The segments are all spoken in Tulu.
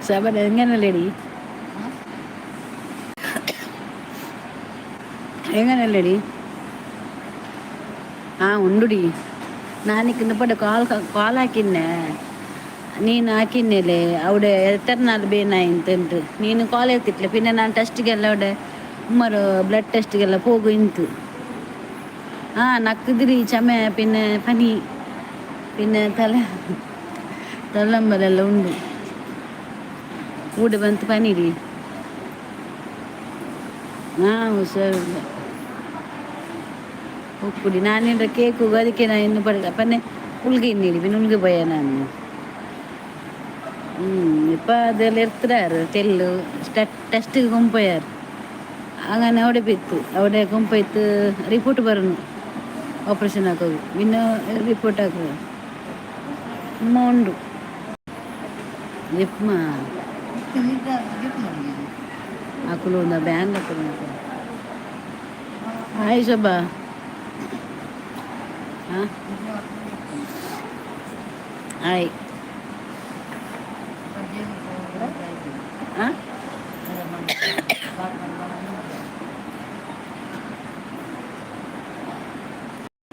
ಶಬನ എങ്ങനല്ലേടി? എങ്ങനല്ലേടി? ആ ಉಂಡುಡಿ. ನಾನಿಕ್ಕಿಂದ ಪಡೆ ಕಾಲ್ ಕಾಲ್ ಹಾಕಿನ್ನೆ, ನೀನು ಹಾಕಿನ್ನೇಲೆ. അവിടെ ಎತ್ತರ್ನಾಲ್ ಬೇನಾಯಿಂತಂಟು ನೀನು ಕಾಲ್ ಎತ್ತಿಟ್ಲೆ. ಪಿನ್ನೆ ನಾನು ಟೆಸ್ಟ್ಗೆಲ್ಲ അവിടെ ಉಮ್ಮರು ಬ್ಲಡ್ ಟೆಸ್ಟ್ಗೆಲ್ಲ ಪೋಗು ಇಂತು. ಆ ನಕ್ಕುದಿರಿ, ಚಮೆ, ಪಿನ್ನೆ ಪನಿ, ಪಿನ್ನೆ ತಲೆ ತಲ್ಲಂಬಲೆಲ್ಲ ಉಂಡು. ಊಟ ಬಂತು ಪನೀರಿ. ಹಾಂ, ಹುಷಾರಿಲ್ಲ. ಉಪ್ಪುಡಿ ನಾನೇನ್ರ ಕೇಕು ಅದಕ್ಕೆ ನಾನು ಇನ್ನು ಪಡೆದ ಪನ್ನೆ ಉಲ್ಗೆ ಇನ್ನಿಡಿ ಪಿನ್ನ ಉಲ್ಗೆ ಪೋಯ ನಾನು. ಇಪ್ಪ ಅದೆಲ್ಲ ಇರ್ತಾರೆ ತೆಲ್ಲು ಟೆಸ್ಟಿಗೆ ಕೊಂಪೋಯಾರು. അങ്ങനെ അവിടെ ಬಿತ್ತು, അവിടെ ಕೊಂಪೋಯ್ತು. ರಿಪೋರ್ಟ್ ಬರೋನು, ಆಪರೇಷನ್ ಹಾಕೋದು ಇನ್ನು ರಿಪೋರ್ಟ್ ಹಾಕುವ. ಉಮ್ಮ ಉಂಡು ಜಿಪ್ಮ ಅಕುಲು ಒಂದು ಬ್ಯಾನ್ ಅಕುಲು. ಹಾಯ್ ಶೋಭಾ. ಹಾಂ, ಹಾಯ್.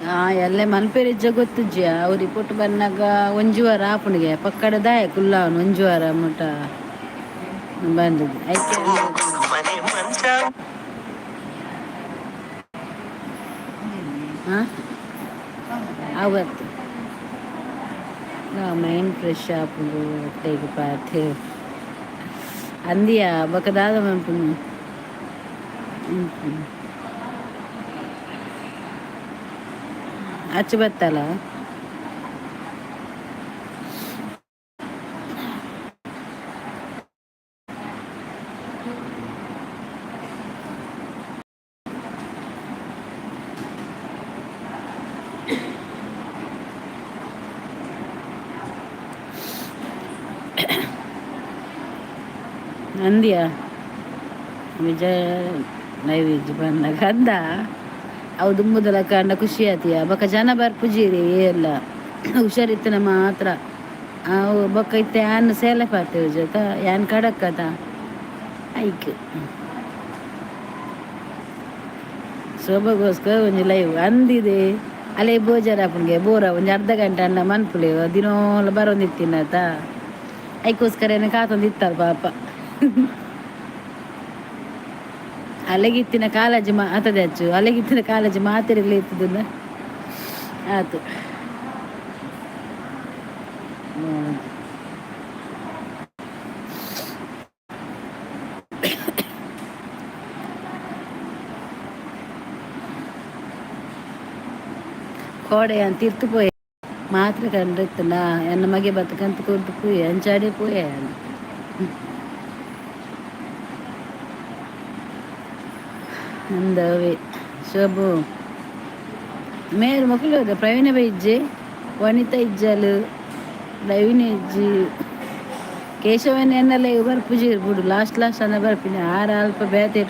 ಹಾಂ ಎಲ್ಲೆ ಮನ್ಪೇರಿಜ್ಜ ಗೊತ್ತುಜ್ಜಿ. ಅವು ರಿಪೋರ್ಟ್ ಬಂದಾಗ ಒಂಜಿ ವಾರ ಆಪುಣಿಗೆ ಪಕ್ಕಡ ದಾಯ ಕುಲ್ಲಾವನು ಒಂಜಿ ವಾರ ಮುಟ ಬಂದದ್ದು ಐಕೆ. ಹಾಂ, ಅವತ್ತು ಮೈಂಡ್ ಫ್ರೆಶ್ ಆಪುಂಡು. ಒಟ್ಟೆಗೆ ಪಾತೆ ಅಂದಿಯಾ ಬೊಕ ದಾದ ಮನ್ಪುನು? ಆಚೆ ಬತ್ತಲ್ಲ. ಅಂದ್ಯಾ ವಿಜಯ ನೈವೇದ್ಯ ಬಂದಾಗ ಅಂದ ಅವು ದುಂಬುದಲ ಕಂಡ ಖುಷಿ ಆತಿಯ. ಬೊಕ ಜನ ಬರ್ಪುಜೀರಿ ಎಲ್ಲ. ಹುಷಾರಿತ್ತನ ಮಾತ್ರ ಅವು. ಬೊಕ ಇತ್ತೆ ಯಾನ್ ಸೇಲೆ ಪಾತೆ ಜೊತ ಯಾನ್ ಕಡಕ್ಕದ ಐಕ್ ಶೋಭಗೋಸ್ಕರ ಒಂಜಿ ಲೈವ್ ಅಂದಿದೆ. ಅಲ್ಲೇ ಬೋಜಾರ ಆಪುಂಗೆ ಬೋರ ಒಂಜಿ ಅರ್ಧ ಗಂಟೆ ಅಣ್ಣ ಮನ್ಪುಲೆ ದಿನೋಲ ಬರೋಂದಿತ್ತಿನತ. ಐಕೋಸ್ಕರ ಏನ ಕಾತೊಂದಿತ್ತಾರ ಪಾಪ. ಅಲೆಗಿತ್ತಿನ ಕಾಲೇಜ್ ಮಾ ಆತದೆ ಅಚ್ಚು. ಅಲೆಗಿತ್ತಿನ ಕಾಲೇಜ್ ಮಾತಿರ್ಲಿ ಇತ್ತದನ್ನ ಆತು. ಕೋಡೆ ಅಂತ ತಿರ್ತು ಪೋಯೆ ಮಾತ್ರೆ ಕಂಡಿತ್ತಲ್ಲ ಎನ್ನ ಮಗೆ ಬತ್ತಕಂತ ಕೊಟ್ಟು ಪೋಯೆ ಅಂಚಾಡೆ ಪೋಯೆ ಅಂದವೇ. ಶೋಭು ಮೇರು ಮೊಕಲು ಪ್ರವೀಣ ಬೈಜ್ಜೆ, ವನಿತಾ ಇಜ್ಜಲು, ಪ್ರವೀಣ ಇಜ್ಜಿ, ಕೇಶವನ ಎನ್ನಲ್ಲ ಬರ್ಪುಜಿ ಬುಡು. ಲಾಸ್ಟ್ ಲಾಸ್ಟ್ ಅನ್ನ ಬರ್ಪಿನಿ. ಆರ ಅಲ್ಪ ಬೇತೆ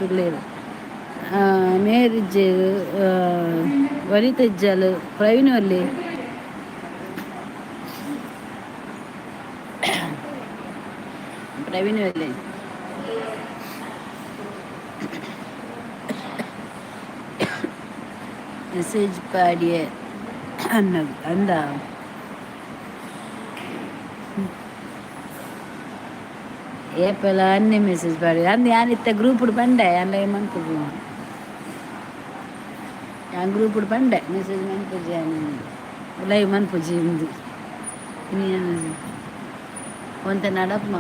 ಮೇರಿಜ್ಜೆ, ವನಿತಾ ಇಜ್ಜಲು, ಪ್ರವೀಣ ಅಲ್ಲಿ. ಪ್ರವೀಣ ಅಲ್ಲಿ ಮೆಸೇಜ್ ಪಾಡಿಯೆ ಅನ್ನದು ಅಂದ. ಏಪಲ ಅನ್ನೆ ಮೆಸೇಜ್ ಪಾಡಿ ಅಂದ್. ಯಾನಿತ್ತ ಗ್ರೂಪ್ ಪಂಡೆ ಅಲ್ಲ ಮನ್ಪುಜಿ. ಯಾನ್ ಗ್ರೂಪ್ ಪಂಡೆ ಮೆಸೇಜ್ ಮನ್ಪುಜಿ, ಯಾನ್ ಲೈವ್ ಮನ್ಪುಜಿ ಇಂದು. ಒಂತೆ ನಡಪ್ಮ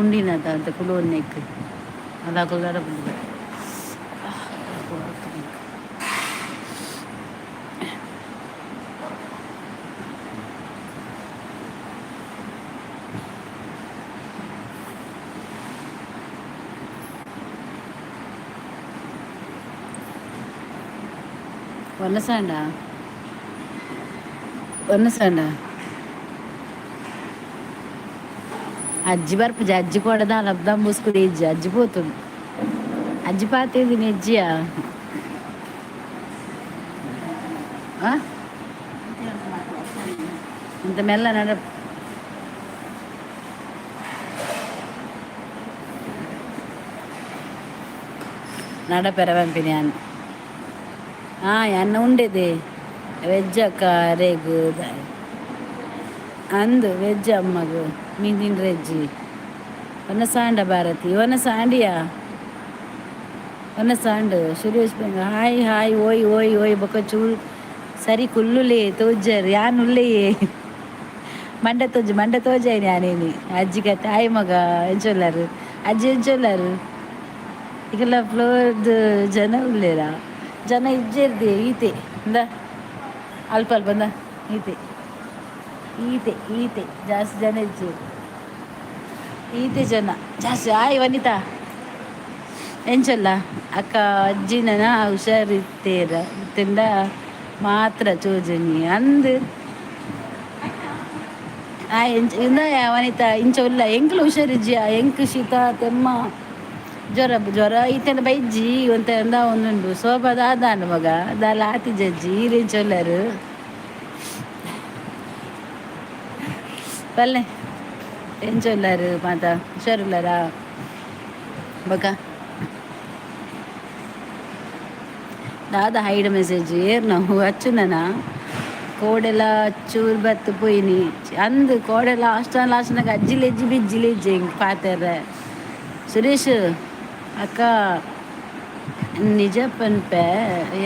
ಉಂಡಿನತ ಅಂತ ಕುಲೋನ್ನೆಕ್ ಅಲ್ಲ ನಡಪುಂಡು. ವನಸಾಂಡ ವನಸಾಂಡ ಅಜ್ಜಿ ಬರ್ಪುಜಿ. ಅಜ್ಜಿ ಕೊಡದ ದಂಬೂಸ್కుడి ಇಜ್ಜಿ. ಅಜ್ಜಿ ಪೋತುಂಡು. ಅಜ್ಜಿ ಪಾತಿದ್ದೀನಿ ಅಜ್ಜಿಯ. ಇಂತ ಮೆಲ್ಲ ನಡ. ನಡಪೆರ ಪನ್ಪಿನಿ ಯಾನ್. ಎನ್ನ ಉಂಡೆದೆ ವೆಜ್ ಅಕ್ಕ ಅರೆಗ್ ಅಂದು ವೆಜ್ ಅಮ್ಮಗ್ ಮೀನ್ ತಿನ್ರೆಜ್ಜಿ. ಒನಸಾಂಡ ಭಾರತಿ ಒನಸಾಂಡಿಯಾ ಒನಸಾಂಡ್. ಸುರೇಶ್ ಬಂಗ ಹಾಯ್ ಹಾಯ್ ಓಯ್ ಓಯ್ ಓಯ್ ಬೊಕ ಚೂರು ಸರಿ ಕುಲ್ಲುಲೇ ತೋಜರ್ ಯಾನ್ ಉಲ್ಲೆಯೇ ಮಂಡೆ ತೋಜು ಮಂಡೆ ತೋಜಾಯಿನಿ ಯಾನೇನಿ ಅಜ್ಜಿ ಕತೆ ಆಯ್ ಮಗ ಎಂಚೊಲ್ಲಾರು ಅಜ್ಜಿ ಎಂಚೊಲ್ಲಾರು ಈಗೆಲ್ಲ ಫ್ಲೋರ್ದು ಜನ ಉಲ್ಲೇರಾ ಜನ ಇಜ್ಜೆರ್ದೆ ಈತೆ ಇಂದ ಅಲ್ಪ ಅಲ್ಪ ಇಂದ ಈತೆ ಈತೆ ಈತೆ ಜಾಸ್ತಿ ಜನ ಇಜ್ಜೆರ್ ಈತೆ ಜನ ಜಾಸ್ತಿ. ಆಯ್ ವನಿತಾ ಎಂಚೊಲ್ಲ ಅಕ್ಕ ಅಜ್ಜಿನ ಹುಷಾರಿತ್ತೇರ ತಿಂಡ ಮಾತ್ರ ಚೋಜನಿ ಅಂದ್ ಆಯ್ ಎಂಚ ಇಂದ ವನಿತಾ ಇಂಚ ಉಲ್ಲ ಎಂಕ್ಲ ಹುಷಾರಿಜ್ಜಿಯ ಎಂಕ್ ಶೀತ ತೆಮ್ಮ ಜ್ವರ ಜ್ವರ ಈತೆನ ಬೈಜ್ಜಿ ಒಂತೆ ಅಂದ ಒಂದುಂಡು ಸೋಪ ದಾದಾಂಡ್ ಮಗ ದಾಲ ಆತಿಜಜ್ಜಿ ಈರೆಂಚೊಲ್ಲರು ಬಲ್ಲೆ ಎಂಚೊಲ್ಲಾರು ಮಾತ ಹುಷಾರುಲ್ಲಾರಾ ಬೊಕ ದಾದ ಹೈಡ್ ಮೆಸೇಜ್ ಏರ್ನ ಅಚ್ಚುನನ ಕೋಡೆಲ ಚೂರು ಬತ್ತು ಪೋಯಿನಿ ಅಂದ್ ಕೋಡೆ ಲಾಸ್ಟ್ ಲಾಸ್ಟ್ನಾಗ ಅಜ್ಜಿಲೆಜ್ಜಿ ಬಿಜ್ಜಿಲೆಜ್ಜಿ ಹಿಂಗೆ ಪಾತೆರ. ಸುರೇಶ್ ಅಕ್ಕ ನಿಜ ಪನ್ಪೆ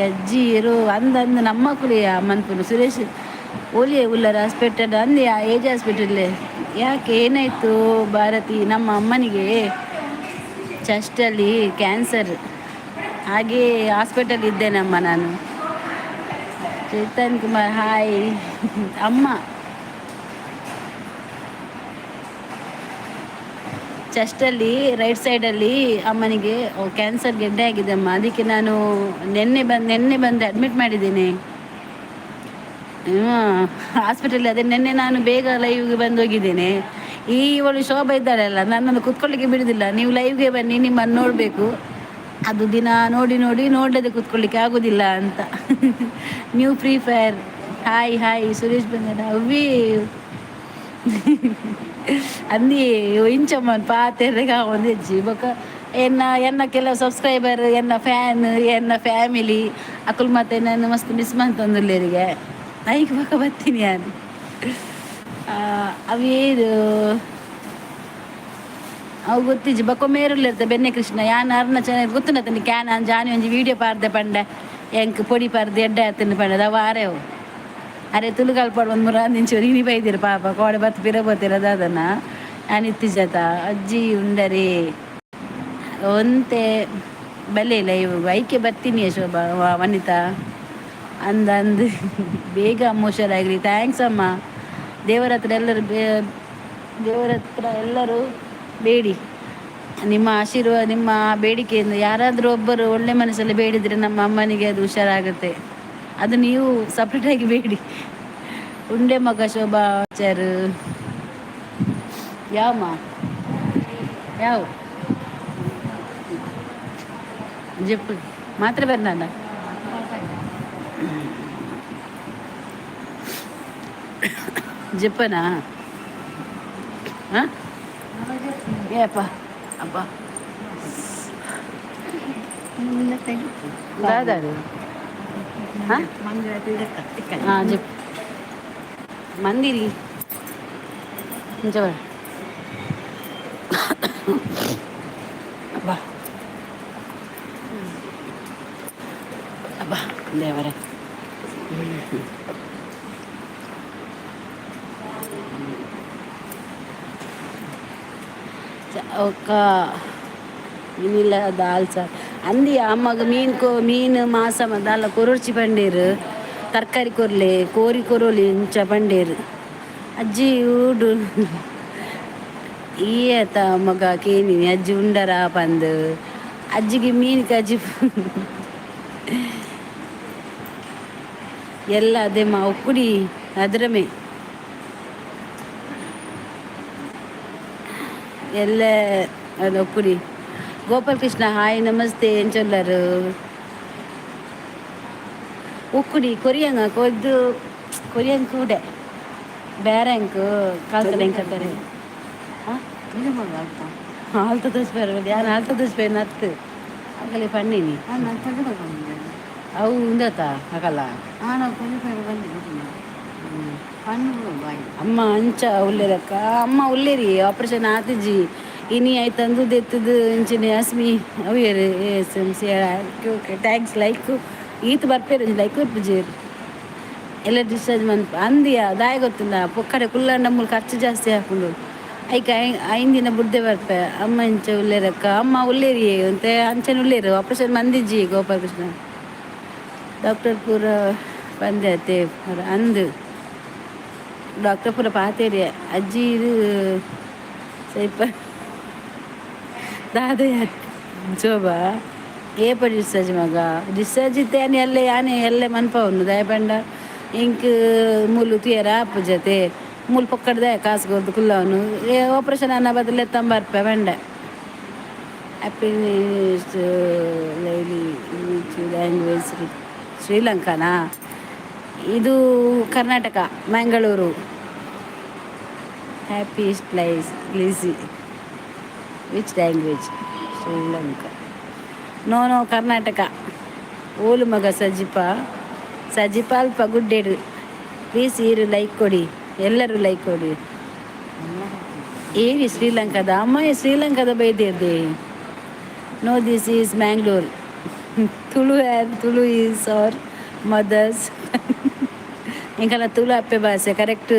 ಅಜ್ಜಿ ಇರು ಅಂದ್ ಅಂದ್ ನಮ್ಮ ಕುಲಿಯ ಮನ್ಪುನು. ಸುರೇಶ್ ಓಲಿಯೇ ಉಲ್ಲರ ಹಾಸ್ಪಿಟಲ್ ಅಂದ್ ಏಜ್ ಹಾಸ್ಪಿಟಲ್ ಯಾಕೆ ಏನಾಯಿತು ಭಾರತಿ? ನಮ್ಮ ಅಮ್ಮನಿಗೆ ಚೆಸ್ಟಲ್ಲಿ ಕ್ಯಾನ್ಸರ್, ಹಾಗೆ ಹಾಸ್ಪಿಟಲ್ ಇದ್ದೇನಮ್ಮ ನಾನು. ಚೇತನ್ ಕುಮಾರ್ ಹಾಯ್. ಅಮ್ಮ ಚೆಸ್ಟಲ್ಲಿ ರೈಟ್ ಸೈಡಲ್ಲಿ ಅಮ್ಮನಿಗೆ ಕ್ಯಾನ್ಸರ್ ಗೆಡ್ಡೆ ಆಗಿದೆ ಅಮ್ಮ. ಅದಕ್ಕೆ ನಾನು ನಿನ್ನೆ ಬಂದು ಅಡ್ಮಿಟ್ ಮಾಡಿದ್ದೇನೆ ಹಾಸ್ಪಿಟಲ್. ಅದೇ ನಿನ್ನೆ ನಾನು ಬೇಗ ಲೈವ್ಗೆ ಬಂದು ಹೋಗಿದ್ದೇನೆ. ಈ ಇವಳು ಶೋಭಾ ಇದ್ದಾಳಲ್ಲ, ನನ್ನನ್ನು ಕೂತ್ಕೊಳ್ಳಿಕ್ಕೆ ಬಿಡುವುದಿಲ್ಲ. ನೀವು ಲೈವ್ಗೆ ಬನ್ನಿ, ನಿಮ್ಮನ್ನು ನೋಡಬೇಕು. ಅದು ದಿನ ನೋಡಿ ನೋಡಿ ನೋಡದೆ ಕೂತ್ಕೊಳ್ಳಿಕ್ಕೆ ಆಗೋದಿಲ್ಲ ಅಂತ. New free fire hi hi Suresh ಬಂದನ ಅವ್ವಿ ಅಂದಿ ಇಂಚಮ್ಮನ್ ಪಾತೆರ್ರೆಗ್ ಆವೊಂದಿಜ್ಜಿ. ಬೊಕ ಎನ್ನ ಎನ್ನ ಕೆಲವು ಸಬ್ಸ್ಕ್ರೈಬರ್ ಎನ್ನ ಫ್ಯಾನ್ ಎನ್ನ ಫ್ಯಾಮಿಲಿ ಅಕುಲು ಮತ್ತೆ ನಾನು ಮಸ್ತ್ ಮಿಸ್ ಮಂತೊಂದುಲ್ಲೆರಿಗೆ ಐಕ್ ಬೊಕ ಬತ್ತೀನಿ ಯಾನ್. ಅವೇನು ಅವು ಗೊತ್ತಿಜ್ಜಿ. ಬೊಕ ಮೇರುಲ್ಲೆರ್ತ ಬೆನ್ನೆ ಕೃಷ್ಣ ಯಾನ್ ಅರ್ನ ಚೆನ್ನಾಗಿ ಗೊತ್ತುಂಡತನಿ can ಜಾನಿ ಒಂಜಿ ವೀಡಿಯೋ ಪಾಡ್ದೆ ಪಂಡೆ ಎಂಕ್ ಪೊಡಿ ಪಾಡ್ದು ಎಡ್ಡೆ ಆತುಂಡು ಪಂಡೆ ಅವು ಆರೆವು ಅರೆ ತುಳುಕಲ್ಪಾಡ್ ಒಂದು ಮುರ ನಿಂಚು ಇನಿ ಬೈದಿರು ಪಾಪ ಕೋಡೆ ಬತ್ತು ಪಿರ ಬೋತಿರ ದಾದನ ಯಾನ್ ಇತ್ತಿಜತ ಅಜ್ಜಿ ಉಂಡರಿ ಒಂತೆ ಬಲೆ ಲೈವ್ ಐಕೆ ಬತ್ತೀನಿ ಶೋಭಾ ವನಿತಾ ಅಂದ ಅಂದ್ ಬೇಗ ಅಮ್ಮ ಹುಷಾರಾಗ್ರಿ. Thanks ಅಮ್ಮ. ದೇವರ ಹತ್ರ ಎಲ್ಲರೂ ದೇವರ ಹತ್ರ ಎಲ್ಲರೂ ಬೇಡಿ. ನಿಮ್ಮ ಆಶೀರ್ವಾದ ನಿಮ್ಮ ಬೇಡಿಕೆಯಿಂದ ಯಾರಾದರೂ ಒಬ್ಬರು ಒಳ್ಳೆ ಮನಸ್ಸಲ್ಲಿ ಬೇಡಿದರೆ ನಮ್ಮ ಅಮ್ಮನಿಗೆ ಅದು ಹುಷಾರಾಗುತ್ತೆ. ಅದು ನೀವು ಸಪ್ರೇಟಾಗಿ ಬೇಡಿ. ಉಂಡೆ ಮಗ ಶೋಭಾ ಆಚಾರ್ ಯಾವಮ್ಮ ಯಾವ ಜೆಪ್ಪು ಮಾತ್ರ ಬರ್ನಾಡ ಜಪ್ಪನಾ? ಹಾಂ ಏಪ್ಪ ಅಪ್ಪ ದಾದ ಹಾಂ ಜಪ್ ಮಂದಿರಿ ಇಂಚ ಅಬ್ಬಾ ಅಬ್ಬಾ ದೇವರೇ. ఒక ಮಿನಿಲ ದಾಲ್ ಸಾರ್ ಅಂದಿ ಅಮ್ಮಗ ಮೀನು ಕೋ ಮೀನು ಮಾಸ ದಾಲ ಕೊರೊರ್ಚಿ ಪಂಡೇರು ತರಕಾರಿ ಕೊರ್ಲೆ ಕೋರಿ ಕೊರೊಲಿ ಇಂಚ ಪಂಡೇರು ಅಜ್ಜಿ ಊಡು ಈಯತ ಮಗ ಕೇನಿನಿ ಅಜ್ಜಿ ಉಂಡರ ಪಂದು ಅಜ್ಜಿಗೆ ಮೀನು ಕಜ್ಜಿ ಎಲ್ಲ ಅದೇ ಮಾ ಉಕ್ಕುಡಿ ಅದ್ರಮೆ ಎಲ್ಲ ಅದು ಉಕ್ಕುಡಿ. ಗೋಪಾಲ್ ಕೃಷ್ಣ ಹಾಯ್ ನಮಸ್ತೆ ಎಂಚೊಲ್ಲರು ಉಕ್ಕುಡಿ ಕೊರಿಯಂಗ ಕೊದ್ದು ಕೊರಿಯಂಗ್ ಕೂಡೆ ಬೇರೆ ಕಲ್ತಡೆ ಎಂಕತ್ತಾರೆ ಹಾಂ ಆಲ್ತ ದೋಸ್ ಬೇರೆ ಯಾನ್ ಆಲ್ತ ದೋಸ್ ಬೇರೆ ನತ್ತು ಅಗಲೆ ಪನ್ನಿನಿ. ಅವು ಉಂದತ ಅಕಲ. ಅಮ್ಮ ಅಂಚ ಉಲ್ಲೇರಕ್ಕ. ಅಮ್ಮ ಉಲ್ಲೇರಿ, ಆಪರೇಷನ್ ಆತಿಜಿ. ಇನಿ ಆಯ್ತಂದು ದೆತ್ತದು ಇಂಚಿನ ಅಸ್ಮಿ ಅವು S M C. Okay, thanks. Like ಈತ್ ಬರ್ಪೇರು, like ಬರ್ಪುಜೇರು. ಎಲ್ಲ ಡಿಸ್ಚಾರ್ಜ್ ಮನ್ಪ ಅಂದಿಯ ದಾಯ ಗೊತ್ತಿಲ್ಲ. ಪೊಕ್ಕಡೆ ಕುಲ್ಲಂಡ ಮೂಲು ಖರ್ಚು ಜಾಸ್ತಿ ಆಪುಂಡು. ಐಕ್ 5 ದಿನ ಬುಡ್ಡೆ ಬರ್ಪೆ. ಅಮ್ಮ ಇಂಚ ಉಲ್ಲೇರಕ್ಕ. ಅಮ್ಮ ಉಲ್ಲೇರಿ ಅಂತೆ, ಅಂಚನೆ ಉಲ್ಲೇರು. ಆಪರೇಷನ್ ಮಂದಿಜ್ಜಿ. ಗೋಪಾಲಕೃಷ್ಣ ಡಾಕ್ಟರ್ ಪೂರ ಬಂದೆ ಅತ್ತೆ ಅಂದು. ಡಾಕ್ಟರ್ ಪೂರ ಪಾತೇರಿ. ಅಜ್ಜಿ, ಇದು ಸ್ವಲ್ಪ ದಾದ ಶೋಭಾ, ಏಪ ಡಿಸ್ಚಾರ್ಜ್ ಮಗ? ಡಿಸ್ಚಾರ್ಜ್ ಇತ್ತೆ ಎಲ್ಲೆ ಯಾನೆ ಎಲ್ಲೆ ಮನ್ಪವನು ದಯಪಂಡ ಇಂಕ್ ಮೂಲು ತುಯರ ಆಪುಜತೆ. ಮೂಲು ಪೊಕ್ಕಡ್ದೆ ಕಾಸು ಕೊರ್ದು ಕುಲ್ಲವನು. ಏ ಆಪರೇಷನ್ ಅನ್ನ ಬದಲು ಎತ್ತಂಬರ್ಪೆ ಬಂಡೆ. ಹ್ಯಾಪಿನೆಸ್ ಲೈಲಿ ಲ್ಯಾಂಗ್ವೇಜ್? ಶ್ರೀಲಂಕಾನಾ? ಇದು Karnataka, Mangaluru. Happiest place please. Which language? Sri Lanka? No no, Karnataka. ಓಲು ಮಗ ಸಜಿಪ? ಸಜಿಪ ಅಲ್ಪ ಗುಡ್ಡೇಡು. ಪ್ಲೀಸ್ ಈರು ಲೈಕ್ ಕೊಡಿ, ಎಲ್ಲರೂ ಲೈಕ್ ಕೊಡಿ. ಏರಿ ಶ್ರೀಲಂಕಾದ ಅಮ್ಮ, ಶ್ರೀಲಂಕಾದ ಬೈದಿರ್ದೆ. No, this is Mangalore. Tulu and Tulu is our mother's. ಇಂಕಲ್ಲ Tulu ಅಪ್ಪೆ ಭಾಷೆ, ಕರೆಕ್ಟ್.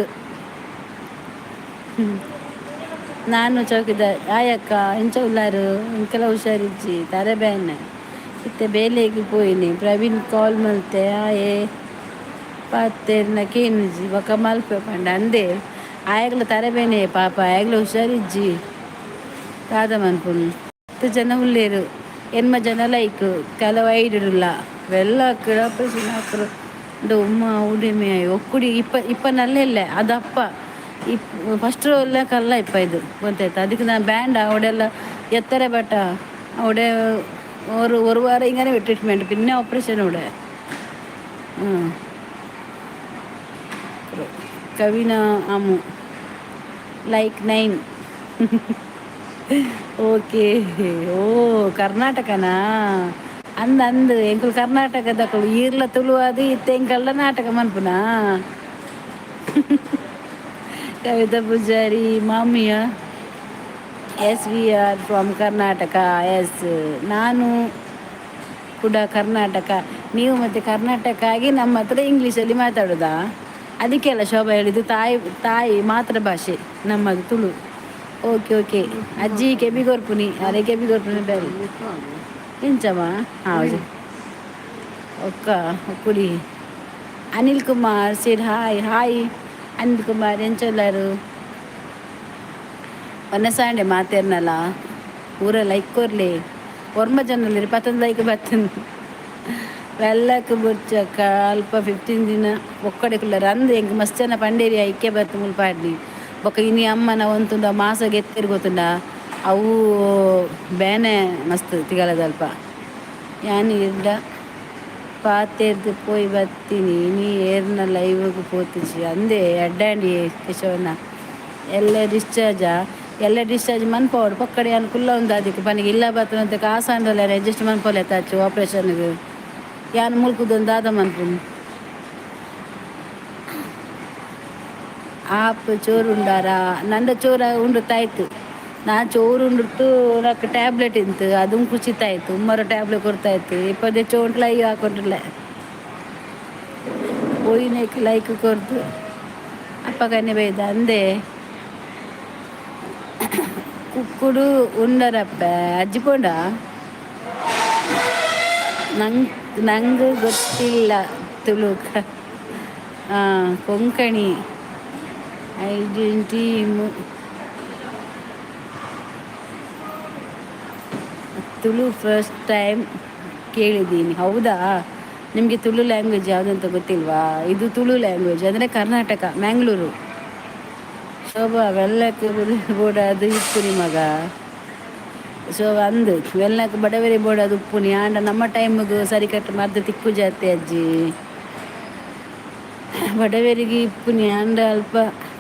ನಾನು ಚೌಕಿದಾರ್. ಆಯಕ್ಕ, ಇಂಚ ಉಲ್ಲಾರು? ಇಂಕೆಲ್ಲ ಹುಷಾರಿಜ್ಜಿ, ತರೆ ಬೇನೆ. ಇತ್ತೆ ಬೇಲೆಗೆ ಪೋಯಿನಿ. ಪ್ರವೀಣ್ ಕಾಲ್ ಮಲ್ತೆ. ಆಯೆ ಪಾತೆರ್ನ ಕೇನುಜಿ, ಬೊಕ ಮಲ್ಪೆ ಪಂಡ ಅಂದೆ. ಆಯಗ್ಲ ತರೆ ಬೇನೆ ಪಾಪ, ಆಯಗ್ಲ ಹುಷಾರಿಜ್ಜಿ. ದಾದ ಮನ್ಪುನು? 10 ಜನ ಉಲ್ಲೇರು, 8 ಜನ ಲೈಕ್, ಕೆಲವು ಐಡಿಲ್ಲ. ವೆಲ್ಲ ಆಪರೇಷನ್ ಹಾಕರು ಉಮ್ಮ ಉಡಿಮೆ ಒಕ್ಕುಡಿ ಇಪ್ಪ ಇಪ್ಪ ನಲ್ಲೆಲ್ಲ ಅದಪ್ಪ ಇಪ್ ಫಸ್ಟ್ ಎಲ್ಲ ಕಲ್ಲ ಇಪ್ಪ ಇದು ಗೊತ್ತಾಯ್ತು. ಅದಕ್ಕೆ ನಾನು ಬ್ಯಾಂಡ್ ಅವಡೆಲ್ಲ ಎತ್ತರ ಬಟ ಅವಡೆ ஒரு ஒரு ವಾರ ಹಿಂಗಾನೆ ಟ್ರೀಟ್ಮೆಂಟ್, ಪಿನ್ನೆ ಆಪರೇಷನ್ ಅವಡೆ. ಹ್ಞೂ ಕವಿನ ಅಮು like nine. Okay. ಓ ಕರ್ನಾಟಕನಾ? ಅಂದ ಅಂದು ಎಂಕುಲು ಕರ್ನಾಟಕದಕುಲು. ಈರ್ಲ ತುಳು ಅದು ಇತ್ತೆ ಎಂಕಲ್ಲ ನಾಟಕ ಮನ್ಪುನಾ? Kavitha Poojary ಮಾಮಿಯ. Yes, we are from Karnataka. Yes, ನಾನು ಕೂಡ ಕರ್ನಾಟಕ. ನೀವು ಮತ್ತೆ ಕರ್ನಾಟಕ ಆಗಿ ನಮ್ಮ ಹತ್ರ ಇಂಗ್ಲೀಷಲ್ಲಿ ಮಾತಾಡೋದಾ? ಅದಕ್ಕೆಲ್ಲ ಶೋಭಾ ಹೇಳಿದ್ದು, ತಾಯಿ ತಾಯಿ ಮಾತೃಭಾಷೆ ನಮ್ಮದು ತುಳು. ಓಕೆ ಓಕೆ ಅಜ್ಜಿ ಕೆಬಿ ಕೊರ್ಪುನಿ. ಅರೆ, ಕೆಬಿ ಕೊರ್ಪುನಿ ಬೇರೆ ಎಂಚಮ್ಮ? ಹೌದು ಒಕ್ಕ ಕುಡಿ. Anil Kumar sir, hi hi Anil Kumar. ಎಂಚೊಲ್ಲಾರು? ಒನ್ನಸಾಂಡೆ ಮಾತೇರ್ನಲ್ಲ. ಪೂರ ಲೈಕ್ ಕೊರ್ಲಿ. 9 ಜನ 19 ಲೈಕ್ ಬರ್ತದೆ. ವೆಲ್ಲಕ್ಕೆ ಬುರ್ಚಕ್ಕ ಅಲ್ಪ 15 ದಿನ ಒಕ್ಕಡೆ ಕುಲ್ಲರ ಅಂದ್. ಎಂಕ್ ಮಸ್ತ್ ಜನ ಪಂಡೇರಿ ಐಕೆ ಬತ್ತು ಮುಲ್ಪ ಪಾಡ್ನಿ. ಬೊಕ್ಕ ಇನಿ ಅಮ್ಮನ ಒಂತುಂಡ ಮಾಸಗೆ ಎತ್ತಿರ್ ಗೊತ್ತುಂಡ. ಅವು ಬೇನೆ ಮಸ್ತ್ ತಿಗಲದಲ್ಪ. ಯಾನ್ ಇರ್ಡ ಪಾತೆರ್ದು ಪೋಯ್ ಬತ್ತೀನಿ. ಇನಿ ಏರ್ನ ಲೈವ್ಗ್ ಪೋತುಜಿ ಅಂದೆ. ಅಡ್ಡಾಂಡಿ ಕೇಶವನ. ಎಲ್ಲ ಡಿಸ್ಚಾರ್ಜಾ? ಎಲ್ಲ ಡಿಸ್ಚಾರ್ಜ್ ಮನ್ಪೋಡು. ಪೊಕ್ಕಡೆ ಯಾನ್ ಕುಲ್ಲ ಉಂದು. ಅದಕ್ಕೆ ಪನಿಗೆ ಇಲ್ಲ ಬತ್ತನಂತೆ ಕಾಸಾಂಡಲ ಅಡ್ಜಸ್ಟ್ ಮನ್ಪೊಲೆ ತಾಚು ಆಪ್ರೇಷನ್ಗೆ. ಯಾನ್ ಮುಲ್ಕುದೊಂದು ದಾದ ಮನ್ಪುನು? ಆಪ್ ಚೋರು ಉಂಡಾರಾ? ನಂದ ಚೋರ ಉಂಡು ತಾಯ್ತು. ನಾ ಚೋರು ಉಂಡುತ್ತು. నాకు ಟ್ಯಾಬ್ಲೆಟ್ ಇಂತು, ಅದು ಕುಚಿತಾಯ್ತು. ಉಮ್ಮರ ಟ್ಯಾಬ್ಲೆಟ್ ಕೊಡ್ತಾಯ್ತು. ಇಪ್ಪದೆ ಚೋಂಟ್ಲ ಅಯ್ಯೋ ಹಾಕೊಂಡಿಲ್ಲ. ಪೋಯಿನೆಕ್ ಲೈಕ್ ಕೊರ್ದು ಅಪ್ಪಗನೆ ಬೈದ ಅಂದೆ. ಕುಕ್ಕುಡು ಉಂಡರಪ್ಪ ಅಜ್ಜಿ ಪೋಂಡ. ನಂಗೆ ನಂಗೆ ಗೊತ್ತಿಲ್ಲ ತುಳು. ಹಾಂ, Konkani identity. Tulu first time ಕೇಳಿದ್ದೀನಿ. ಹೌದಾ? ನಿಮಗೆ ತುಳು ಲ್ಯಾಂಗ್ವೇಜ್ ಯಾವುದಂತ ಗೊತ್ತಿಲ್ವಾ? ಇದು ತುಳು ಲ್ಯಾಂಗ್ವೇಜ್ ಅಂದರೆ ಕರ್ನಾಟಕ, ಮ್ಯಾಂಗ್ಳೂರು. ಶೋಭಾ, ವೆಲ್ಲಕ್ಕೆ ಬೋಡಾದ್ ಇಪ್ಪುನಿ ಮಗ. ಸೊ ಅಂದು ವೆಲ್ಲಕ್ಕೆ ಬಡವರಿ ಬೋಡಾದ್ ಉಪ್ಪುನಿ. ಆಂಡ ನಮ್ಮ ಟೈಮಿಗೆ ಸರಿಕಟ್ಟು ಮದ್ದು ತಿಕ್ಕು ಜಾತಿ ಅಜ್ಜಿ. ಬಡವರಿಗೆ ಇಪ್ಪುನಿ ಆಂಡ ಅಲ್ಪ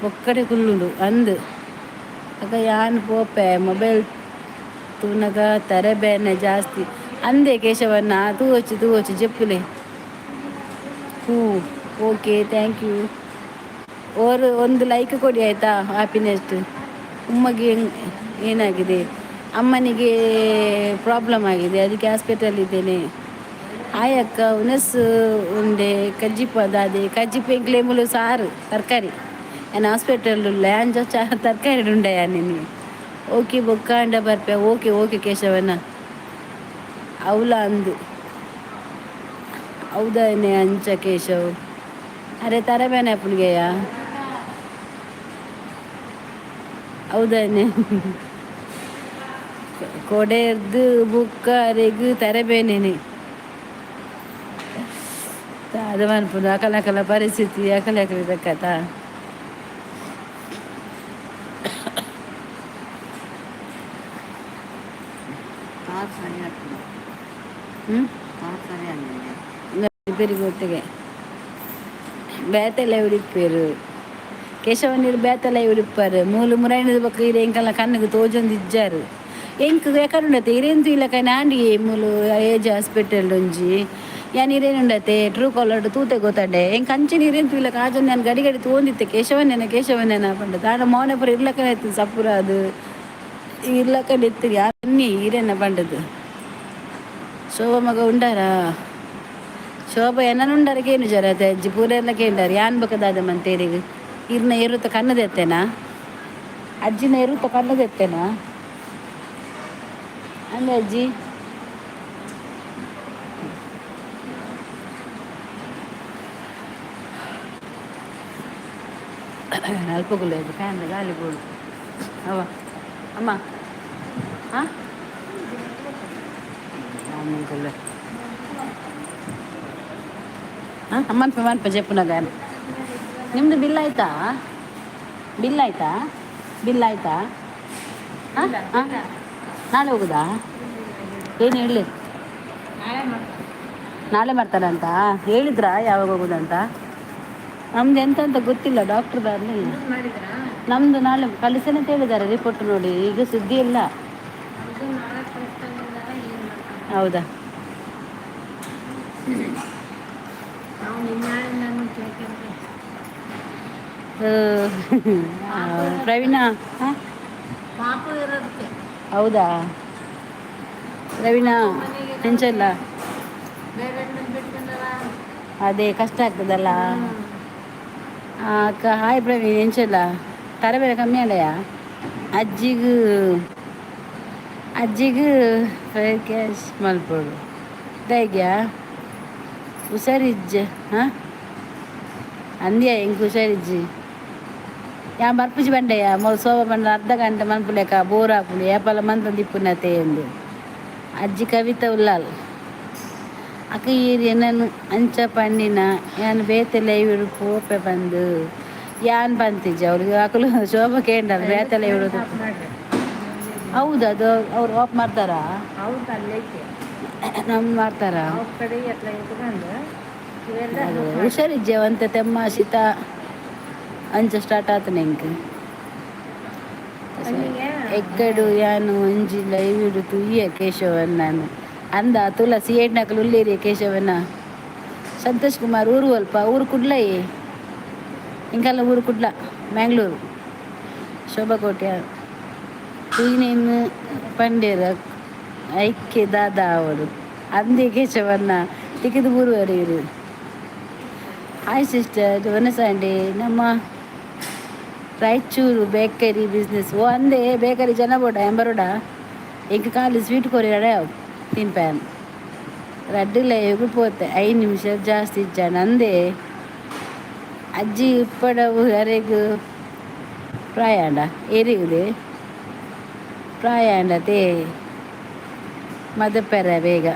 ಒಕ್ಕಡೆ ಕುಲ್ಲುಂಡು ಅಂದು. ಅಕ್ಕ, ಯಾನ್ ಪೋಪೆ ಮೊಬೈಲ್. ತೂನಗ ತರೆ ಜಾಸ್ತಿ ಅಂದೆ ಕೇಶವಣ್ಣ. ತೂವೊಚ್ಚಿ ತೂವೊಚ್ಚಿ ಜೆಪ್ಪುಲೆ. ಹ್ಞೂ, ಓಕೆ, thank you. ಓರು ಒಂದು ಲೈಕ್ ಕೊಡಿ, ಆಯಿತಾ? ಹ್ಯಾಪಿನೆಸ್ಟ್. ಉಮ್ಮಗೆ ಏನಾಗಿದೆ? ಅಮ್ಮನಿಗೆ ಪ್ರಾಬ್ಲಮ್ ಆಗಿದೆ, ಅದಕ್ಕೆ ಹಾಸ್ಪಿಟಲ್ ಇದ್ದೇನೆ. ಹಾಯ್ ಅಕ್ಕ, ಉನಸ್ಸು ಉಂಡೆ ಕಜ್ಜಿಪ್ಪ ದಾದೆ? ಕಜ್ಜಿಪ್ಪ ಎಂಕ್ಲೆ ಮೂಲು ಸಾರು ತರಕಾರಿ. ನಾನು ಹಾಸ್ಪಿಟಲ್ ಉಲ್ಲೆ, ಅಂಚ ಚ ತರಕಾರಿ ಉಂಡಯ ನೀನು. ಓಕೆ, ಬೊಕ್ಕಾಂಡ ಬರ್ಪೆ. Okay okay ಕೇಶವಣ್ಣ. ಅವಲ ಅಂದು ಹೌದಾನೆ ಅಂಚ ಕೇಶವ್. ಅರೆ, ತರಬೇನೆ ಅಪ್ಪನಿಗೆಯ. ಹೌದಾನೆ ಕೊಡೆರ್ದು ಬುಕ್ಕ ಅರೆಗ್ ತರಬೇನೇನೆ. ಅದು ಮನ್ಪುನು ಅಕಲ ಅಕಲ ಪರಿಸ್ಥಿತಿ ಅಕಲ ಅಕಲ ತಕ್ಕತ. ಕಾರ್ ಸರಿ ಆಗ್ತದೆ. ಹ್ಞೂ. ಕಾರ್ ಸರಿ ಆಗಲಿಲ್ಲ. ರಿಪೇರಿಗೆ ಒಟ್ಟಿಗೆ ಬೇತೆಲ್ಲ ಉಡಿಪೇರು ಕೇಶವನೀರು, ಬೇತೆಲ್ಲ ಉಡಿಪಾರು. ಮೂಲು ಮುರೈನದ ಬೊಕ್ಕ ಇರೆ ಎಂಕಲ್ನ ಕಣ್ಣಿಗೆ ತೋಜೊಂದು ಇಜ್ಜಾರು. ಎಂಕ್ ಎಕಡುಂಡತೆ ಇರೇನು ತೂಯಿಲಕ ನಾಂಡಿ ಮೂಲು ಏಜ್ ಹಾಸ್ಪಿಟಲ್ ಒಂಜಿ ಯಾನ್ ಇರೇನುಂಡತೆ ಟ್ರೂ ಕಾಲರ್ಡ್ ತೂತೆ ಗೊತ್ತಾಂಡೆ. ಎಂಕ್ ಅಂಚಿನ ಇರೇನು ತೂಯಿಲಕ ಆಜೊಂದು. ನಾನು ಗಡಿ ಗಡಿ ತೋಂದಿತ್ತೆ, ಕೇಶವನೇನ ಕೇಶವನೇನ ಪಂಡ. ದಾಡ ಮೌನ ಪೂರ ಇರ್ಲಕ್ಕನೆ ಇತ್ತು. ಸಪುರ ಅದು ಇರ್ಲಕ್ಕನೆ ಇತ್ತು. ಯಾರು ಈರೇನ ಪಂಡದು? ಶೋಭ ಮಗ ಉಂಡಾರಾ? ಶೋಭ ಎನ್ನನುಂಡಾರ ಕೇನು ಜರ ಅಜ್ಜಿ ಪೂರೆಲ್ಲ ಕೇಂಡಾರ. ಯಾನ್ ಬೊಕ ಮಂತೇರಿಗೆ ಇರ್ನ ಎರುತ್ತ ಕಣ್ಣದೆತ್ತೇನಾ? ಅಜ್ಜಿನ ಎರುತ್ತ ಕಣ್ಣದೆತ್ತೇನಾ ಅಂದೆ ಅಜ್ಜಿ. ಅಲ್ಪ ಫ್ಯಾನ್ ಗಾಳಿ ಬೋಡು ಅವ ಅಮ್ಮ. ಹಾಂ, ಹಾಂ, ಮನ್ಪೆ ಮನ್ಪೆ ಜೆಪ್ಪುನಗ. ನಿಮ್ಮದು ಬಿಲ್ ಆಯ್ತಾ? ಬಿಲ್ ಆಯ್ತಾ? ಬಿಲ್ ಆಯ್ತಾ? ಹಾಂ ಹಾಂ, ನಾಳೆ ಹೋಗುದಾ? ಏನು ಹೇಳಿ? ನಾಳೆ ಮಾಡ್ತಾರಂತ ಹೇಳಿದ್ರಾ? ಯಾವಾಗ ಹೋಗುದಂತ? ನಮ್ದು ಎಂತ ಅಂತ ಗೊತ್ತಿಲ್ಲ, ಡಾಕ್ಟ್ರ್ ಬರಲಿಲ್ಲ. ನಮ್ಮದು ನಾಳೆ ಕಳಿಸ್ತೇನೆ ಅಂತ ಹೇಳಿದ್ದಾರೆ ರಿಪೋರ್ಟ್ ನೋಡಿ. ಈಗ ಸುದ್ದಿ ಇಲ್ಲ. ಹೌದಾ? ಪ್ರವೀಣ. ಹಾಂ, ಹೌದಾ ಪ್ರವೀಣ? ಎಂಚಲ್ಲ? ಅದೇ ಕಷ್ಟ ಆಗ್ತದಲ್ಲ ಅಕ್ಕ. ಹಾಯ್ ಪ್ರವೀಣ್, ಎಂಚಲ್ಲ? ತರಬೇಲೆ ಕಮ್ಮಿ ಅಲ್ಲಯ್ಯ? ಅಜ್ಜಿಗೂ ಅಜ್ಜಿಗೂ ಕ್ಯಾಶ್ ಮಲ್ಪೊಡು ದಾಯ್ಗ್ಯಾ? ಹುಷಾರಿಜ್ಜ? ಹಾಂ, ಅಂದ್ಯಾ? ಎಂಕ್ ಹುಷಾರಿಜ್ಜಿ. ಯಾನ್ ಬರ್ಪುಜಿ ಬಂಡೆಯ ಮೊಲ್ ಸೋವ ಬಂಡ ಅರ್ಧ ಗಂಟೆ ಮನ್ಪುಲೆಕ ಬೋರ್ ಆಪುಂಡು. ಏಪಲ ಮಂತೊಂದಿಪ್ಪುನತೆ ಎಂದು. ಅಜ್ಜಿ ಕವಿತಾ ಉಲ್ಲಾಲ್. ಅಕ್ಕ, ಈರ್ ಎನ್ನನ್ ಅಂಚ ಪಂಡಿನ ಯಾನ್ ಬೇತೆ ಲೈವ್ ಪೋಪೆ ಬಂದು. ಯಾನ್ ಪಂತಿಜ್ಜಿ ಅವ್ರಿಗೆ. ಅಕುಲು ಶೋಭ ಕೇಂಡಲ್ ಬೇತೆ ಲೈವ್. ಹೌದು, ಅದು ಅವ್ರು ಆಫ್ ಮಾಡ್ತಾರಾ? ನಮ್ಮ ಮಾಡ್ತಾರಾ? ಹುಷಾರಿಜ್ಜೆ ಒಂತೆ, ತೆಮ್ಮ ಶೀತ ಅಂಚ ಸ್ಟಾರ್ಟ್ ಆತನೆ ಎಂಕ್. ಎಕ್ಕಡು ಯಾನು ಒಂಜಿ ಲೈವ್ ಇಡು ತೂಯ ಕೇಶವನ್ ನಾನು ಅಂದ. ತುಳಸಿ ಏಡ್ನಕಲು ಉಳ್ಳೇರಿ ಕೇಶವನ. ಸಂತೋಷ್ ಕುಮಾರ್, ಊರು ಅಲ್ಪ? ಊರು ಕುಡ್ಲ. ಇಂಕಲ್ಲ ಊರು ಕುಡ್ಲ, ಮ್ಯಾಂಗ್ಳೂರು. ಶೋಭಾ ಕೋಟ್ಯ ತೂಯಿನೇನು ಪಂಡೇರ ಐಕ್ಕೆ ದಾದಾ ಅವಳು ಅಂದೆ ಕೇಶವನ್ನ ತಿಕ್ಕಿದು ಬೂರುವರೀರು. Hi sister ವನಸಾಂಡೆ. ನಮ್ಮ ರಾಯಚೂರು ಬೇಕರಿ ಬಿಸ್ನೆಸ್. ಓ ಅಂದೆ, ಬೇಕರಿ ಜನ ಬೋಡ ಎಂಬರೋಡ. ಎಂಕ್ ಖಾಲಿ ಸ್ವೀಟ್ ಕೊರಿಯಡ ತಿನ್ಪ್ಯಾನ್. ರಡ್ಡ್ ಲೈವ್ಗ್ ಪೋತೆ, 5 ನಿಮಿಷ ಜಾಸ್ತಿ ಇಜ್ಜಾಂಡ್ ಅಂದೆ. ಅಜ್ಜಿ ಇಪ್ಪಡವು ಅರೆಗ್ ಪ್ರಾಯಾಂಡ? ಏರಿಗುದೆ ಪ್ರಾಯ ಆಂಡತೆ? ಮದಪೆರೆ ಬೇಗ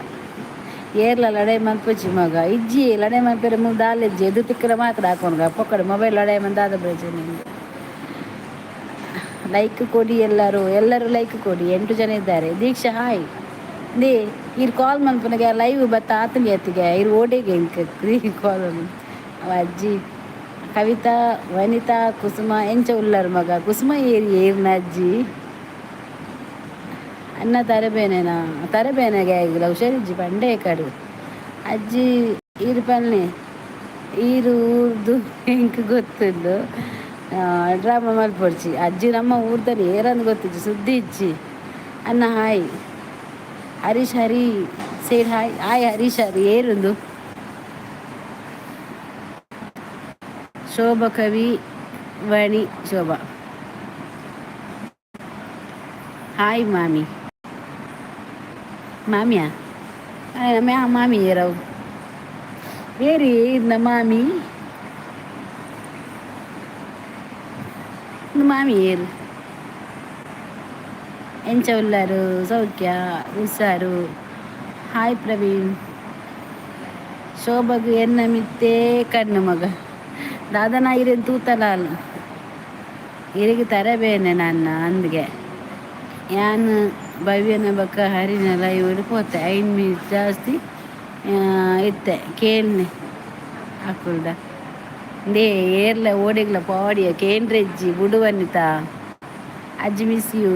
ಏರ್ಲ ಲಡಾಯಿ ಮನ್ಪುಜಿ ಮಗ. ಇಜ್ಜಿ, ಲಡಾಯಿ ಮನ್ಪೆರೆ ಮು ದಾಲ ಇಜ್ಜಿ. ಎದು ತಿಕ್ಕರೆ ಮಾತ್ರ ಹಾಕೊಂಡು ಪೊಕ್ಕಡೆ ಮೊಬೈಲ್ ಲಡಾಯಿ ಮಂದ ದಾದ ಪ್ರಯೋಜನ? ಲೈಕ್ ಕೊಡಿ ಎಲ್ಲರೂ, ಎಲ್ಲರೂ ಲೈಕ್ ಕೊಡಿ. ಎಂಟು ಜನ ಇದ್ದಾರೆ. ದೀಕ್ಷಾ ಹಾಯ್. They ಇರ್ ಕಾಲ್ ಮನ್ಪುನಗ ಲೈವ್ ಬತ್ತ ಆತನಿಗೆ ಅತ್ತಿಗೆ ಇರ್ ಓಡೆಗೆ ಎಂಕ್ ಕಾಲ್. ಅವ ಅಜ್ಜಿ ಕವಿತಾ, ವನಿತಾ, ಕುಸುಮ ಎಂಚ ಉಲ್ಲರ್ ಮಗ? ಕುಸುಮ ಏರಿ ಏರ್ನ ಅಜ್ಜಿ. ಅನ್ನ ತರಬೇನೇನಾ ತರಬೇನೆಗೆ ಆಗಿಲ್ಲ ಹುಷಾರಿಜ್ಜಿ ಪಂಡೆ ಕಡು ಅಜ್ಜಿ ಈರು ಪಲ್ನೆ ಈರು ಊರ್ದು ಎಂಕ್ ಗೊತ್ತುಂಡು. ಡ್ರಾಮಾ ಮಲ್ಪೊಡ್ಚಿ ಅಜ್ಜಿ ನಮ್ಮ ಊರ್ದಲ್ಲಿ ಏರಂದು ಗೊತ್ತಿಜ್ಜಿ ಸುದ್ದಿ ಇಜ್ಜಿ. ಅನ್ನ hi Harish Hari side hi hi Harish Hari ಏರುಂದು. ಶೋಭಾ ಕವಿ ವಾಣಿ ಶೋಭಾ ಹಾಯ್ ಮಾಮಿ ಮಾಮಿಯಾ ಮಾಮಿ ಏರವು ಬೇರೆ ಇದ್ನ ಮಾಮಿ ಇಂದು ಮಾಮಿ ಏರು. ಎಂಚ ಉಲ್ಲಾರು ಸೌಖ್ಯ ಹುಷಾರು. ಹಾಯ್ ಪ್ರವೀಣ್. ಶೋಭಗ್ ಎನ್ನ ಮಿತ್ತೇ ಕಣ್ಣು ಮಗ ದಾದನ ಇರೇನು ತೂತಲಾಲ್ ಇರಿಗೆ ತರಬೇನೆ ನನ್ನ ಅಂದ್ಗೆ ಯಾನ್ ಭವ್ಯನ ಬೊಕ್ಕ ಹರಿನ ಲೈವ್ ಪೋತೆ 5 ಮಿನಿಟ್ ಜಾಸ್ತಿ ಇತ್ತೆ ಕೇಳ್ನೆ ಅಕುಲ್ಡ ಇಂದೇ ಏರ್ಲ ಓಡೆಗ್ಲ ಪಾಡಿಯ ಕೇಂದ್ರೆಜ್ಜಿ ಬುಡುವನಿತ ಅಜ್ಜಿ ಮಿಸ್ you.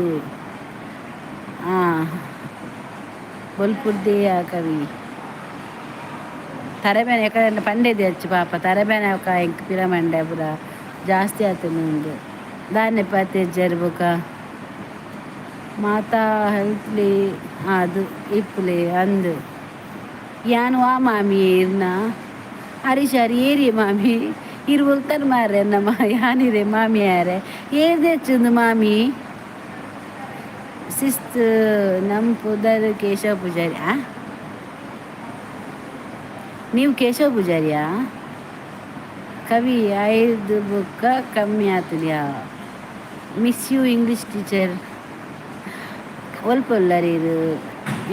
ಹಾಂ ಬೊಲ್ಪುರ್ದೇ ಕವಿ ತರಬೇನೆ ಎಕಡೆ ಪಂಡೆದಿ ಅಚ್ಚು ಪಾಪ ತರಬೇನೆ ಅವಕ ಎಂಕ್ ಪಿರಮಂಡೆ ಪೂರ ಜಾಸ್ತಿ ಆತುಂಡು ಉಂದು ದಾನೆ ಪಾತೆಜ್ಜರ್ ಬೊಕ ಮಾತಾ ಹೆಲ್ತ್ಲಿ ಅದು ಇಪ್ಪುಲೆ ಅಂದು ಯಾನ್ ವಾ ಮಾಮಿ ಇರ್ನ ಹರೀಶ್ ಹರಿ ಏರಿ ಮಾಮಿ ಇರು ಒಲ್ತರ್ ಮಾರ್ರೆ ನಮ್ಮ ಯಾನಿರೆ ಮಾಮಿ ಯಾರೆ ಏರ್ದೆಚ್ಚುಂದು ಮಾಮಿ ಶಿಸ್ತು ನಮ್ಮ ಪುದರ್ ಕೇಶವ ಪೂಜಾರಿ. ಆ ನೀವು ಕೇಶವ ಪೂಜಾರಿಯಾ? ಕವಿ ಐದು ಬುಕ್ಕ ಕಮ್ಮಿ ಆತುಲ್ಯಾ. Miss you English teacher. ಒಲ್ಪ ಉಲ್ಲರ್ ಇರು?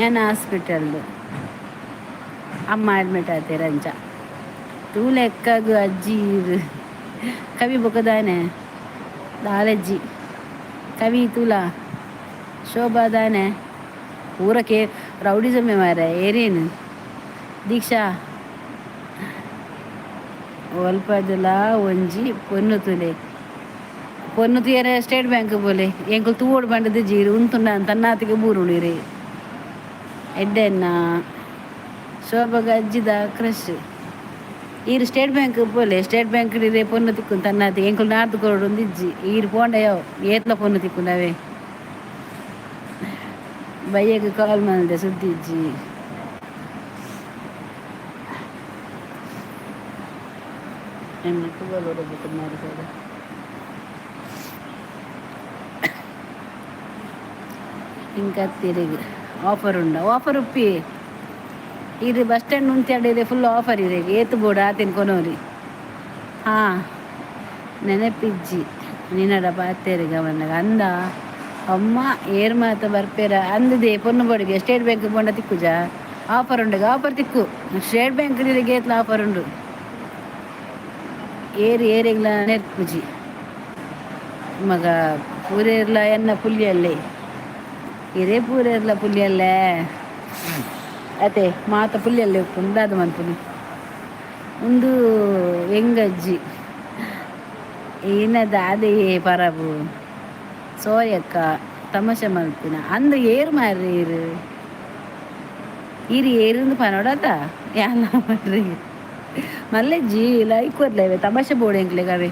ಯಾನ್ ಹಾಸ್ಪಿಟಲ್ ಅಮ್ಮ ಅಡ್ಮಿಟ್ ಆತೇರ್ ಅಂಚ ತೂಲೆಕ್ಕಗ್ ಅಜ್ಜಿ ಇರು ಕವಿ ಬೊಕ ದಾನೆ ದಾಲಜ್ಜಿ ಕವಿ ತೂಲ ಶೋಭಾ ದಾನೆ ಪೂರ ಕೆ ರೌಡಿಸಮೆ ಮಾರ್ರೆ ಏರೇನು ದೀಕ್ಷಾ ಒಲ್ಪದಲ ಒಂಜಿ ಪೊನ್ನು ತೂಲೆ ಪೊನ್ನು ತೂಯರೆ ಸ್ಟೇಟ್ ಬ್ಯಾಂಕ್ ಪೋಲೆ ಎಂಕುಲು ತೂವೊಡು ಪಂಡದು ಜೀರು ಉಂತುಂಡ ತನ್ನಾತಿಗೆ ಬೂರುಣಿರಿ ಎಡ್ಡೆನ್ನ ಶೋಭಾಗ ಅಜ್ಜಿದ ಕ್ರಶ್ ಈರ್ ಸ್ಟೇಟ್ ಬ್ಯಾಂಕ್ ಪೋಲೆ ಸ್ಟೇಟ್ ಬ್ಯಾಂಕ್ ಇರೆ ಪೊನ್ನು ತಿಕ್ಕುನ್ ತನ್ನಾತಿಗೆ ಎಂಕುಲು ನಾರ್ದು ಕೊರೊಡು ಇಜ್ಜಿ ಈರ್ ಪೋಂಡಯೋ ಏತ್ಲ ಪೊನ್ನು ತಿಕ್ಕುಂಡವೇ ಬಯ್ಯಗ್ ಕಾಲ್ ಮಲ್ದೆ ಸುದ್ದಿ ಇಜ್ಜಿ. ಎನ್ನ ಕುಬಲೋಡ ಮಾರಿಸೋದು ఇంకా ತಿರುಗಿ ಆಫರ್ ಉಂಡ ಆಫರ್ ಉಪ್ಪಿ ಇರು ಬಸ್ ಸ್ಟ್ಯಾಂಡ್ ಉಂತ್ಯಾಡಿರೆ ಫುಲ್ ಆಫರ್ ಇರೆ ಏತು ಬೋಡು ಆತಿನ ಕೊನೋರಿ. ಹಾಂ ನೆನಪಿಜ್ಜಿ ನಿನ್ನಡ ಪಾತೇರು ಗಮನ ಅಂದ ಅಮ್ಮ ಏರ್ ಮಾತ ಬರ್ಪೇರ ಅಂದದೆ ಪೊನ್ನು ಬೋಡಿಗೆ ಸ್ಟೇಟ್ ಬ್ಯಾಂಕ್ ಪೋಂಡ ತಿಕ್ಕುಜ ಆಫರ್ ಉಂಡು ಆಫರ್ ತಿಕ್ಕು ಸ್ಟೇಟ್ ಬ್ಯಾಂಕ್ ಏತ್ಲ ಆಫರ್ ಉಂಡು ಏರು ಏರೆಗ್ಲ ನೆರ್ಪುಜಿ ಮಗ ಪೂರೇರ್ಲ ಎನ್ನ ಪುಲ್ಯಲ್ಲೇ ಇರೇ ಪೂರೇರ್ಲ ಪುಲ್ಯಲ್ಲೇ ಅತೆ ಮಾತ ಪುಲ್ಯಲ್ಲೇ ಉಪ್ಪುಂಡು ದಾದ ಮನ್ಪುನಿ ಉಂದು ಎಂಗಜ್ಜಿ ಈನ ದಾದೆಯೇ ಪರಬು ಸೋಯಕ್ಕ ತಮಾಷೆ ಮಲ್ಪಿನ ಅಂದು ಏರು ಮಾರ್ರೆ ಇರು ಇರು ಏರಿಂದು ಪನೋಡತ ಯಾಲ ಮಾಡ್ರಿ ಮಲ್ಲೆಜ್ಜಿ ಲೈಕ್ ಕೊರ್ಲೇವೆ ತಮಾಷೆ ಬೋಡು ಎಂಕ್ಲೆಗ್ ಅವೇ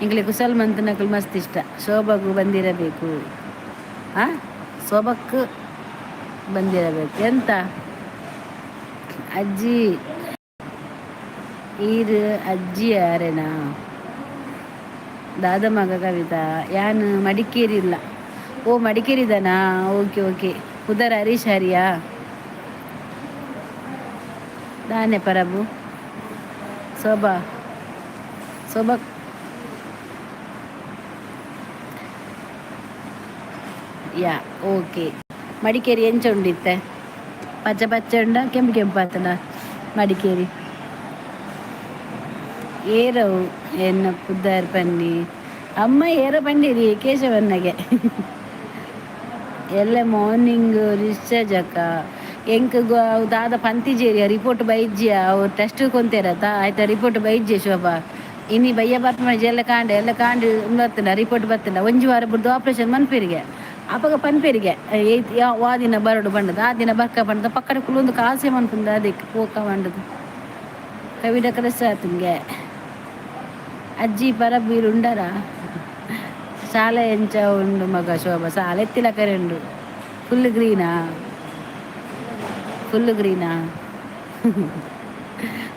ಎಂಕ್ಲೆ ಕುಸಲ್ ಮಂತನಕುಲು ಮಸ್ತ್ ಇಷ್ಟ. ಶೋಭಾಗು ಬಂದಿರಬೇಕು ಆ ಶೋಭಕ್ಕೆ ಬಂದಿರಬೇಕು ಎಂತ ಅಜ್ಜಿ ಈರು ಅಜ್ಜಿ ಯಾರೇನಾ ದಾದ ಮಗ ಕವಿತಾ ಯಾನ್ ಮಡಿಕೇರಿ ಇಲ್ಲ. ಓ ಮಡಿಕೇರಿದನಾ? ಓಕೆ ಓಕೆ ಉದರ್ ಹರೀಶ್ ಹರಿಯಾ ದಾನೆ ಪರಬು ಶೋಭಾ ಶೋಭಾ ಯಾ ಓಕೆ ಮಡಿಕೇರಿ ಎಂಚ ಉಂಡಿತ್ತೆ ಪಚ್ಚ ಪಚ್ಚ ಉಂಡ ಕೆಂಪು ಕೆಂಪು ಆತನ ಮಡಿಕೇರಿ ಏರವು ಎನ್ನ ಪುದ್ದಾರ್ ಪನ್ನಿ ಅಮ್ಮ ಏರ ಪಂಡಿರಿ ಕೇಶವನ್ನಗೆ ಎಲ್ಲ ಮಾರ್ನಿಂಗ್ ಡಿಸ್ಚಾರ್ಜ್ ಅಕ್ಕ ಎಂಕ್ ದಾದ ಪಂತಿಜೇರಿಯ ರಿಪೋರ್ಟ್ ಬೈಜ್ಜಿಯ ಅವ್ರು ಟೆಸ್ಟ್ ಕೊಂತೇರತ್ತ ಆಯ್ತಾ ರಿಪೋರ್ಟ್ ಬೈಜ್ಜೆ ಶೋಭಾ ಇನಿ ಬಯ್ಯ ಬರ್ಪಣ ಎಲ್ಲ ಕಾಂಡೆ ಎಲ್ಲ ಕಾಂಡ್ ಬರ್ತನ ರಿಪೋರ್ಟ್ ಬರ್ತನ ಒಂಜಿ ವಾರ ಬುಡ್ದು ಆಪರೇಷನ್ ಮನ್ಪಿರಿಗೆ. ಅಪಗ ಪನ್ಪೆರಿಗೆ ವಾ ದಿನ ಬರಡು ಬಂಡದ ಆ ದಿನ ಬರ್ಕ ಬಂಡದ ಪಕ್ಕಡ ಕುಲೊಂದು ಕಾಸೆ ಮನ್ಪುಂದ ಅದಕ್ಕೆ ಪೋಕ ಬಂಡದು ಕವಿಡ ಕಲಸ ಆತಂಗೆ. ಅಜ್ಜಿ ಪರ ಬೀರುಂಡರ ಶಾಲೆ ಎಂಚ ಉಂಡು ಮಗ ಶೋಭ ಶಾಲೆ ಎತ್ತಿಲ ಕರೆ ಉಂಡು. ಫುಲ್ ಗ್ರೀನಾ? ಫುಲ್ ಗ್ರೀನಾ?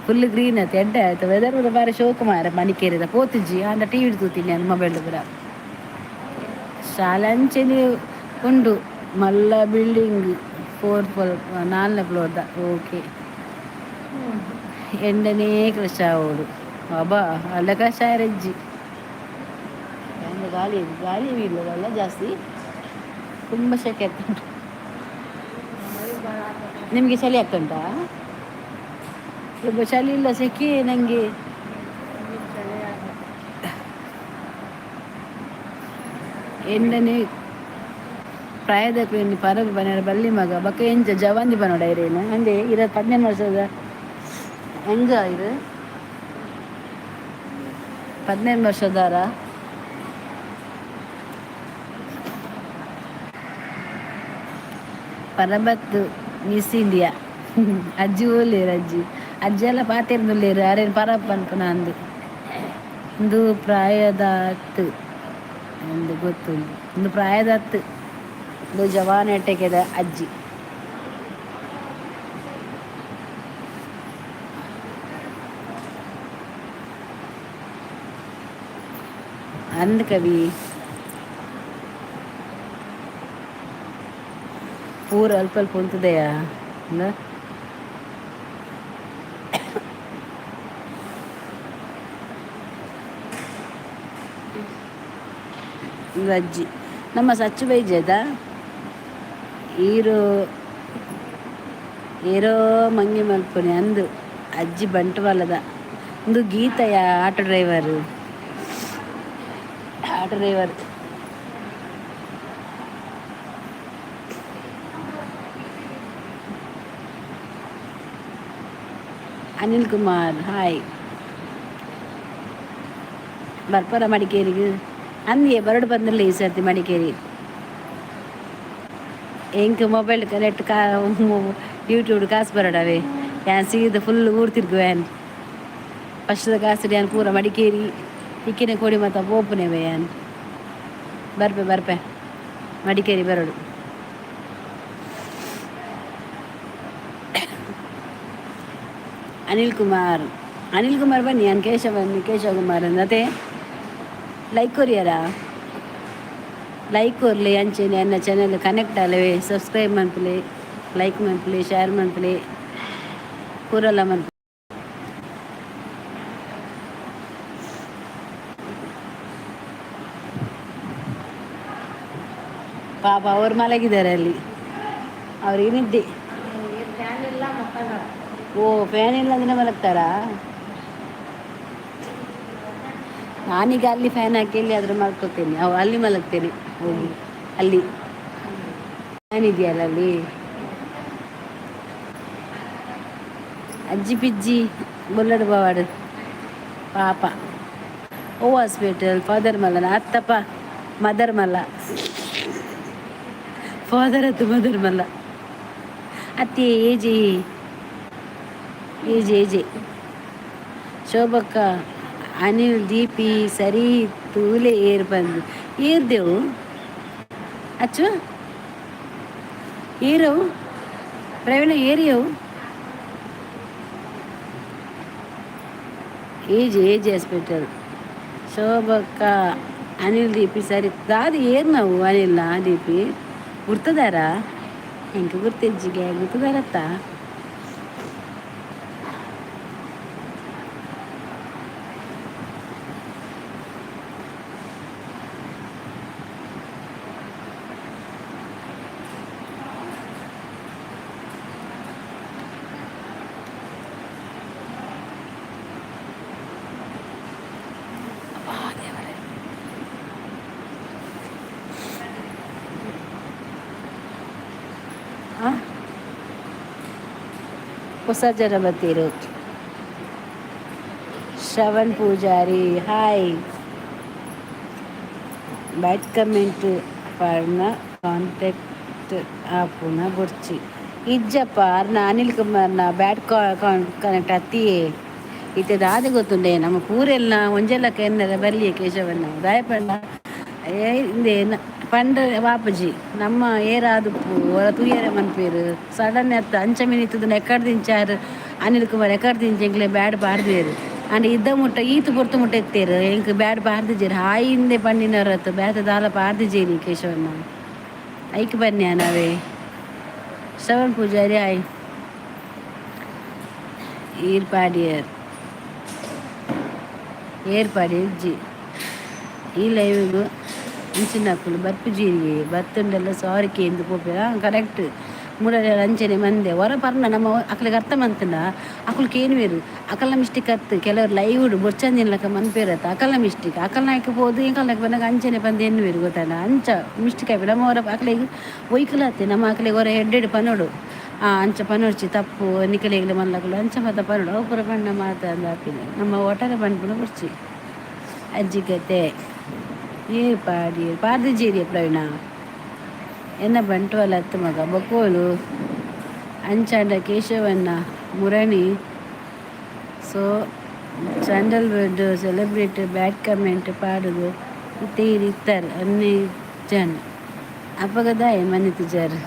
ಫುಲ್ ಗ್ರೀನ್ ಆಯ್ತು, ಎಡ್ಡೆ ಆಯ್ತು. ವೆದರ್ ಪೂರ ಬಾರಿ ಶೋಕು ಮಾರೆ. ಮಣಿಕೇರಿದ ಪೋತುಜಿ ಆಂಡ ಟಿವಿ ತೂತೀನಿ ನಾನು ಮೊಬೈಲ್ ಪೂರ. ಶಾಲೆ ಅಂಚೆನೆ ಉಂಡು, ಮಲ್ಲ ಬಿಲ್ಡಿಂಗ್, ಫೋರ್ ಫ್ಲೋರ್, ನಾಲ್ನೇ ಫ್ಲೋರ್ದ. ಓಕೆ, ಎಂಡನೇ ಕ್ರಶ್ ಆವೋಡು ಅಬ್ಬಾ ಅಲ್ಲ ಕ್ರಶ್ ಆಯರಜ್ಜಿ. ಗಾಳಿ ಗಾಳಿ ಬೀಳೋದಲ್ಲ ಜಾಸ್ತಿ, ತುಂಬ ಸೆಕೆ ಆಗ್ತುಂಟು. ನಿಮಗೆ ಚಳಿ ಆಗ್ತುಂಟಾ? ತುಂಬ ಚಳಿ ಇಲ್ಲ, ಸೆಕೆ ನನಗೆ. ಎಂಡನೆ ಪ್ರಾಯದ ಪರಬ್ ಬನ ಬಲ್ಲಿ ಮಗ ಬೊಕ ಎಂಚ ಜವಾಂದಿ ಬನೋಡ ಇರೇನು ಅಂದೆ ಇರ 15 ವರ್ಷದ ಹೆಂಗ ಇರು 15 ವರ್ಷದಾರ. ಪರಬತ್ತು ಮಿಸ್ ಇಂಡಿಯಾ ಅಜ್ಜಿ ಓಲೇರು ಅಜ್ಜಿ ಅಜ್ಜಿ ಎಲ್ಲ ಪಾತೆರ್ನುಲ್ಲೇರು ಅರೇನು ಪರಬ್ ಪನ್ಪುನ ಅಂದು ಇಂದು ಪ್ರಾಯದಾತ್ ಎಂದು ಗೊತ್ತುಂಡು. ಇಂದು ಪ್ರಾಯದತ್ತು, ಇಂದು ಜವಾನ್ ಎಟ್ಟೆಕೆದ ಅಜ್ಜಿ. ಅಂದ್ ಕವಿ ಪೂರ ಅಲ್ಪ ಅಲ್ಪ ಉಂತುದೆಯಾ ಅಂದ. ಇಂದು ಅಜ್ಜಿ ನಮ್ಮ ಸಚ್ಚು ಬೈಜದ ಈರು ಏರೋ ಮಂಗೆ ಮಲ್ಪುನೆ ಅಂದು ಅಜ್ಜಿ ಬಂಟ್ವಾಳದ. ಇಂದು ಗೀತೆಯ auto driver, auto driver Anil Kumar hi. ಬರ್ಪರ ಮಡಿಕೇರಿಗೆ? ಅಂದಿಯೇ ಬರಡು ಬಂದಿಲ್ಲ ಈ ಸರ್ತಿ ಮಡಿಕೇರಿ. ಎಂಕ್ ಮೊಬೈಲ್ ಕನೆಕ್ಟ್ ಕಾ ಯೂಟ್ಯೂಬ್ ಕಾಸು ಬರಡವೆ ಯಾನ್ ಸೀದ ಫುಲ್ ಊರು ತಿರ್ಗುವೆ. ಫಸ್ಟ್ದ ಕಾಸು ಯಾನ್ ಪೂರ ಮಡಿಕೇರಿ ಇಕ್ಕಿನ ಕೋಡಿ ಮಾತ ಪೋಪುನೆವೆ. ಯಾನ್ ಬರ್ಪೆ ಬರ್ಪೆ ಮಡಿಕೇರಿ ಬರಡು. ಅನಿಲ್ ಕುಮಾರ್, ಅನಿಲ್ ಕುಮಾರ್ ಬನ್ನಿ. ನಾನು ಕೇಶವ ಬನ್ನಿ, ಕೇಶವ ಕುಮಾರ್ ಅಂದತೆ. ಲೈಕ್ ಕೊರಿಯರಾ? ಲೈಕ್ ಕೊರ್ಲಿ. ಅಂಚೆನೆ ಎನ್ನ ಚಾನೆಲ್ ಕನೆಕ್ಟ್ ಆಲವೆ ಸಬ್ಸ್ಕ್ರೈಬ್ ಮನ್ಪುಲೆ, ಲೈಕ್ ಮನ್ಪುಲೆ, ಶೇರ್ ಮನ್ಪುಲೆ, ಪೂರಲ ಮನ್ಪುಲೆ. ಪಾಪ ಅವ್ರು ಮಲಗಿದ್ದಾರೆ ಅಲ್ಲಿ, ಅವ್ರಿಗೆ ನಿದ್ದೆ. ಫ್ಯಾನ್ ಇಲ್ಲ. ಓ, ಫ್ಯಾನ್ ಇಲ್ಲ ಅಂದ್ರೆ ಮಲಗ್ತಾರಾ? ನಾನೀಗ ಅಲ್ಲಿ ಫ್ಯಾನ್ ಹಾಕಿ ಎಲ್ಲಿ ಆದರೂ ಮಲ್ಕೋತೇನೆ. ಅವು ಅಲ್ಲಿ ಮಲಗ್ತೇನೆ ಹೋಗಿ. ಅಲ್ಲಿ ಫ್ಯಾನ್ ಇದೆಯಲ್ಲ ಅಲ್ಲಿ. ಅಜ್ಜಿ ಪಿಜ್ಜಿ ಬುಲ್ಲಡ್ ಬಾವಾಡು ಪಾಪ. ಓ ಹಾಸ್ಪಿಟಲ್ ಫಾದರ್ ಮಲ್ಲನ ಅತ್ತಪ್ಪ, ಮದರ್ ಮಲ್ಲ, ಫಾದರ್ ಅತ್ತು ಮದರ್ ಮಲ್ಲ ಅತ್ತಿ. ಏಜಿ ಏಜಿ ಏಜಿ ಶೋಭಕ್ಕ. ಅನಿಲ್ ದೀಪಿ ಸರಿ ತೂಲೆ ಏರ್ ಬಂದು ಏರ್ದೆವು ಅಚ್ಚು ಏರವು ಪ್ರವೀಣ ಏರಿಯವು. ಏಜ್ ಏಜ್ ಹಾಸ್ಪಿಟಲ್ ಶೋಭಕ್ಕ. ಅನಿಲ್ ದೀಪಿ ಸರಿ ದಾದಿ ಏರ್ ನಾವು ಅನಿಲ್ನ ದೀಪಿ ಗುರ್ತದಾರ? ಎಂಕ ಗುರ್ತಿಜ್ಜಿಗೆ ಗುರ್ತದಾರತ್ತ. ಅಬ್ಬಾ ದೇವರೇ. ಆ ಹೊಸ ಜನ ಬರ್ತೀರು. Shravan Poojary hi. Bad comment ಪಾಡ್ನ ಕಾಂಟ್ಯಾಕ್ಟ್ ಆಪುನ ಬೊಡ್ಚಿ. ಇಜ್ಜಪ್ಪ, ಅರ್ನ ಅನಿಲ್ ಕುಮಾರ್ನ ಬ್ಯಾಡ್ ಕನೆಕ್ಟ್ ಅತ್ತಿಯೇ. ಇತ್ತೆ ದಾದೆ ಗೊತ್ತುಂಡೆ, ನಮ್ಮ ಪೂರೆಲ್ಲ ಒಂಜೆಲಕ್ಕ ಎನ್ನರ ಬರ್ಲಿಯೇ ಕೇಶವಣ್ಣ. ದಾಯೆ ಪಂಡ ಇಂದೆ ಪಂಡ ಬಾಪುಜಿ ನಮ್ಮ ಏರಾದುಪ್ಪು ಒರ ತೂಯರೆ ಮನ್ಪೇರು. ಸಡನ್ ಅತ್ತ ಅಂಚ ಮಿನಿತ್ತದ ಎಕ್ಕಡ್ ದಿಂಚಾರು ಅನಿಲ್ ಕುಮಾರ್, ಎಕ್ಕಡ್ ದಿಂಚ ಎಂಕ್ಲೆ ಬ್ಯಾಡ್ ಪಾಡ್ದೇರು. ಅಂಡ ಇದ್ದ ಮುಟ್ಟ ಈತ್ ಪೊರ್ತು ಮುಟ್ಟ ಎತ್ತೇರು, ಎಂಕ್ ಬ್ಯಾಡ್ ಪಾಡ್ದಿಜೆರ್. ಹಾಯ್ ಇಂದೆ ಪಂಡಿನವರತ್ತು, ಬೇತೆ ದಾಲ ಪಾಡ್ದಿಜೇನಿ ಕೇಶವಣ್ಣ. ಐಕ್ ಬನ್ನಿ ನಾವೇ. ಶ್ರವಣ್ ಪೂಜಾರಿ ಹಾಯ್. ಈರ್ ಪಾಡಿಯರ್ ಏರ್ಪಾಡಿ ಇಜ್ಜಿ ಈ ಲೈವ್ಗು. ಇಂಚಿನಕುಲು ಬರ್ಪುಜೀರಿಗೆ, ಬತ್ತುಂಡೆಲ್ಲ ಸಾರಿ ಕೇಂದು ಪೋಪೆರ. ಕರೆಕ್ಟ್, ಮೂಡರೆ ಅಂಚನೆ ಮಂದೆ ಹೊರ ಪರ್ನ ನಮ್ಮ ಅಕ್ಲೆಗ್ ಅರ್ಥ ಮಂತುಂಡ ಅಕುಲು ಕೇನುವೆರು. ಅಕಲ್ನ ಮಿಸ್ಟೇಕ್ ಅತ್ತು. ಕೆಲವರು ಲೈವ್ ಬೊರ್ಚಂದಿನ್ಲಕ ಮನ್ಪೇರತ್ತ, ಅಕಲ್ನ ಮಿಸ್ಟೇಕ್. ಅಕಲ್ನಾಯ್ಕ ಪೋದು ಎಂಕಲ್ನಾಯ್ಕ ಬಂದಾಗ ಅಂಚನೆ ಪಂದ್ ಎನ್ನುವೆರು, ಗೊತ್ತಾಂಡ? ಅಂಚ ಮಿಸ್ಟೇಕ್ ಆಪಿ ನಮ್ಮ ಹೊರ ಅಕ್ಲೆಗ್ ಒಯ್ಕಲಾತೆ. ನಮ್ಮ ಅಕ್ಲೆಗ್ ಹೊರ ಎಡ್ಡೆಡ್ ಪನೊಡು. ಅಂಚ ಪನೊಡ್ಚಿ, ತಪ್ಪು, ನಿಕಲೆಗ್ಲ ಮಲ್ಲಕುಲು ಅಂಚ ಮಾತ ಪನೊಡು. ಅವು ಪೂರ ಪಂಡ ಮಾತ ಆಪಿನ ನಮ್ಮ ಒಟ್ಟಾರೆ ಪನ್ಪುನ ಬೊಡ್ಚಿ. ಅಜ್ಜಿ ಕತೆ ಏ ಪಾಡಿ ಪಾಡ್ದಿಜೇರಿಯ ಪ್ರವೀಣ. ಎನ್ನ ಬಂಟ್ವಾಳ ಅತ್ತು ಮಗ ಬೊಕೋಲು. ಅಂಚಾಂಡ ಕೇಶವಣ್ಣ ಮುರಣಿ so Sandalwood celebrity bad comment ಪಾಡುದು ಇತ್ತೆ ಈರ್ ಇತ್ತರ್ ಅನ್ನೆ ಜನ್ ಅಪಗ ದಾಯೆ ಮನಿತುಜರ್?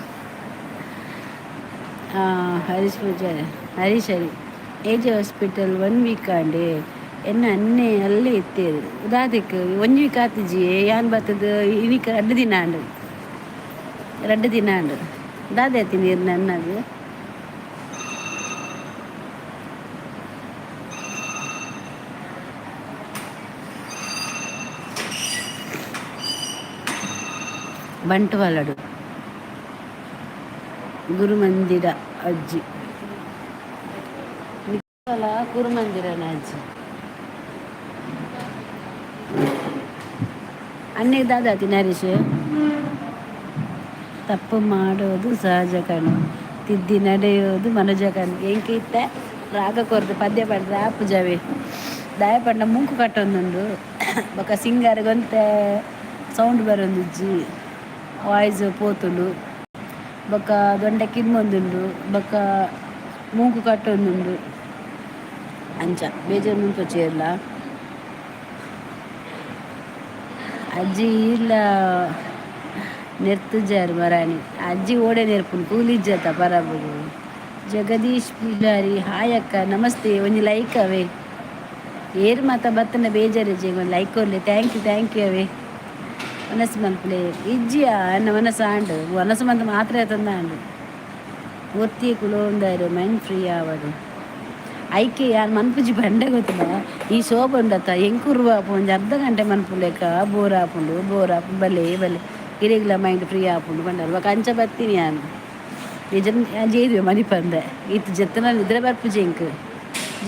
ಹರೀಶ್ ಪೂಜಾರಿ, ಹರೀಶ್ ಹರಿ. ಏಜ್ ಹಾಸ್ಪಿಟಲ್ ಒನ್ ವೀಕ್ ಆಂಡೆ. ಎನ್ನ ಅನ್ನೆ ಅಲ್ಲೇ ಇತ್ತೇರು. ದಾದೆಕ್ ಒಂಜಿ ವೀಕ್ ಆತಿಜಿ. ಯಾನ್ ಬತ್ತದ ಇನಿಕ್ 2 ದಿನ ಆಂಡ್, 2 ದಿನ ಆಂಡ್. ದಾದೆ ಆತಿ ನೀರು ನನ್ನದು? ಬಂಟ್ವಾಳಡು ಗುರುಮಂದಿರ ಅಜ್ಜಿ ನಿಕ್ಕಲ. ಗುರುಮಂದಿರನ ಅಜ್ಜಿ ಅನ್ನೆ ದಾದಾತಿ ನರೀಶ್. ತಪ್ಪು ಮಾಡೋದು ಸಹಜ ಕಣು, ತಿದ್ದಿ ನಡೆಯೋದು ಮನುಜ ಕಣು. ಎಂಕ್ ಇತ್ತೆ ರಾಗ ಕೊರ್ದು ಪದ್ಯ ಪಂಡ್ರೆ ಆಪುಜವೇ. ದಾಯೆ ಪಂಡ ಮೂಂಕು ಕಟ್ಟೊಂದುಂಡು. ಬೊಕ ಸಿಂಗರ್ಗೊಂತೆ ಸೌಂಡ್ ಬರೊಂದಿಜ್ಜಿ, ವಾಯ್ಸ್ ಪೋತುಂಡು. ಬೊಕ ದೊಂಡೆ ಕಿರ್ಮೊಂದುಂಡು, ಬೊಕ ಮೂಂಕು ಕಟ್ಟೊಂದುಂಡು. ಅಂಚ ಬೇಜಾರ್ ಮನ್ಪೊಚಿ. ಅಜ್ಜಿ ಇಲ್ಲ ನೆರ್ತುಜಾರ್ ಮರಾಣಿ. ಅಜ್ಜಿ ಓಡೆ ನೆರ್ಪುಂಡು? ಕೂಲಿಜ್ಜತ ಪರಬುಗು. ಜಗದೀಶ್ ಪೂಜಾರಿ ಹಾಯ್ ಅಕ್ಕ, ನಮಸ್ತೆ. ಒಂಜಿ ಲೈಕ್ ಅವೇ. ಏರ್ ಮಾತ ಬತ್ತನ ಬೇಜಾರಿಜ್ಜಿ, ಒಂದು like ಕೊರ್ಲೆ. Thank you, thank you ಅವೇ. ಮನಸ್ಸು ಮನ್ಪುಲೆ. ಇಜ್ಜಿಯಾ ಎನ್ನ ಮನಸ್ಸು ಆಂಡ್. ಮನಸ್ಸು ಮಂತ ಮಾತ್ರ ತಂದ ಆಂಡ್. ಒತ್ತಿ ಕುಲೋಂದಾರು ಮೈಂಡ್ ಫ್ರೀ ಆವಡು. ಐಕೆ ಯಾರು ಮನ್ಪುಜಿ ಬಂಡೆ ಗೊತ್ತಿಲ್ಲ. ಈ ಶೋಭ ಉಂಡತ್ತ, ಎಂಕುರುವ ಒಂಜಿ ಅರ್ಧ ಗಂಟೆ ಮನ್ಪುಲೆಕ ಬೋರ್ ಆಪುಂಡು, ಬೋರ್ ಆಪುಂಡು. ಬಲ್ಲೆ ಬಲ್ಲೆ, ಇರೆಗ್ಲ ಮೈಂಡ್ ಫ್ರೀ ಆಪುಂಡು ಬಂಡಲ್. ಬೊಕ ಅಂಚ ಬತ್ತೀನಿ ಯಾನು. ನಿಜ ಜೇದುವೆ ಮನಿಪಂದೆ ಇತ್ತು ಜತ್ತನ ನಿದ್ರೆ ಬರ್ಪುಜಿ ಎಂಕ್.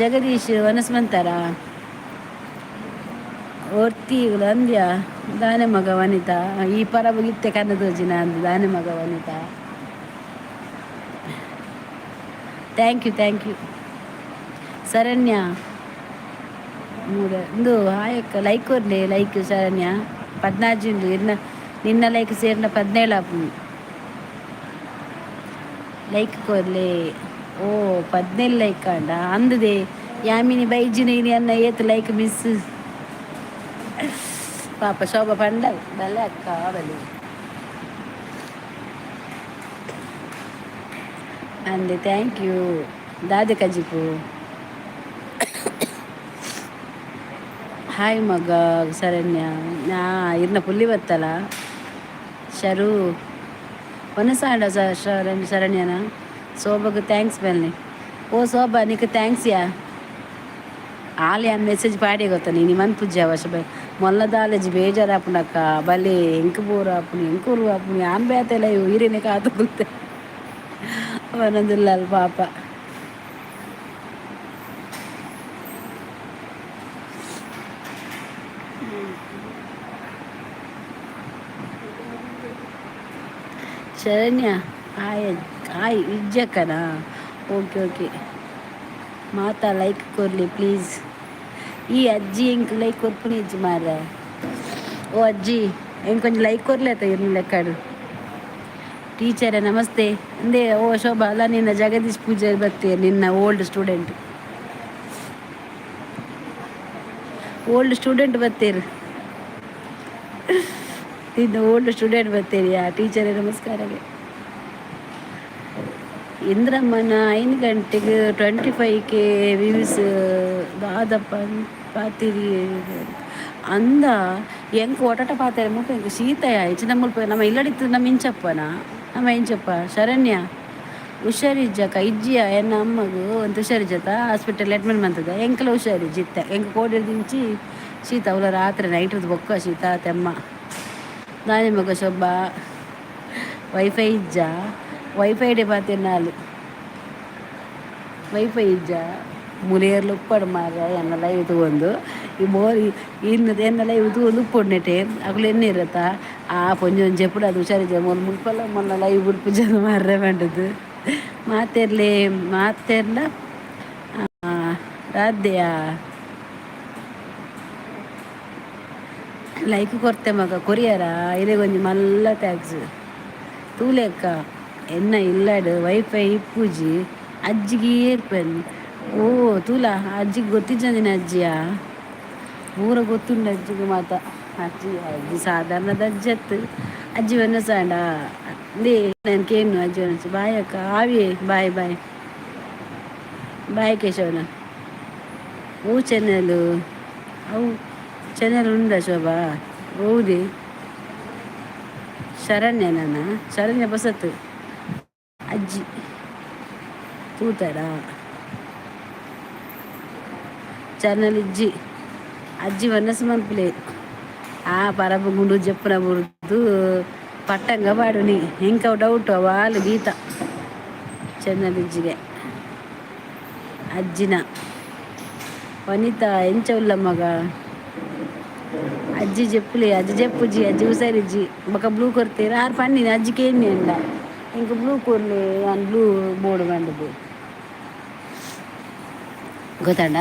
ಜಗದೀಶ್ ವನಸ್ಮಂತಾರ ಒರ್ತಿ ಅಂದ್ಯ ದಾನೆ ಮಗ ವನಿತಾ. ಈ ಪರಬು ಇತ್ತೆ ಕನ್ನದೋಜಿನ ಅಂದು ದಾನೆ ಮಗ ವನಿತಾ. Thank you, thank you. Saranya ಮೂರ ಇಂದು ಹಾಯ್ ಅಕ್ಕ, ಲೈಕ್ ಕೊರ್ಲೆ. ಲೈಕ್ ಶರಣ್ಯ 14 ಉಂಡು. ಇನ್ನ ನಿನ್ನ ಲೈಕ್ ಸೇರಿನ 17 ಆಪುಂಡು. ಲೈಕ್ ಕೊರ್ಲೆ. ಓ, 17 ಲೈಕ್ ಆಂಡ ಅಂದದೆ. ಯಾಮಿನಿ ಬೈಜಿನ ಇನಿ ಅನ್ನ ಏತ್ ಲೈಕ್ ಮಿಸ್. ಪಾಪ ಶೋಭಾ ಪಂಡ ಬಲೆ ಅಕ್ಕ ಬಲೆ ಅಂದೆ. Thank you. ದಾದೆ ಕಜಿಪು? ಹಾಯ್ ಮಗ ಶರಣ್ಯ. ನಾ ಇರ್ನ ಪುಲ್ಲಿ ಬತ್ತಲ್ಲ ಶರು ಒನಸಾಂಡ ಶರಣ್ ಶರಣ್ಯನ. ಶೋಭಗ್ thanks ಬನ್ನಿ. ಓ ಶೋಭಾ, ನಿಕ್ thanks ಯಾ. ಆಲ್ ಯಾನ್ ಮೆಸೇಜ್ ಪಾಡಿ ಗೊತ್ತ ನೀನು ಮನ್ಪುಜ್ಜ ಅವಶ. ಮೊಲ್ಲ ದಾಲೇಜ್ ಬೇಜಾರಾಪುಂಡಕ್ಕ, ಬಲೆ ಎಂಕ್ ಬೋರ್ ಆಪುಂಡು, ಎಂಕ್ ಉರು ಆಪುಂಡು. ಯಾನ್ ಬೇತೆಲ್ಲ ಇರೇನೆ ಕಾತು ಕುಲ್ತೆ ಪನೊಂದುಲ್ಲಲ್ ಪಾಪ. ಶರಣ್ಯ ಹಾಯ್. ಹಾಯ್ ವಿಜ್ಜಕ್ಕನಾ? Okay okay. ಮಾತಾ ಲೈಕ್ ಕೊರ್ಲಿ ಪ್ಲೀಸ್. ಈ ಅಜ್ಜಿ ಎಂಕ್ ಲೈಕ್ ಕೊರ್ಪುನಿ ಇಜ್ಜಿ ಮಾರ್ರೆ. ಓ ಅಜ್ಜಿ, ಎಂಕ್ ಒಂಜಿ ಲೈಕ್ ಕೊರ್ಲೆ ಆತ ಇರ್ನ ಲೆಕ್ಕಡು. ಟೀಚರೇ ನಮಸ್ತೆ ಅಂದೇ. ಓ ಶೋಭಾ ಅಲ್ಲ, ನಿನ್ನ ಜಗದೀಶ್ ಪೂಜಾರಿ ಬರ್ತೀಯ, ನಿನ್ನ old student, old student ಬರ್ತೀರಿ, ನಿನ್ನ ಓಲ್ಡ್ ಸ್ಟೂಡೆಂಟ್ ಬರ್ತೀರಿಯಾ? ಟೀಚರೇ ನಮಸ್ಕಾರಗೆ. ಇಂದ್ರಮ್ಮನ 5 ಗಂಟೆಗೆ 25K views ದಾದಪ್ಪ ಪಾತಿರಿ ಅಂದ. ಎಂಕ್ ಒಟಟ ಪಾತೆರ ಮುಲ್ಪ ಎಂಕ್ ಶೀತ ಇಚ್ಚಿನ ಮುಲ್ಪ ನಮ್ಮ ಇಲ್ಲಡಿತ್ತು. ನಮ್ಮ ಇಂಚಪ್ಪನ, ನಮ್ಮ ಇಂಚಪ್ಪ. ಶರಣ್ಯ ಹುಷಾರಿಜ್ಜಕ್ಕ? ಇಜ್ಜಿಯ, ಎನ್ನ ಅಮ್ಮಗು ಒಂದು ಹುಷಾರಿಜ್ಜತ, ಹಾಸ್ಪಿಟಲ್ ಅಡ್ಮಿಟ್ ಮಂತದ. ಎಂಕಲ ಹುಷಾರಿಜ್ಜಿ ಇತ್ತೆ. ಎಂಕ್ ಕೋಡಿರ್ದಿಂಚಿ ಶೀತ ಅವಲ, ರಾತ್ರಿ ನೈಟ್ರದ್ದು ಬೊಕ್ಕ ಶೀತ ತೆಮ್ಮ. ದಾನಿ ಮಗ ಶೊಬ್ಬ, ವೈಫೈ ಇಜ್ಜ? ವೈಫೈ ಡೆ ಪಾತೆರ್ನಾಲು, ವೈಫೈ ಇಜ್ಜ? ಮುಲೇರ್ಲು ಉಪ್ಪಡು ಮಾರ ಎನ್ನ ಲೈವ್ ತಗೊಂಡು ಈ ಬೋರ್ ಇನ್ನು ಎನ್ನ ಲೈವ್ ತಗೊಂಡು ಉಪ್ಪೊಡು ನೆಟೆ ಅಕುಲು ಎಣ್ಣೆ ಇರತ್ತ. ಆ ಪೊಂಜೊಂಜಿ ಜೆಪ್ಪುಡು ಅದು ಹುಷಾರಿಜ್ಜ. ಮೊನ್ನೆ ಮುಲ್ಪಲ್ಲ, ಮೊನ್ನೆ ಲೈವ್ ಬುಡ್ಪುಜ ಮಾರ್ರೆ ಪಂಡದು. ಮಾತೆರ್ಲೆ ಮಾತೆರ್ಲ ರಾಧ್ಯ ಲೈಕ್ ಕೊರ್ತೆ ಮಗ, ಕೊರಿಯರ ಇರೆಗೊಂಜಿ ಮಲ್ಲ thanks. ತೂಲೆಕ್ಕ ಎನ್ನ ಇಲ್ಲಡ್ ವೈಫೈ ಇಪ್ಪುಜಿ, ಅಜ್ಜಿಗೆ ಏರ್ಪೆನ್. ಓ ತೂಲ, ಅಜ್ಜಿಗೆ ಗೊತ್ತಿಜ್ಜಂದಿನ ಅಜ್ಜಿಯ ಪೂರ ಗೊತ್ತುಂಡು ಅಜ್ಜಿಗೆ ಮಾತ. ಅಜ್ಜಿ ಅಜ್ಜಿ ಸಾಧಾರಣದ ಅಜ್ಜಿ ಅತ್ತು. ಅಜ್ಜಿ ವನಸಾಂಡ ಅಂದೇ ನಾನು ಕೇನು. ಅಜ್ಜಿ ವನಸು. ಬಾಯ್ ಅಕ್ಕ. ಆವಿ ಬಾಯ್ ಬಾಯ್ ಬಾಯ್ ಕೇಶವನ. ಓ ಚೆನ್ನಲು, ಅವು ಚೆನ್ನಲ್ ಉಂಡ ಶೋಭಾ? ಹೌದಿ ಶರಣ್ಯ, ನನ್ನ ಶರಣ್ಯ ಬಸತ್ತು. ಅಜ್ಜಿ ತೂತಾರ ಚಾನಲ್ ಇಜ್ಜಿ. ಅಜ್ಜಿ ವನಸು ಮನ್ಪುಲೆ. ಆ ಪರಬ ಗುಂಡು ಜಪ್ಪುನ ಬುರ್ದು ಪಟ್ಟಂಗ ಪಾಡುನಿ. ಎಂಕ ಡೌಟ್ ಅವಾಲ್ ಗೀತಾ ಚಾನಲ್ ಇಜ್ಜಿಗೆ ಅಜ್ಜಿನ. ವನಿತಾ ಎಂಚ ಉಲ್ಲ ಮಗ? ಅಜ್ಜಿ ಜೆಪ್ಪುಲೆ. ಅಜ್ಜಿ ಜೆಪ್ಪುಜಿ, ಅಜ್ಜಿ ಹುಷಾರಿಜ್ಜಿ. ಬೊಕ ಬ್ಲೂ ಕೊರ್ತೀರ ಆರು ಪನ್ನಿನ. ಅಜ್ಜಿ ಕೇನ್ನಿ ಅಂಡ ಎಂಕ್ ಬ್ಲೂ ಕೊರ್ಲೆ, ಯಾನ್ ಬ್ಲೂ ಬೋರ್ಡ್ ಪಂಡುದು ಗೊತ್ತಾಂಡ.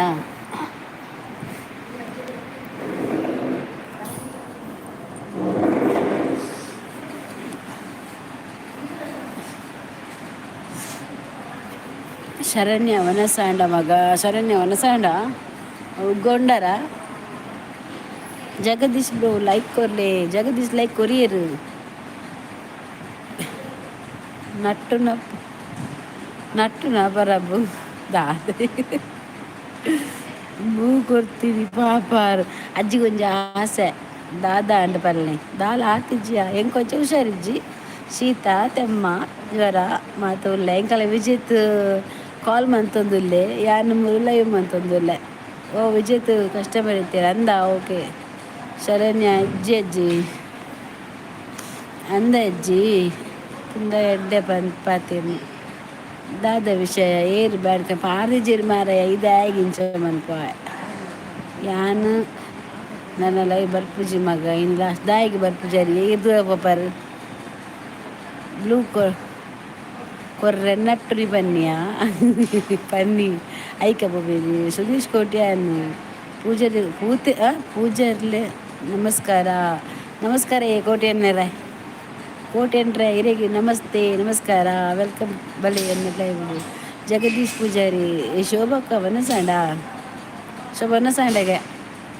ಶರಣ್ಯ ವನಸಾಂಡ ಮಗ, ಶರಣ್ಯ ವನಸಾಂಡ ಉಗ್ಗೊಂಡರ. ಜಗದೀಶ್ ಬ್ರೋ ಲೈಕ್ ಕೊರ್ಲೆ. ಜಗದೀಶ್ ಲೈಕ್ ಕೊರಿಯರ್. ನಟ್ಟುನ ನಟ್ಟುನ ಪರಬು ದಾದ ಬೂ ಕೊರ್ತೀನಿ ಪಾಪಾರು. ಅಜ್ಜಿಗೊಂಜಿ ಆಸೆ ದಾದ ಅಂಡ್ ಪಲ್ಲೆ ದಾಲ ಆತಿಜ್ಜಿಯ. ಎಂಕೊಂಚ ಹುಷಾರಿಜ್ಜಿ, ಶೀತ ತೆಮ್ಮ ಜ್ವರ ಮಾತ ಉಲ್ಲೆ. ಎಂಕಲ ವಿಜಿತ್ ಕಾಲ್ ಮಂತೊಂದುಲ್ಲೆ, ಯಾನ್ ಲೈವ್ ಮಂತೊಂದುಲ್ಲೆ. ಓ ವಿಜಿತ್ ಕಸ್ಟಮರ್ ಇತ್ತೀರ ಅಂದ. ಓಕೆ ಶರಣ್ಯ ಅಜ್ಜಿ, ಅಜ್ಜಿ ಅಂದ. ಅಜ್ಜಿ ತುಂಬ ಎಡ್ಡೆ ಪನ್ ಪಾತಿರ್ನಿ. ದಾದ ವಿಷಯ ಏರ್ ಬ್ಯಾಡ್ ಪಾರ್ದಿಜೆರ್ ಮಾರಾಯ. ಇದಾಗಿಂಚ ಮನ್ಪ ಯಾನ್ ನನ್ನ ಲೈವ್ ಬರ್ಪುಜಿ ಮಗ ಇನ್ ಲಾಸ್ಟ್ ದಾಯಿಗೆ ಬರ್ಪುಜಾರಿ ಏರ್ ದೂರ ಪೋಪರ್. ಬ್ಲೂ ಕೊರ್ರೆ ನಟ್ಟುರಿ ಬನ್ನಿಯಾ ಪನ್ನಿ ಐಕ ಪೋಪೇರಿ. ಸುಧೀಶ್ ಕೋಟ್ಯಾನ್ ಪೂಜಾರಿ ಪೂತೆ ಪೂಜಾರ್ಲೆ ನಮಸ್ಕಾರ. ನಮಸ್ಕಾರ ಏ ಕೋಟ್ಯನ್ನರೇ, ಕೋಟ್ಯನ್ರೆ ಇರೆಗೆ ನಮಸ್ತೆ, ನಮಸ್ಕಾರ. Welcome ಬಲೆ ಎನ್ನ ಲೈವ್. ಜಗದೀಶ್ ಪೂಜಾರಿ ಶೋಭಕ್ಕ ವನಸಾಂಡ, ಶೋಭ ವನಸಾಂಡಗೆ.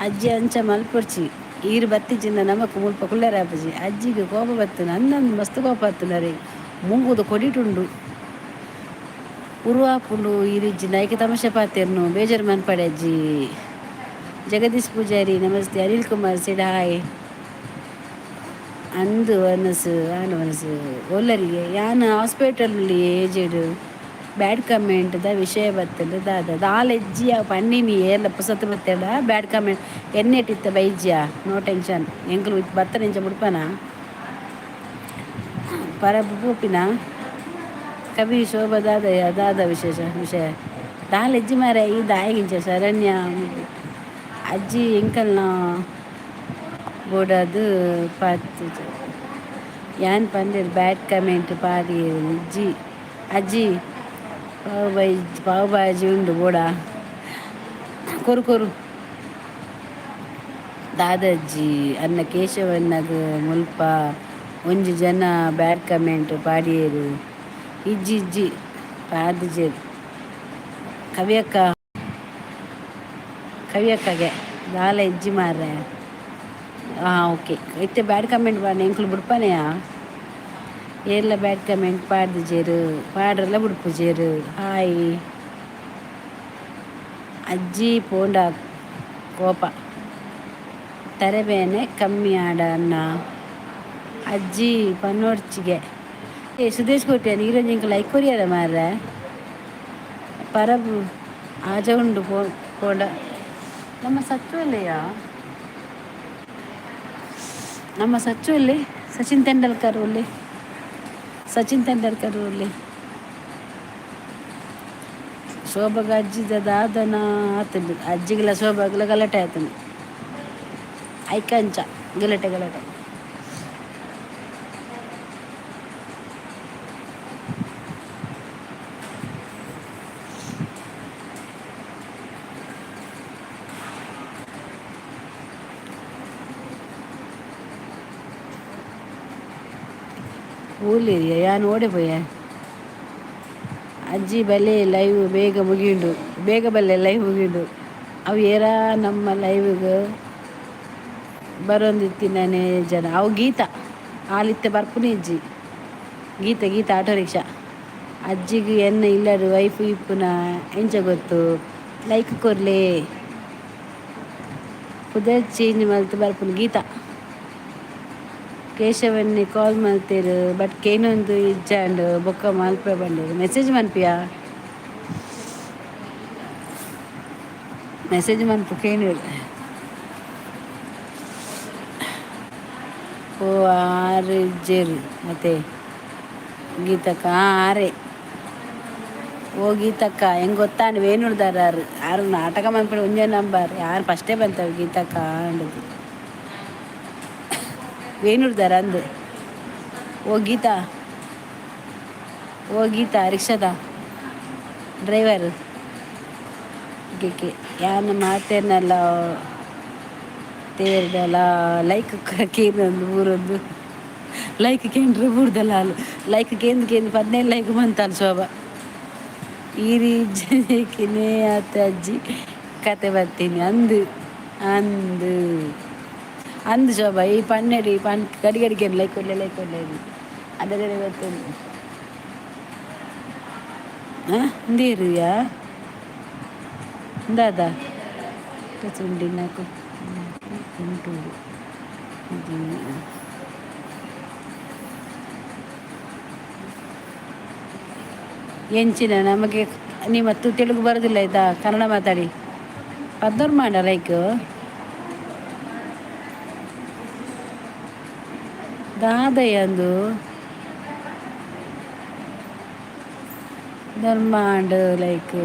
ಅಜ್ಜಿ ಅಂಚ ಮಲ್ಪೊಡ್ಚಿ, ಈರು ಬತ್ತಿಜಿಂದ ನಮಕ್ ಮುಲ್ಪ ಕುಲ್ಲೆರೆ ಆಪುಜಿ. ಅಜ್ಜಿಗೆ ಕೋಪ ಬತ್ತು ನನ್ನೊಂದು ಮಸ್ತ್ ಕೋಪ ಬತ್ತುಂಡರೆ ಮೂಗುದು ಕೊಡಿಟುಂಡು ಉರುವಾಪುಂಡು. ಈರಿಜ್ಜಿ ಐಕೆ ತಮಾಷೆ ಪಾತೆರ್ನು, ಬೇಜಾರು ಮನ್ಪಡೆ ಅಜ್ಜಿ. ಜಗದೀಶ್ ಪೂಜಾರಿ ನಮಸ್ತೆ. ಅನಿಲ್ ಕುಮಾರ್ ಸಿಡ್ ಹಾಯ್. ಅಂದು ವನಸು ಆಂಡ್ ವನಸು ಒಲ್ಲರಿಗೆ ಯಾನ್ hospital aged. Bad ಕಮೆಂಟ್ದ ವಿಷಯ ಬತ್ತಂಡು ದಾದ ದಾಲ ಇಜ್ಜಿ ಅವು ಪನ್ನಿನಿ. ಏರ್ಲ ಪುಸತ್ ಬತ್ತೇಡ ಬ್ಯಾಡ್ ಕಮೆಂಟ್ ಎನ್ನೆಟಿತ್ತ ಬೈಜ್ಯ. ನೋ ಟೆನ್ಷನ್, ಎಂಕುಲು ಬತ್ತನ ಇಂಚ ಬುಡ್ಪನ ಪರಬು ಪೋಪಿನ. ಕವಿ ಶೋಭ ದಾದ ದಾದ ವಿಶೇಷ ವಿಷಯ ದಾಲ ಇಜ್ಜಿ ಮಾರೆ ಈ ದಾಯಿಗಿಂಚ. ಶರಣ್ಯ ಅಜ್ಜಿ ಎಂಕಲ್ನ ಬೋಡಾದ್ ಪಾತ್ ಯಾನ್ ಪಂಡೆರ್ ಬ್ಯಾಡ್ ಕಮೆಂಟ್ ಪಾಡಿ ಇಜ್ಜಿ. ಅಜ್ಜಿ ಪಾವ್ ಬೈ ಪಾವ್ ಬಾಜಿ ಉಂಡು ಬೋಡ ಕೊರು ಕೊರು. ದಾದಾಜಿ ಅನ್ನ ಕೇಶವಣ್ಣಗ್ ಮುಲ್ಪ ಒಂಜಿ ಜನ ಬ್ಯಾಡ್ ಕಮೆಂಟ್ ಪಾಡಿಯೇರು. ಇಜ್ಜಿ ಇಜ್ಜಿ ಪಾದಿಜೆರ್. ಕವಿಯಕ್ಕ, ಕವಿಯಕ್ಕಗೆ ದಾಲ ಇಜ್ಜಿ ಮಾರ್ರೆ. ಹಾಂ, ಓಕೆ. ಇತ್ತೆ ಬ್ಯಾಡ್ ಕಮೆಂಟ್ ಪಾಡ್ನೆ ಎಂಕುಲು ಬುಡ್ಪನೆಯಾ? ಏರ್ಲ ಬ್ಯಾಡ್ ಕಮೆಂಟ್ ಪಾಡ್ದಿಜೆರ್, ಪಾಡ್ರೆಲ ಬುಡ್ಪುಜೆರ್. ಹಾಯ್ ಅಜ್ಜಿ. ಪೋಂಡ ಕೋಪ ತರೆಬೇನೆ ಕಮ್ಮಿ ಆಡ ಅಣ್ಣ. ಅಜ್ಜಿ ಪನ್ನೋಡ್ಚಿಗೆ. ಏ ಸುದೇಶ್ ಕೋಟ್ಯಾನ್, ಈರೊಂಜಿ ಎಂಕ್ ಲೈಕ್ ಕೊರಿಯರ ಮಾರ್ರೆ. ಪರಬು ಆಜ ಉಂಡು ಪೋ ಪೋಂಡ. ನಮ್ಮ ಸಚ್ಚು ಅಲ್ಲೆಯಾ? ನಮ್ಮ ಸಚ್ಚು ಅಲ್ಲಿ, ಸಚಿನ್ ತೆಂಡೂಲ್ಕರ್ ಅಲ್ಲಿ, ಸಚಿನ್ ತೆಂಡೂಲ್ಕರ್ ಅಲ್ಲಿ. ಶೋಭಾಗ ಅಜ್ಜಿದ ದಾದನ ಆತಂಡು. ಅಜ್ಜಿಗೆಲ್ಲ ಶೋಭಾಗಲ ಗಲಾಟೆ ಆತಂಡು. ಐಕಂಚ ಗಲಾಟೆ ಗಲಾಟೆ. ಊಲೇರಿಯ ಯಾನ್ ಓಡೆ ಪೋಯೆ? ಅಜ್ಜಿ ಬಲೆ, ಲೈವ್ ಬೇಗ ಮುಗಿಯುಂಡು. ಬೇಗ ಬಲ್ಲೆ, ಲೈವ್ ಮುಗಿಯುಂಡು. ಅವು ಏರಾ ನಮ್ಮ ಲೈವ್ಗೆ ಬರೊಂದಿತ್ತಿನನೆ ಜನ. ಅವು ಗೀತಾ ಆಲಿತ್ತೆ ಬರ್ಪುನಿ ಇಜ್ಜಿ. ಗೀತ, ಗೀತಾ ಆಟೋ ರಿಕ್ಷಾ. ಅಜ್ಜಿಗೆ ಎನ್ನ ಇಲ್ಲಡ್ ವೈಫ್ ಇಪ್ಪುನ ಎಂಚ ಗೊತ್ತು? ಲೈಕ್ ಕೊರ್ಲೆ. ಪುದರ್ ಚೇಂಜ್ ಮಲ್ತ್ ಬರ್ಪುನು ಗೀತಾ. ಕೇಶವನ್ನೇ ಕಾಲ್ ಮಲ್ತೇರು, ಬಟ್ ಕೇನೊಂದು ಇಜ್ಜಾಂಡ್. ಬೊಕ್ಕ ಮಲ್ಪೆ ಬಂಡೇರು. ಮೆಸೇಜ್ ಮನ್ಪಿಯಾ? ಮೆಸೇಜ್ ಮನ್ಪು ಕೇನುವೆರ್. ಓ, ಆರು ಇಜ್ಜೇರು ಅತೆ ಗೀತಕ್ಕ? ಆರೆ. ಓ ಗೀತಕ್ಕ, ಹೆಂಗೆ ಗೊತ್ತಾಂಡ್? ವೇಣುರ್ದಾರ ಆರು. ಆರು ನಾಟಕ ಮನ್ಪುನ ಒಂಜೇ ನಂಬರ್. ಯಾರು ಫಸ್ಟೇ ಬಂತವು ಗೀತಕ್ಕ ಅಂಡದು. ವೇಣುರ್ದಾರ ಅಂದು. ಓ ಗೀತಾ, ಓ ಗೀತಾ ರಿಕ್ಷಾದ ಡ್ರೈವರ್ ಗೆಕ್ಕೆ ಯಾನ್ ಮಾತೆರ್ನಲ್ಲ ತೇರ್ದಲ ಲೈಕ್ ಕೇನೊಂದು ಊರೊಂದು ಲೈಕ್ ಕೇಂದ್ರ ಬೂರ್ದಲ್ಲ. ಅಲ್ ಲೈಕ್ ಕೇಂದ್ರ ಕೇಂದ್ರ 15 ಲೈಕ್ ಬಂತಲ್ಲ. ಶೋಭಾ ಈರಿ ಇಜ್ಜಿನೇ ಆತ. ಅಜ್ಜಿ ಕತೆ ಬರ್ತೀನಿ ಅಂದು ಅಂದು ಅಂದು. ಶೋಭಾ, ಈ ಪನ್ನೆಡಿ ಪನ್ ಗಡಿ ಗಡಿಗೆ ಲೈಕ್ ಕೊಡ್ಲೆ, ಲೈಕ್ ಕೊಡ್ಲೆ. ಅದರ ಗೊತ್ತುಂಡು. ಹಾಂ, ಇಂದೇರಿಯಾ? ಇಂದಾದ ಚುಂಡಿ నాకు గుంటూరు ఇది. ಎಂಚಿನ ನಮಗೆ ಮತ್ತು ತೆಲುಗು ಬರೋದಿಲ್ಲ, ಆಯ್ತಾ? ಕನ್ನಡ ಮಾತಾಡಿ. ಪದ್ದೋರ್ ಮಾಡ ಲೈಕ್ ದಾದಯ್ಯ ಅಂದು ಧರ್ಮಾಂಡ್ ಲೈಕ್.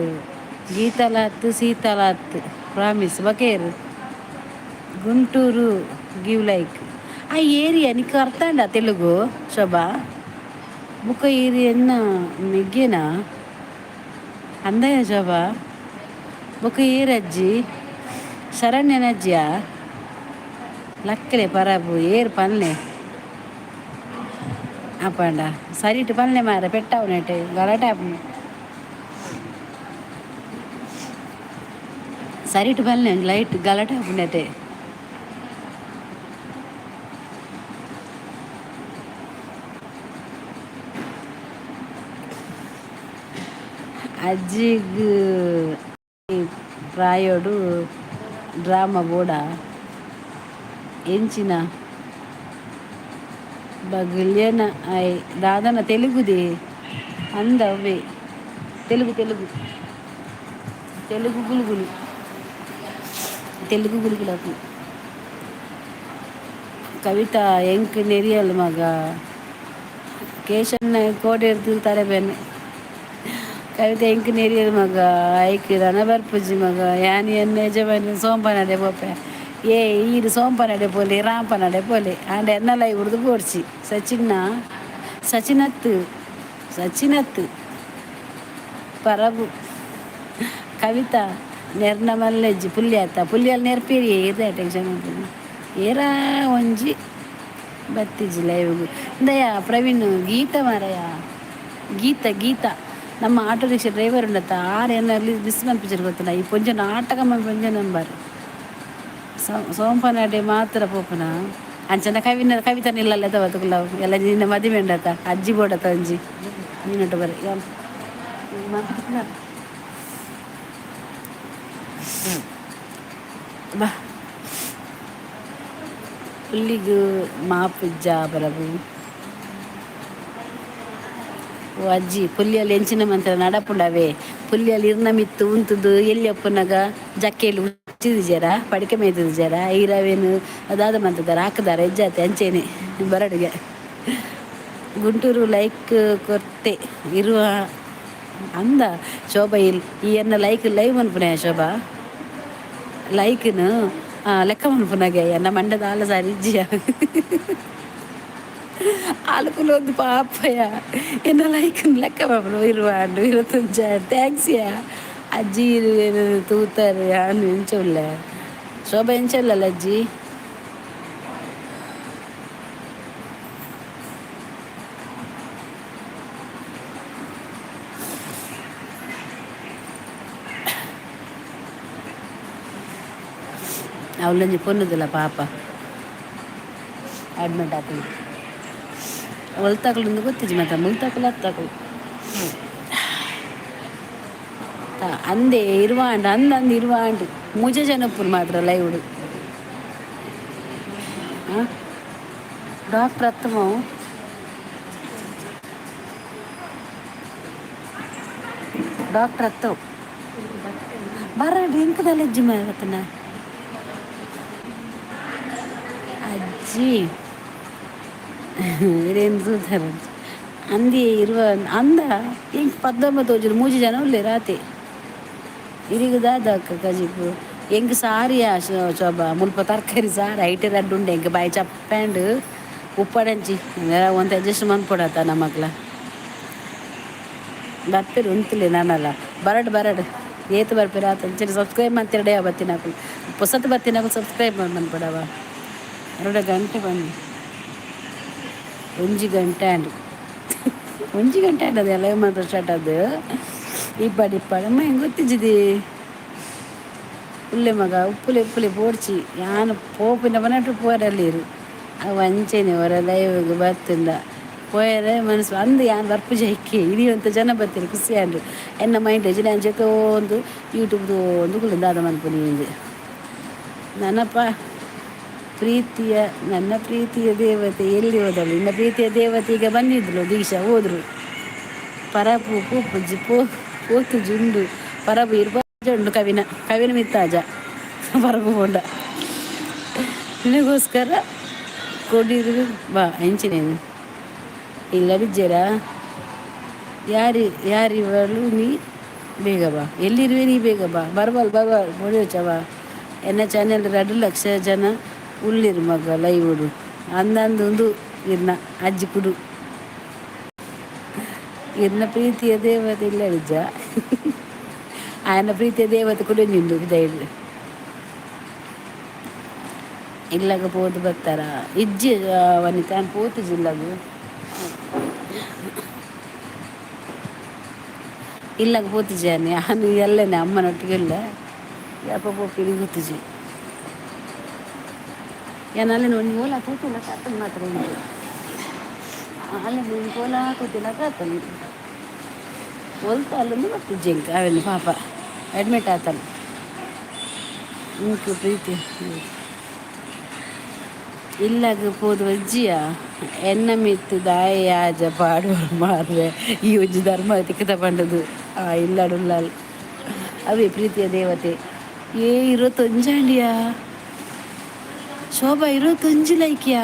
ಗೀತಲಾತ್ ಸೀತಲಾತ್ ಪ್ರಾಮಿಸ್ ಬಕೇರು. Guntur give like. ಆ ಏರಿಯಾ ನಿಕ್ ಅರ್ಥ ಅಂಡ ತೆಲುಗು ಶೋಭಾ? ಬುಕ್ಕ ಏರಿಯನ್ನ ಮೆಗ್ಗೆನಾ ಅಂದಯ ಶೋಭಾ? ಬೊಕ್ಕ ಏರ್ ಅಜ್ಜಿ? ಶರಣ್ಯನ ಅಜ್ಜಿಯಾ? ಲಕ್ಕಲೆ ಪರಬು ಏರ್ ಪನ್ಲೆ ಅಪ್ಪಂಡ. ಸರಿಟ್ ಪನ್ಲೆ ಮಾರ, ಪೆಟ್ಟಾವು ನೆಟ್ ಗಲಾಟೆ ಆಪುಂಡು. ಸರಿಟ್ ಪನ್ಲೆ, ಲೈಟ್ ಗಲಾಟೆ ಆಪುಂಡತೆ. ಅಜ್ಜಿಗ್ ಪ್ರಾಯೋಡು ಡ್ರಾಮಾ ಬೋಡ ಎಂಚಿನ ಬಗುಲ್ಯನ I ದಾದನ ತೆಲುಗುದಿ ಅಂದವ್ವೆ. ತೆಲುಗು, ತೆಲುಗು, ತೆಲುಗು ಗುಲುಗುಲು, ತೆಲುಗು ಗುಲುಗುಲು. ಕವಿತಾ ಎಂಕ್ ನೆರಿಯಲ್ ಮಗ. ಕೇಶನ್ನ ಕೋಡೆರ್ದು ತರೆ ಬೆನ್ನೆ. ಕವಿತಾ ಎಂಕ್ ನೆರಿಯಲ್ ಮಗ, ಐಕ್ ರನ ಬರ್ಪುಜಿ ಮಗ. ಯಾನ್ ಎನ್ನ ಯಜಮಾನಿ ಸೋಂಪನಡೆ ಪೋಪೆ. ಏ ಈರು ಸೋಂಪನಡೆ ಪೋಲೆ, ರಾಂಪನಡೆ ಪೋಲೆ, ಆಂಡ ಎನ್ನಲ ಇವ್ರದ್ದು ಬೋಡ್ಚಿ. ಸಚಿನ್ನ ಸಚಿನತ್ತು ಸಚಿನತ್ತು ಪರಬು. ಕವಿತಾ ನೆರ್ನ ಮಲ್ಲೆಜ್ಜಿ ಪುಲ್ಯ ಆತ. ಪುಲ್ಯಲ್ಲಿ ನೆರ್ಪೇರಿ, ಏರ್ದ ಟೆನ್ಷನ್ ಉಂಟು. ಏರಾ ಒಂಜಿ ಬತ್ತಿಜಿ ಲೈವ್. ದಯಾ ಪ್ರವೀಣ್, ಗೀತ ಮಾರಯ, ಗೀತ ಗೀತ. ನಮ್ಮ ಆಟೋ ರಿಕ್ಷಾ ಡ್ರೈವರ್ ಉಂಡತ್ತ, ಆರ್ ಏನಲ್ಲಿ ಮಿಸ್ ಮನ್ಪಿಚರ್ ಗೊತ್ತಿಲ್ಲ. ಈ ಪೊಂಜನ ಆಟಕ ಪೊಂಜ ನಂಬರ್ ಸೋಂಪನಡೆ ಮಾತ್ರ ಪೋಪುನ. ಅಂಚನ ಕವಿನ ಕವಿತ ನಿಲ್ಲಲ್ಲ ತವತುಕುಲ್ಲ ಎಲ್ಲ ನಿನ್ನ ಮದಿಮೆ ಉಂಡತ್ತ, ಅಜ್ಜಿ ಬೋಡತ್ತ ಒಂಜಿ ನೀನೊಟ್ಟು ಬರ. ಬಾ ಪುಲ್ಲಿಗು ಮಾಪಿಜ್ಜ ಬರಬು. ಓ ಅಜ್ಜಿ, ಪುಲ್ಲಿಯಲ್ಲಿ ಎಂಚಿನ ಮಂತ್ರ ನಡಪುಂಡವೇ? ಪುಲ್ಲಿಯಲ್ಲಿ ಇರ್ನ ಮಿತ್ತು ಉಂತುದು ಎಲ್ಲಿ ಅಪ್ಪುನಗ ಜಕ್ಕೆಯಲ್ಲಿ ಉಚ್ಚಿದಿಜಾರ, ಪಡಿಕೆ ಮೇಯ್ತಿದ್ಜಾರ, ಈರವೇನು ಅದಾದ ಮಂತದಾರ ಹಾಕದಾರ ಹೆಜ್ಜಾತೆ ಅಂಚೇನೆ ಬರಡಿಗೆ. ಗುಂಟೂರು ಲೈಕ್ ಕೊರ್ತೆ ಇರುವ ಅಂದ ಶೋಭಾ. ಇಲ್ಲಿ ಈ ಎನ್ನ ಲೈಕ್ ಲೈವ್ ಮನ್ಪುನೆ ಶೋಭಾ, ಲೈಕ್ನು ಲೆಕ್ಕ ಮನ್ಪುನಾಗೆ ಎನ್ನ ಮಂಡದ ಆಲ ಸಾರಿ ಇಜ್ಜಿಯ ಆಲುಕುಲು ಒಂದು ಪಾಪಯ್ಯ. ಎನ್ನ ಲೈಕ್ ಲೆಕ್ಕ ಮನ್ಪುನ ಇರುವ ಅಂಡು 25. Thanks ಯಾ ಅಜ್ಜಿ. ತೂತಾರೆ ಯಾನು ಎಂಚ ಉಳ್ಳೆ ಶೋಭಾ, ಎಂಚ ಉಳ್ಳಲ್ಲ ಅಜ್ಜಿ? ಅವಳೊಂಜಿ ಪೊನ್ನುದಿಲ್ಲ ಪಾಪ, ಅಡ್ಮಿಟ್ ಆತಲ್. ಒಲ್ತಾಕಲು ಗೊತ್ತಿಜ್ಜಿ ಮಾತ್ರ, ಮುಲ್ತಾಕಲು ಹತ್ತಾಕಲು ಅಂದೆ ಇರುವಾಂಡ್ ಅಂದ ಅಂದ ಇರುವಾಂಡ್ ಮೂಜೆ ಜನಪ್ಪುರು ಮಾತ್ರ ಲೈವ್ಡ್. ಡಾಕ್ಟರ್ ಅತ್ತಮ, ಡಾಕ್ಟರ್ ಅತ್ತವ್ ಬರ ಎಂಕದಲ್ಲ ಅಜ್ಜಿ ಮಾರತನ ಅಜ್ಜಿ ಇರೇನು ತೂತಾರ ಅಂದಿ ಇರುವ ಅಂದ. ಎಂಕ್ ಪದ್ದೊಂಬತ್ತು ತೋಜುಂಡು, ಮೂಜಿ ಜನ ಉಲ್ಲೆರ್ ಆತೆ. ಇರಿಗ್ ದಾದ ಅಕ್ಕ ಕಜಿಪು? ಎಂಕ್ ಸಾರಿಯಾ ಶೋಭಾ, ಮುಲ್ಪ ತರಕಾರಿ ಸಾರು ಐಟೆ ರಡ್ಡ್ ಉಂಡೆ. ಎಂಕ್ ಬಾಯಿ ಚಪ್ಪಂಡು ಉಪ್ಪಡಂಚಿ ಒಂತೆ ಅಡ್ಜಸ್ಟ್ ಮನ್ಪೊಡತ್ತ ನಮಕ್ಲ. ಬರ್ಪೆರ್ ಉಂತುಲೆ ನನಲ ಬರಡ್ ಬರಡ್ ಏತ್ ಬರ್ಪೆರ್ ಆತ. ಅಂಚನೆ ಸಬ್ಸ್ಕ್ರೈಬ್ ಮಂತಿರಡೆ ಬತ್ತಿನಕುಲು, ಪೊಸತ್ ಬತ್ತಿನಕುಲು ಸಬ್ಸ್ಕ್ರೈಬ್ ಮನ್ಪಡವ. 2 ಗಂಟೆ ಬನ್ನಿ, ಒಂಜಿ ಗಂಟೆ ಆಂಡ್, ಒಂಜಿ ಗಂಟೆ ಆಂಡ್. ಅದು ಎಲ್ಲ ಮಾತ್ರ ಸ್ಟಾರ್ಟ್ ಅದು ಇಪ್ಪಾಡು ಇಪ್ಪಾಡು. ಅಮ್ಮ ಹೆಂಗೆ ಗೊತ್ತಿಜ್ಜಿದಿ ಉಲ್ಲೆ ಮಗ. ಉಪ್ಪುಲೆ ಉಪ್ಪುಲೆ ಬೋಡ್ಚಿ ಯಾನ್ ಪೋಪಿನ ಬನಟು ಪೋರಲ್ಲಿರು. ಅವು ಅಂಚೆನೆ ಹೊರ ಲೈವ್ಗ್ ಬತ್ತುಂಡ ಪೋಯರೆ ಮನಸ್ಸು ಅಂದು ಯಾನ್ ಬರ್ಪು ಜೈಕಿ ಇಡೀ ಒಂತೆ ಜನ ಬತ್ತೀರಿ, ಖುಷಿ ಆಂಡ್. ಎನ್ನ ಮೈಂಡ್ ನಾನು ಒಂದು ಯೂಟ್ಯೂಬ್ದು ಒಂದು ಕುಲ್ಲ ದಾದ ಮನ್ಪುನಿ ಇಂದು. ನನ್ನಪ್ಪ ಪ್ರೀತಿಯ, ನನ್ನ ಪ್ರೀತಿಯ ದೇವತೆ ಎಲ್ಲಿ ಹೋದಳು? ನಿನ್ನ ಪ್ರೀತಿಯ ದೇವತೆ ಈಗ ಬಂದಿದ್ಲು ದೀಕ್ಷಾ, ಹೋದ್ರು. ಪರಪು ಪೂಪುಜಿ ಪೋ ಪೋತು ಜುಂಡು ಪರಬು ಇರ್ಬ ಉಂಡು. ಕವಿನ ಕವಿನ ಮಿತ್ತಾಜ ಪರಬು ಪೋಂಡ ನಿನಗೋಸ್ಕರ ಕೊಡಿರು ಬಾ ಎಂಚಿನೇನು ಇಲ್ಲ. ಯಾರಿ ಯಾರಿವಳು? ನೀ ಬೇಗ ಬಾ, ಎಲ್ಲಿರುವೆ ನೀ? ಬೇಗ ಬಾ. ಬರ್ಬಲ್ ಬರ್ಬಲ್ ಬೊಡಿಯೋಚವ. ಎನ್ನ ಚಾನೆಲ್ 2 ಲಕ್ಷ ಜನ ಉಳ್ಳಿರು ಮಗ ಲೈವುಡು. ಅಂದಂದು ಒಂದು ಇರ್ನ ಅಜ್ಜಿ ಕುಡು. ಇರ್ನ ಪ್ರೀತಿಯ ದೇವತೆ ಇಲ್ಲ ನಿಜ. ಆಯನ ಪ್ರೀತಿಯ ದೇವತೆ ಕೂಡ ನಿಂದು ದೈಡ್ ಇಲ್ಲಾಗ ಪೋದು ಬರ್ತಾರ ಇಜ್ಜಿ ವನಿತಾ ಪೋತು ಜಿಲ್ಲಾಗು. ಇಲ್ಲಾಗ ಪೋತುಜಾನೆ ನಾನು ಎಲ್ಲನೆ ಅಮ್ಮನೊಟ್ಟಿಗೆ ಇಲ್ಲ. ಯಾಪ ಪೋಪಿನಿ ಗೊತ್ತುಜಿ. ಯಾನ್ ಅಲ್ಲಿನ ಒಂಜಿ ಓಲ ತೂತಿಲ್ಲ ಕಾತನ್ ಮಾತ್ರ ಉಂಟು. ಅಲ್ಲಿ ಒಂಜಿ ಓಲ ತೂತಿಲ್ಲ ಕಾತನ್ ಒಲ್ತ ಅಲ್ಲೊಂದು ಬತ್ತಿಜ್ಜಿ ಎಂಕ್. ಅವೆಲ್ಲ ಪಾಪ ಅಡ್ಮಿಟ್ ಆತಲ್. ಇಂಕ್ ಪ್ರೀತಿ ಇಲ್ಲಾಗ ಪೋದು ಅಜ್ಜಿಯ ಎನ್ನ ಮಿತ್ತು ದಾಯ ಯಾಜ ಪಾಡುವ ಮಾರ್ರೆ. ಈ ಒಂಜಿ ಧರ್ಮ ತಿಕ್ಕದ ಪಂಡದು ಆ ಇಲ್ಲಾಡುಲ್ಲಾಲ್ ಅವೇ ಪ್ರೀತಿಯ ದೇವತೆ. ಏ 21 ಅಂಡಿಯಾ ಶೋಭಾ, 21 ಲೈಕ್ಯಾ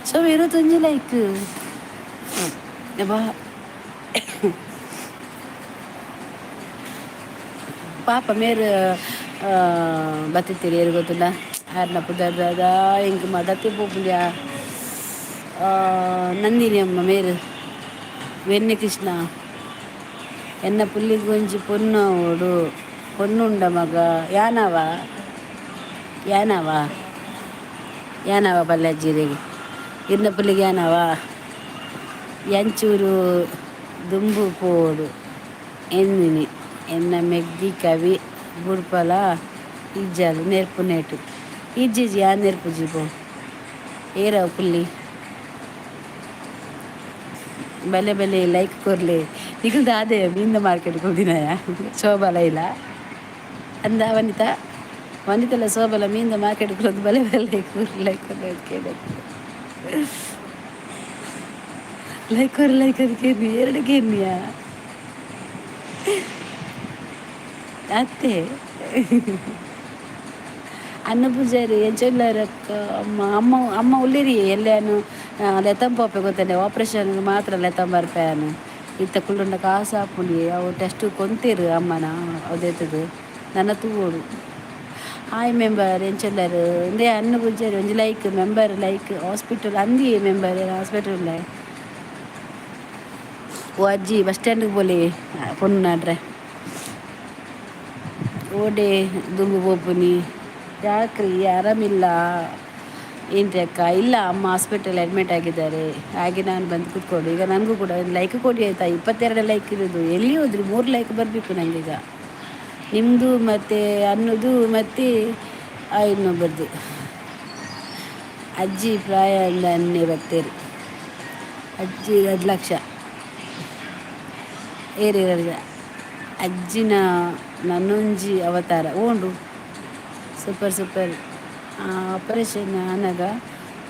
ಶೋಭಾ, 21 ಲೈಕ್ ಬಾ. ಪಾಪ ಮೇರು ಬತ್ತಿತ್ತೀರಿ ಏರು ಗೊತ್ತುಂಡ ಆರ್ನ ಪುದರ್ದ ಎಂಕ್ ಮದತೆ ಪೋಪುಂಡ್ಯಾ. ನಂದಿನಿ ಅಮ್ಮ ಮೇರು ವೆನ್ನೆ ಕೃಷ್ಣ. ಎನ್ನ ಪುಲ್ಲಿಗ್ ಒಂಜಿ ಪೊನ್ನು ಅವಡು, ಪೊನ್ನುಂಡ ಮಗ. ಯಾನವ ಯಾನವ ಯಾನವ ಪಲ್ಲೆ ಅಜ್ಜಿರಿಗೆ ಇರ್ನ ಪುಲ್ಲಿಗೆ ಯಾನವ ಎಂಚೂರು ದುಂಬು ಪೋಡು ಎನ್ನಿನಿ ಎನ್ನ ಮೆಗ್ದಿ ಕವಿ ಬುಡ್ಪಲ ಇಜ್ಜಾಲು ನೆರ್ಪುನೇಟು ಇಜ್ಜಿಜಿ ಯಾನ್ ನೆರ್ಪುಜಿ ಪೋ ಏರವು ಪುಲ್ಲಿ ಬಲೆ ಬಲೆ ಲೈಕ್ ಕೊರ್ಲೆ. ನಿಕುಲು ದಾದೆ ಮೀನ್ದ ಮಾರ್ಕೆಟ್ ಕೊರ್ದಿನಯ ಶೋಭಲ ಇಲ್ಲ ಅಂದ ವನಿತಾ ವನಿತಲ ಶೋಭಲ ಮೀನ್ದ ಮಾರ್ಕೆಟ್ ಕೊರದು. ಬಲೆ ಬಲೆ ಲೈಕ್ ಲೈಕ್ ಕೇಳ ಲೈಕ್ ಕೊರ್ ಲೈಕ್ ಅದಕ್ಕೆ ಎರಡು ಕೇನ್ಯಾ ಅತ್ತೆ. ಅನ್ನ ಪೂಜಾರಿ ಎಂಚೊಲ್ಲಾರಕ್ಕ? ಅಮ್ಮ ಅಮ್ಮ ಅಮ್ಮ ಉಲ್ಲಿರಿ ಎಲ್ಲಾನು ಲೆತ್ತಂಪೋಪೆ ಗೊತ್ತಂಡೆ. ಆಪ್ರೇಷನ್ ಮಾತ್ರ ಲೆತ್ತಂಬರ್ಪೇನು. ಇತ್ತ ಕುಲ್ಲುಂಡ ಕಾಸು ಆಪುಂಡಿ. ಅವು ಟೆಸ್ಟ್ ಕೊಂತೀರು ಅಮ್ಮನ ಅದೇತದು ನನ್ನ ತೂವೋಡು. Hi member, ಎಂಚೊಲ್ಲಾರು? ಇಂದೇ ಅನ್ನ ಪೂಜಾರಿ ಒಂಜಿ ಲೈಕ್ ಮೆಂಬರ್ ಲೈಕ್. ಹಾಸ್ಪಿಟಲ್ ಅಂದಿ ಮೆಂಬರ್ ಹಾಸ್ಪಿಟಲ್. ಓ ಅಜ್ಜಿ, ಬಸ್ ಸ್ಟ್ಯಾಂಡ್ಗೆ ಬೋಲಿ ಪೊಣ್ಣು ನಾಡ್ರೆ. ಓಡೆ ದುಂಬು ಪೋಪುನಿ? ಯಾಕ್ರಿ, ಆರಾಮಿಲ್ಲ ಏನ್ರಿ ಅಕ್ಕ? ಇಲ್ಲ ಅಮ್ಮ, ಹಾಸ್ಪಿಟಲ್ ಅಡ್ಮಿಟ್ ಆಗಿದ್ದಾರೆ. ಹಾಗೆ ನಾನು ಬಂದು ಕೂತ್ಕೊಂಡು ಈಗ ನನಗೂ ಕೂಡ ಒಂದು ಲೈಕ್ ಕೊಡಿ ಆಯಿತಾ? 22 ಲೈಕ್ ಇರೋದು. ಎಲ್ಲಿ ಹೋದ್ರಿ? ಮೂರು ಲೈಕ್ ಬರಬೇಕು ನನಗೀಗ. ನಿಮ್ಮದು ಮತ್ತು ಅನ್ನೋದು ಮತ್ತು ಇನ್ನೊಬ್ಬರದು. ಅಜ್ಜಿ ಪ್ರಾಯ ಅನ್ನೇ ಬರ್ತೀರಿ. ಅಜ್ಜಿ 2 ಲಕ್ಷ ಏರಿ. ಅಜ್ಜಿನ ನನೊಂಜಿ ಅವತಾರ ಓಂಡು. Super super. Operation ಆನಗ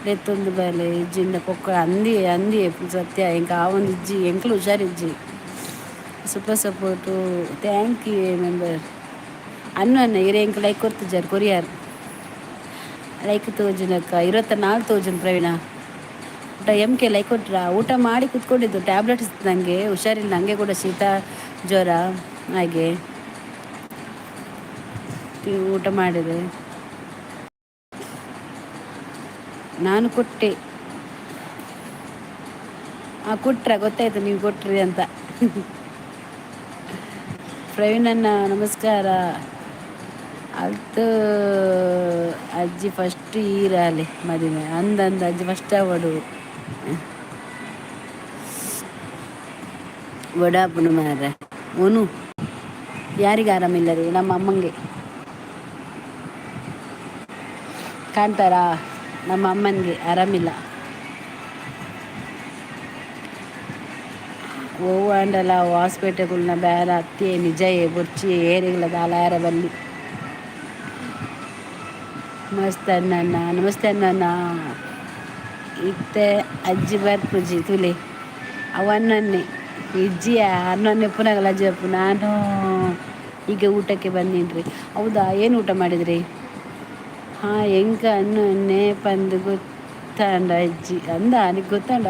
ಲೆತ್ತೊಂದು ಬಲೆ ಇಜ್ಜಿಂದ ಪೊಕ್ಕ ಅಂದಿ ಅಂದಿ ಸತ್ಯ. ಎಂಕ ಆ ಒಂದು ಇಜ್ಜಿ, ಎಂಕ್ಲು ಹುಷಾರಿಜ್ಜಿ. Super support, thank you member. ಅನ್ನು ಅನ್ನ ಇರೆ ಎಂಕ್ ಲೈಕ್ ಕೊಡ್ತಿದ್ದಾರೆ ಕೊರಿಯರ್. ಲೈಕ್ ತೋಜುನಕ್ಕ 24 ತೋಜುನ್. ಪ್ರವೀಣ ಊಟ ಎಮ್ ಕೆ ಲೈಕ್ ಕೊಟ್ರಾ? ಊಟ ಮಾಡಿ ಕೂತ್ಕೊಂಡಿದ್ದು. ಟ್ಯಾಬ್ಲೆಟ್ಸ್ ನನಗೆ ಹುಷಾರಿಲ್ಲ, ನನಗೆ ಕೂಡ ಶೀತ ಜ್ವರ. ಹಾಗೆ ಊಟ ಮಾಡಿದೆ ನಾನು. ಕೊಟ್ಟೆ. ಹಾಂ, ಕೊಟ್ರ ಗೊತ್ತಾಯ್ತು ನೀವು ಕೊಟ್ರಿ ಅಂತ. ಪ್ರವೀಣಣ್ಣ ನಮಸ್ಕಾರ. ಅಲ್ತು ಅಜ್ಜಿ ಫಸ್ಟ್ ಈರಾಲೆ ಮದಿಮೆ ಅಂದಂದು ಅಜ್ಜಿ ಫಸ್ಟ್ ಅವಡು ವಡಾಪುನ ಮಾರ್ರೆ. ಒನು ಯಾರಿಗೆ ಆರಾಮಿಲ್ಲ ರೀ? ನಮ್ಮ ಅಮ್ಮಂಗೆ. ಕಾಣ್ತಾರಾ? ನಮ್ಮ ಅಮ್ಮನಿಗೆ ಆರಾಮಿಲ್ಲ. ಒವ್ವು ಆಂಡಲ ಹಾಸ್ಪಿಟಲ್ನ ಬೇರೆ ಅತ್ತೆ ನಿಜ ಬೊರ್ಚಿ ಏರಿಗಳ ದಾಲಾರ ಬಲ್ಲಿ. ಮಸ್ತ್ ಅಣ್ಣ, ನಮಸ್ತೆ ಅಣ್ಣ. ಇತ್ತೆ ಅಜ್ಜಿ ಬರ್ಪುಜಿ ತುಲೆ. ಅವು ಅನ್ನನ್ನೇ ಇಜ್ಜಿಯ ಅನ್ನನ್ನೇ ಪುನಗಲ ಅಜ್ಜಿ ಅಪ್ಪು. ನಾನು ಈಗ ಊಟಕ್ಕೆ ಬಂದೀನ್ರಿ. ಹೌದಾ? ಏನು ಊಟ ಮಾಡಿದ್ರಿ? ಹಾಂ, ಎಂಕ ಅನ್ನನ್ನೇ ಪಂದು ಗೊತ್ತಾಂಡ ಅಜ್ಜಿ ಅಂದ ನಿಕ್ ಗೊತ್ತಾಂಡ.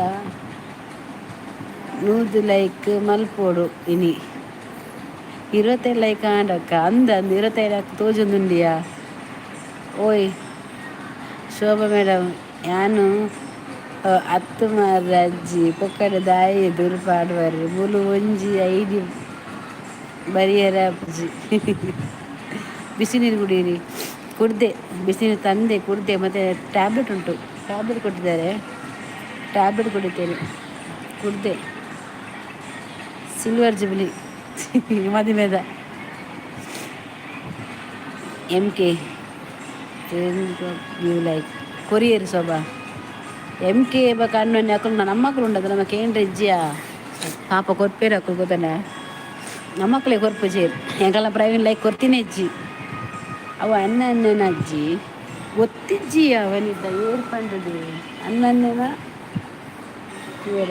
100 ಲೈಕ್ ಮಲ್ಪೋಡು ಇನಿ. 25 ಲೈಕ್ ಆಂಡಕ್ಕ. ಅಂದ ಅಂದು 25 ತೋಜೊಂದುಂಡಿಯಾ. ಓಯ್ ಶೋಭಾ ಮೇಡಮ್, ಯಾನು ಅತ್ತು ಮಾರ್ರೆ. ಅಜ್ಜಿ ಪೊಕ್ಕಡೆ ದಾಯಿ ಎದುರು ಪಾಡುವರ್? ಮೂಲು ಒಂಜಿ ಐಡಿ ಬರಿಯರ ಅಜ್ಜಿ. ಬಿಸಿ ನೀರು ಕುಡೀರಿ. ಕುಡ್ದೆ, ಬಿಸಿನೀರು ತಂದೆ ಕುಡ್ದೆ. ಮತ್ತು ಟ್ಯಾಬ್ಲೆಟ್ ಉಂಟು, ಟ್ಯಾಬ್ಲೆಟ್ ಕೊಟ್ಟಿದ್ದಾರೆ, ಟ್ಯಾಬ್ಲೆಟ್ ಕುಡಿತೇನೆ. ಕುಡ್ದೆ. ಸಿಲ್ವರ್ ಜುಬ್ಲಿ ಮದಿಮೆದ. M K give like courier. Shobha M K ಬಕ ಅಣ್ಣನ ಅಕುಲು ನಮ್ಮಕ್ಕಳು ಉಂಡದ ನಮ್ಮ ಕೇಂದ್ರ ಇಜ್ಜಿಯ ಪಾಪ ಕೊರ್ಪೇರು ಅಕುಲು ಗೊತ್ತನ. ನಮ್ಮಕ್ಕಳೇ ಕೊರ್ಪುಜಿ. ಎಂಕಲ್ಲ ಪ್ರವೀಣ್ ಲೈಕ್ ಕೊರ್ತೀನಿ ಅಜ್ಜಿ. ಅವು ಅನ್ನ ಅಣ್ಣನ ಅಜ್ಜಿ ಗೊತ್ತಿಜ್ಜಿ ಅವನಿದ್ದ ಏರ್ ಪಂಡದು ಅಣ್ಣನ ಇವರ.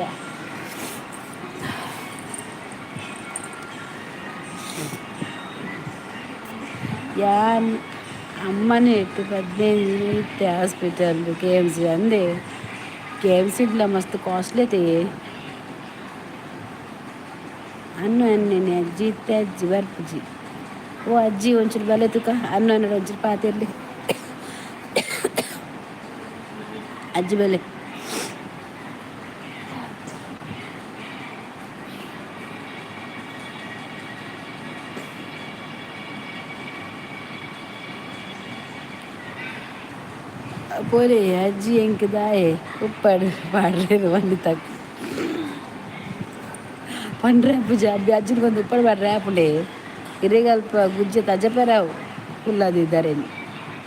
ಯಾನ್ ಅಮ್ಮನೇ ಇಟ್ಟು 15 ದಿನ ಇತ್ತೆ ಹಾಸ್ಪಿಟಲ್ ಕೆ ಎಮ್ ಸಿ ಅಂದೆ. ಕೆ ಎಮ್ ಸಿ ಮಸ್ತ್ ಕಾಸ್ಟ್ಲಿ ಐತೆ. ಅನ್ನು ಅನ್ನೇನೆ ಅಜ್ಜಿ ಇತ್ತೆ ಅಜ್ಜಿ ಬರ್ಪುಜಿ. ಓ ಅಜ್ಜಿ, ಒಂಚೂರು ಬಲೆ ತುಕ. ಅನ್ನು ಅನ್ನೋಡು ಒಂಚೂರು ಪಾತಿರ್ಲಿ ಅಜ್ಜಿ ಬಲೆ. ಪೋಲೆ ಅಜ್ಜಿ ಎಂಕ್ ದಾಯೆ ಉಪ್ಪಡ್ ಪಾಡ್ರೇರು ವನಿತಕ್ಕ. ಪಂಡ್ರೆ ಪೂಜೆ ಅಬ್ಬಿ ಅಜ್ಜಿನ ಒಂದು ಉಪ್ಪಡ್ ಪಾಡ್ರೆ ಆಪುಂಡೆ. ಇರೆಗಲ್ಪ ಗುಜ್ಜೆ ತಜಪೆರಾವು ಕುಲ್ಲದಿದ್ದಾರೆ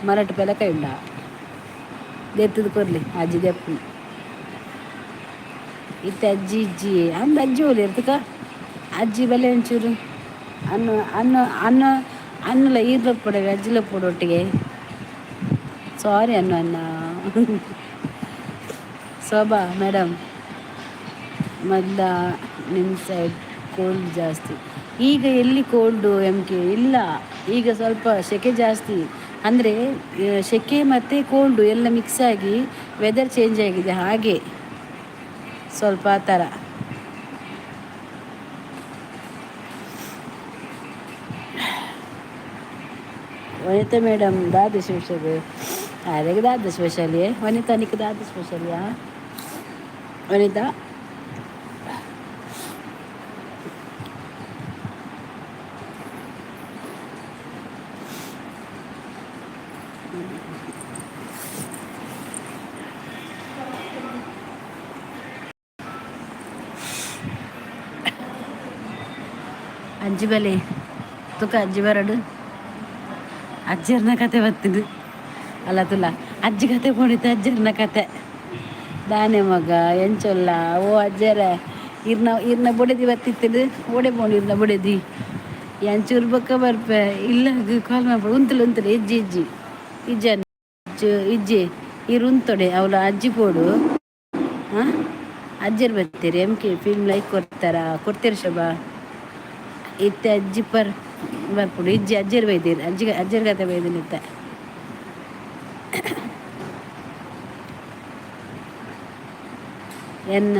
ಮರಟ್ ಪೆಲಕಾಯಿ ಉಂಡಾ ದೆತ್ತದು ಕೊರ್ಲಿ ಅಜ್ಜಿ ದೆಪ್ಪುನಿ. ಇತ್ತೆ ಅಜ್ಜಿ ಇಜ್ಜಿ ಅಂದ್ ಅಜ್ಜಿ ಓಲು ಇರ್ತಕ ಅಜ್ಜಿ ಬಲೆ ಒಂಚೂರು ಅನ್ನು ಅನ್ನು ಅನ್ನು ಅನ್ನುಲ ಈರ್ಲ ಉಪ್ಪುಡವೆ ಅಜ್ಜಿಲ ಉಪ್ಪುಡು ಒಟ್ಟಿಗೆ. ಸಾರಿ ಅನ್ನು ಅನ್ನ. ಶೋಭಾ ಮೇಡಮ್ ಮೊದಲ ನಿಮ್ಮ ಸೈಡ್ ಕೋಲ್ಡ್ ಜಾಸ್ತಿ. ಈಗ ಎಲ್ಲಿ ಕೋಲ್ಡು ಎಮ್ ಕೆ? ಇಲ್ಲ, ಈಗ ಸ್ವಲ್ಪ ಸೆಕೆ ಜಾಸ್ತಿ. ಅಂದರೆ ಸೆಕೆ ಮತ್ತು ಕೋಲ್ಡು ಎಲ್ಲ ಮಿಕ್ಸ್ ಆಗಿ ವೆದರ್ ಚೇಂಜ್ ಆಗಿದೆ, ಹಾಗೆ ಸ್ವಲ್ಪ ಆ ಥರ. ವನಿತಾ ಮೇಡಮ್ ದಾದ ಸ್ಪೆಷಲ್? ಅರೆಗೆ ದಾದ ಸ್ಪೆಷಲ್? ವನಿತಾ ನಿಕ್ ದಾದ ಸ್ಪೆಷಲ್ ಯಾ ವನಿತಾ? ಅಜ್ಜಿ ಬಲೆ ತುಕ ಅಜ್ಜಿ ಬರಡು ಅಜ್ಜರ್ನ ಕತೆ ಬತ್ತಿದ್ದು ಅಲ್ಲ ತುಲ ಅಜ್ಜಿ ಕತೆ ಪೋಣಿತ ಅಜ್ಜರ್ನ ಕತೆ ದಾನೆ ಮಗ ಎಂಚೊಲ್ಲ ಓ ಅಜ್ಜರ ಇರ್ನ ಇರ್ನ ಬೊಡೆದಿ ಬತ್ತಿತ್ತದು ಓಡೆ ಪೋಣು ಇರ್ನ ಬೊಡೆದಿ ಎಂಚೂರು ಬೊಕ್ಕ ಬರ್ಪೆ ಇಲ್ಲ ಕಾಲ್ ಮಾಡ್ಬೇಡ. ಉಂತುಲು ಉಂತುಲು ಇಜ್ಜಿ ಇಜ್ಜಿ ಇಜ್ಜ ಇಜ್ಜಿ ಇರು ಉಂತೊಡೆ ಅವಳು ಅಜ್ಜಿ ಪೋಡು. ಹಾಂ ಅಜ್ಜರು ಬರ್ತೀರಿ ಎಮ್ ಕೆ ಫಿಲ್ಮ್ ಲೈಕ್ ಕೊಡ್ತಾರಾ? ಕೊಡ್ತೀರಿ ಶೋಭಾ. ಇತ್ತೆ ಅಜ್ಜಿ ಪರ್ ಬರ್ಪುಡು ಇಜ್ಜಿ ಅಜ್ಜರು ಬೈದಿರು ಅಜ್ಜಿ ಅಜ್ಜರ ಕತೆ ಬೈದಿನಿ ಇತ್ತೆ. ಎನ್ನ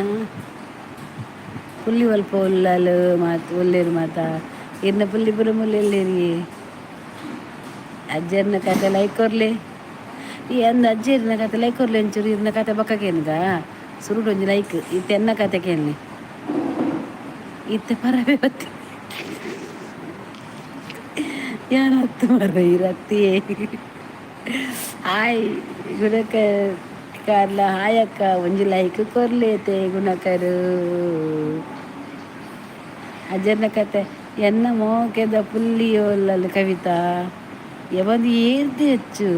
ಪುಲ್ಲಿ ಒಲ್ಪ ಉಲ್ಲಲು ಮಾತು ಉಲ್ಲೇರು ಮಾತಾ ಇರ್ನ ಪುಲ್ಲಿ ಪುರ ಮುಲ್ಲೆಲ್ಲೇರಿ ಅಜ್ಜರ್ನ ಕತೆ ಲೈಕ್ ಕೊರ್ಲೆ. ಈ ಅಂದ ಅಜ್ಜರ್ನ ಕತೆ ಲೈಕ್ ಕೊರ್ಲೆ ಒಂಚೂರು. ಇರ್ನ ಕತೆ ಬೊಕ್ಕ ಕೇನ್ಗ, ಸುರುಡು ಒಂಜಿ ಲೈಕ್. ಇತ್ತೆ ಎನ್ನ ಕತೆ ಕೇನ್ಲಿ. ಇತ್ತೆ ಪರವೆ ಬತ್ತಿ ಯಾರತ್ತು ಮರ ಇರತ್ತಿ. ಹಾಯ್ ಗುಣಕರ್ ಕಾರ್ಲ, ಹಾಯ್ ಅಕ್ಕ, ಒಂಜಿ ಲೈಕ್ ಕೊರ್ಲೇತೆ ಗುಣಕರು. ಅಜ್ಜರ್ನ ಕತೆ ಎನ್ನ ಮೋಕೆದ ಪುಲ್ಲಿಯೋಲ್ಲಲ್ ಕವಿತಾ ಯಾವಂದು ಏರ್ದು ಹೆಚ್ಚು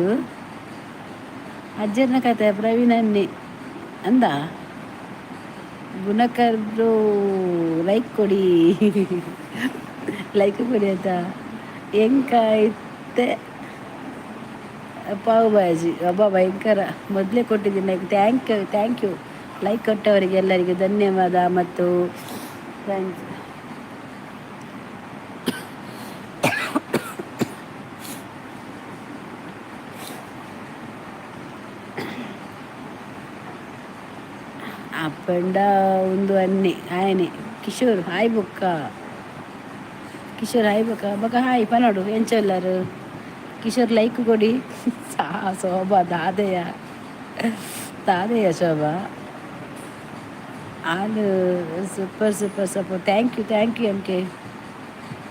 ಅಜ್ಜರ್ನ ಕತೆ ಪ್ರವೀಣ್ ಅನ್ನೆ ಅಂದ. ಗುಣಕರ್ ಬ್ರೋ ಲೈಕ್ ಕೊಡಿ, ಲೈಕ್ ಕೊಡಿ ಆಯ್ತಾ? ಎಂಕ ಇತ್ತೆ ಪಾವ್ ಭಾಜಿ ಅಬ್ಬಾ ಭಯಂಕರ. ಮೊದಲೇ ಕೊಟ್ಟಿದ್ದೀನಿ like. Thank you, thank you. Like ಕೊಟ್ಟವರಿಗೆ ಎಲ್ಲರಿಗೂ ಧನ್ಯವಾದ ಮತ್ತು thanks. ಅಪ್ಪಂಡ ಒಂದು ಅನ್ನೆ ಆಯನೆ ಕಿಶೋರ್ ಹಾಯ್ ಬೊಕ್ಕ. ಕಿಶೋರ್ ಹಾಯ್ ಬೊಕ್ಕ ಬೊಕ್ಕ ಹಾಯ್ ಪನೋಡು ಎಂಚೊಲ್ಲರು ಕಿಶೋರ್ ಲೈಕ್ ಕೊಡಿ. ಸಾ ಶೋಭಾ ದಾದೆಯ ದಾದೆಯ ಶೋಭಾ ಆಲು super super support. Thank you, thank you M K.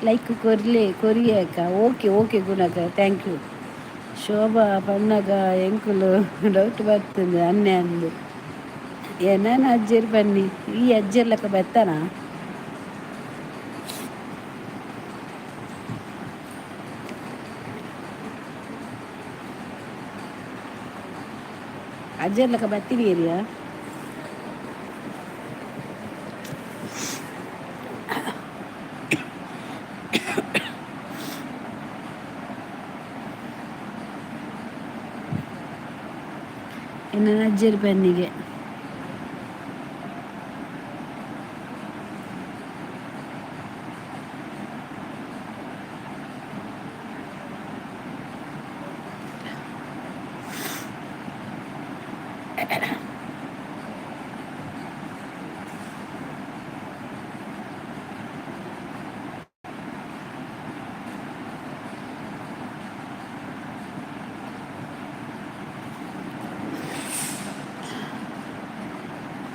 Like ಕೊರ್ಲೆ ಕೊರಿಯಕ್ಕ. Okay okay Gunakar, thank you. Shobha ಪನ್ನಗ ಎಂಕುಲು ಡೌಟ್ ಬರ್ತದೆ ಅನ್ನೆ ಅಂದು ಏನೇನು ಅಜ್ಜಿರ್ ಬನ್ನಿ ಈ ಅಜ್ಜಿರ್ಲಕ್ಕ ಬೆತ್ತನಾ? ಅಜ್ಜಿರ್ಲಕ್ಕ ಬತ್ತೀನಿ ಏರಿಯಾ. ಎನ್ನ ಅಜ್ಜಿರ್ ಬನ್ನಿಗೆ.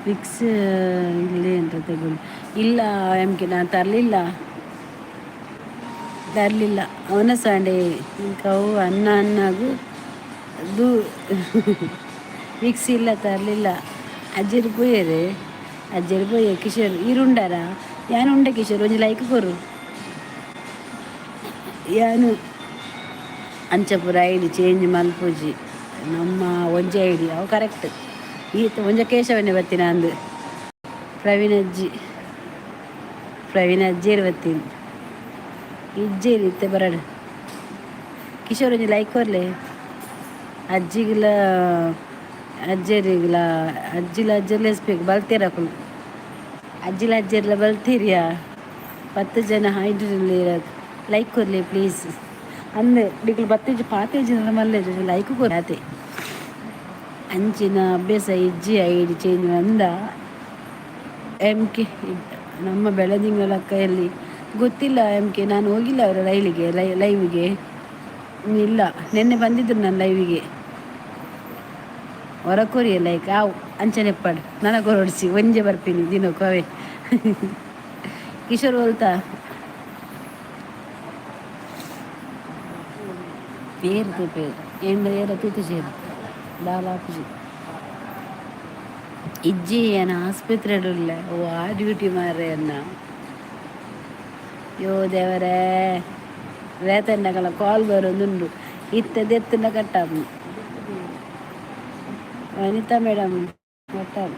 ವಿಕ್ಸ್ ಇಲ್ಲೇ ಅಂತ ತಗೊಳ್ಳಿ. ಇಲ್ಲ ಎಮ್ ಕೆ, ನಾನು ತರಲಿಲ್ಲ ತರಲಿಲ್ಲ. ಅವನ ಸಂಡೆ ಇಂಕವು ಅನ್ನ ಅನ್ನಾಗು ದೂ ಮಿಕ್ಸಿ ಇಲ್ಲ ತರಲಿಲ್ಲ. ಅಜ್ಜರು ಪೋಯೆರ್, ಅಜ್ಜರು ಪೋಯೆ. ಕಿಶೋರ್, ಈರುಂಡಾರ? ಯಾನ್ ಉಂಡೆ ಕಿಶೋರ್, ಒಂಜಿ ಲೈಕ್ ಕೊರು. ಯಾನು ಅಂಚ ಪೂರ ಐಡಿ ಚೇಂಜ್ ಮಲ್ಪುಜಿ. ನಮ್ಮ ಒಂಜಿ ಐಡಿ ಅವು ಕರೆಕ್ಟ್. ಈತ ಒಂಜ ಕೇಶವನೇ ಬತ್ತಿನ ಅಂದು. ಪ್ರವೀಣ್ ಅಜ್ಜಿ, ಪ್ರವೀಣ್ ಅಜ್ಜಿಯರು ಬತ್ತೀನಿ. ಇಜ್ಜೇರಿ ಇತ್ತೆ ಬರಡು. ಕಿಶೋರ್, ಒಂಜಿ ಲೈಕ್ ಕೊರ್ಲೆ. ಅಜ್ಜಿಗ್ಲ ಅಜ್ಜರಿಗ್ಲ, ಅಜ್ಜಿಲ ಅಜ್ಜರ್ಲ ಎಸ್ಬೇಕು ಬಲ್ತೇರ ಅಕುಲು. ಅಜ್ಜಿಲ ಅಜ್ಜರ್ಲ ಬಲ್ತೀರಿಯಾ? 10 ಜನ ಲೈಕ್ ಕೊರ್ಲೆ ಪ್ಲೀಸ್. ಅಂದೆ ನಿಕುಲು ಬತ್ತೇಜ್ ಪಾತೇಜ್ ಮಲ್ಲೇಜ್ ಲೈಕ್ ಕೊರ್ ಆತೆ. ಅಂಚಿನ ಅಭ್ಯಾಸ ಇಜ್ಜಿ ಐಡಿ ಚೇಂಜ್ ಅಂದ. ಎಮ್ ಕೆ, ನಮ್ಮ ಬೆಳದಿಂಗಳ ಕೈಯಲ್ಲಿ ಗೊತ್ತಿಲ್ಲ ಎಮ್ ಕೆ, ನಾನು ಹೋಗಿಲ್ಲ ಅವರ ರೈಲಿಗೆ ಲೈವಿಗೆ. ಇಲ್ಲ, ನಿನ್ನೆ ಬಂದಿದ್ರು ನನ್ನ ಲೈವಿಗೆ. ಹೊರಕೋರಿಯ ಲೈಕ್ ಆವು ಅಂಚನೆಪ್ಪಾಡು ನನಗೊರಡಿಸಿ ಒಂಜೆ ಬರ್ತೀನಿ ದಿನಕ್ಕೂ ಅವೇ. ಕಿಶೋರ್ ಹೋಲ್ತಾ ಪೇರು ತೂಪೇರು ಎಂಡ ಏರ ತೂತು ಸೇರು ದಾಲಾಪುಜಿ. ಇಜ್ಜಿ, ಏನ ಆಸ್ಪತ್ರೆ ಉಲ್ಲ. ಓ, ಆ ಡ್ಯೂಟಿ ಮಾರ್ರೆ ಅನ್ನ. ಯೋ ದೇವರೇ, ವೇತನಗಳ ಕಾಲ್ ಬರೋದುಂಡು. ಇತ್ತೆ ದೆತ್ತನ ಕಟ್ಟಾಪು. ವನಿತಾ ಮೇಡಮ್, ಕಟ್ಟಾಪು.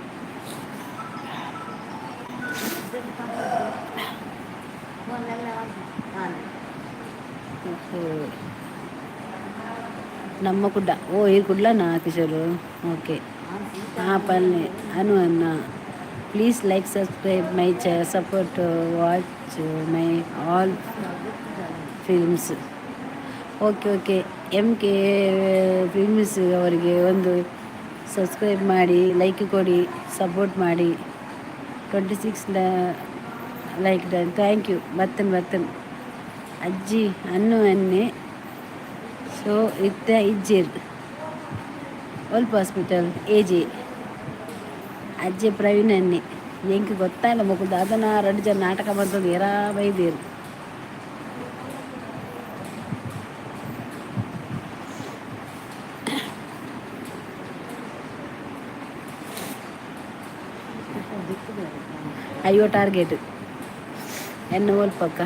ನಮ್ಮ ಕುಡ್ಡ. ಓ, ಈ ಕುಡ್ಲನಾ ಕಿಶೋರು? ಓಕೆ. ಹಾಂ, ಪಲ್ಲೆ ಅನು ಅನ್ನ. Please like, subscribe my support, watch my all films. Okay okay. M K films ಅವರಿಗೆ ಒಂದು ಸಬ್ಸ್ಕ್ರೈಬ್ ಮಾಡಿ, ಲೈಕ್ ಕೊಡಿ, ಸಪೋರ್ಟ್ ಮಾಡಿ. 26 like done, thank you. ಬರ್ತೇನೆ ಬರ್ತೇನೆ. ಅಜ್ಜಿ ಅನ್ನು ಅನ್ನೆ. ಸೊ ಇತ್ತ ಇಜ್ಜೇರ್ ಒಲ್ಪ ಹಾಸ್ಪಿಟಲ್ ಎ ಜೆ. ಅಜ್ಜೆ ಪ್ರವೀಣ್ ಅನ್ನೆ. ಎಂಕ್ ಗೊತ್ತಾಯಿಲ್ಲ ಮೊಕುಲು ದಾದನ ರಡ್ಡು ಜನ ನಾಟಕ ಬಂತದ್ದು ಏರಾ ಬೈದೇರು. ಅಯ್ಯೋ, ಟಾರ್ಗೆಟ್ ಎನ್ನ ಒಲ್ಪಕ್ಕ.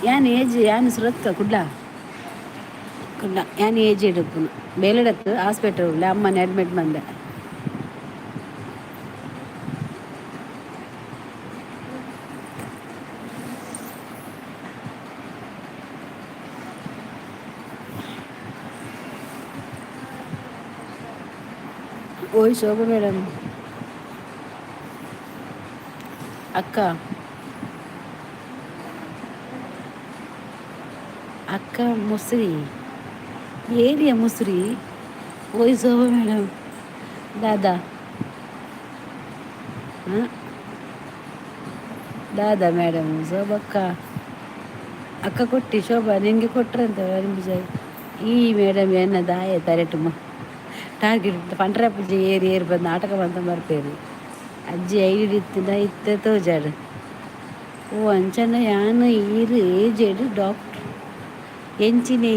ಯಾನ್ ಏಜ್, ಯಾನ್ ಸುರತ್ಕ, ಕುಡ್ಲ ಕುಡ್ಲ. ಯಾನ್ ಏಜ್ ಇಡುಪ್ಪುನು ಬೇಲೆಡತ್ತು ಹಾಸ್ಪಿಟಲ್ ಉಳ್ಳೆ. ಅಮ್ಮನ ಅಡ್ಮಿಟ್ ಮಂದೆ. ಓಯ್ ಶೋಭಾ ಮೇಡಮ್, ಅಕ್ಕ ಅಕ್ಕ, ಮುಸ್ರಿ ಏರಿಯ ಮುಸ್ರಿ. ಓಯ್ ಶೋಭಾ ಮೇಡಮ್, ದಾದಾ? ಹಾಂ, ದಾದಾ ಮೇಡಮ್? ಶೋಭಕ್ಕ ಅಕ್ಕ ಕೊಟ್ಟಿ. ಶೋಭಾ, ನಿನಗೆ ಕೊಟ್ರಂತ ಈ ಮೇಡಮ್ ಎನ್ನ ದಾಯ ತರೆಟುಮ ಟಾರ್ಗೆಟ್ ಪಂಡ್ರೆ ಪೂಜೆ ಏರಿ ಏರಿ ಬಂದು ನಾಟಕ ಬಂತ ಬರ್ಪೇರು. ಅಜ್ಜಿ ಐಡಿ ಇತ್ತಿನ ಇತ್ತೆ ತೋಜಾಡು. ಓ, ಅಂಚನ ಯಾನ್ ಈರು ಏಜೆಡ್ ಡಾಕ್ಟ್ರ್ ಎಂಚಿನೆ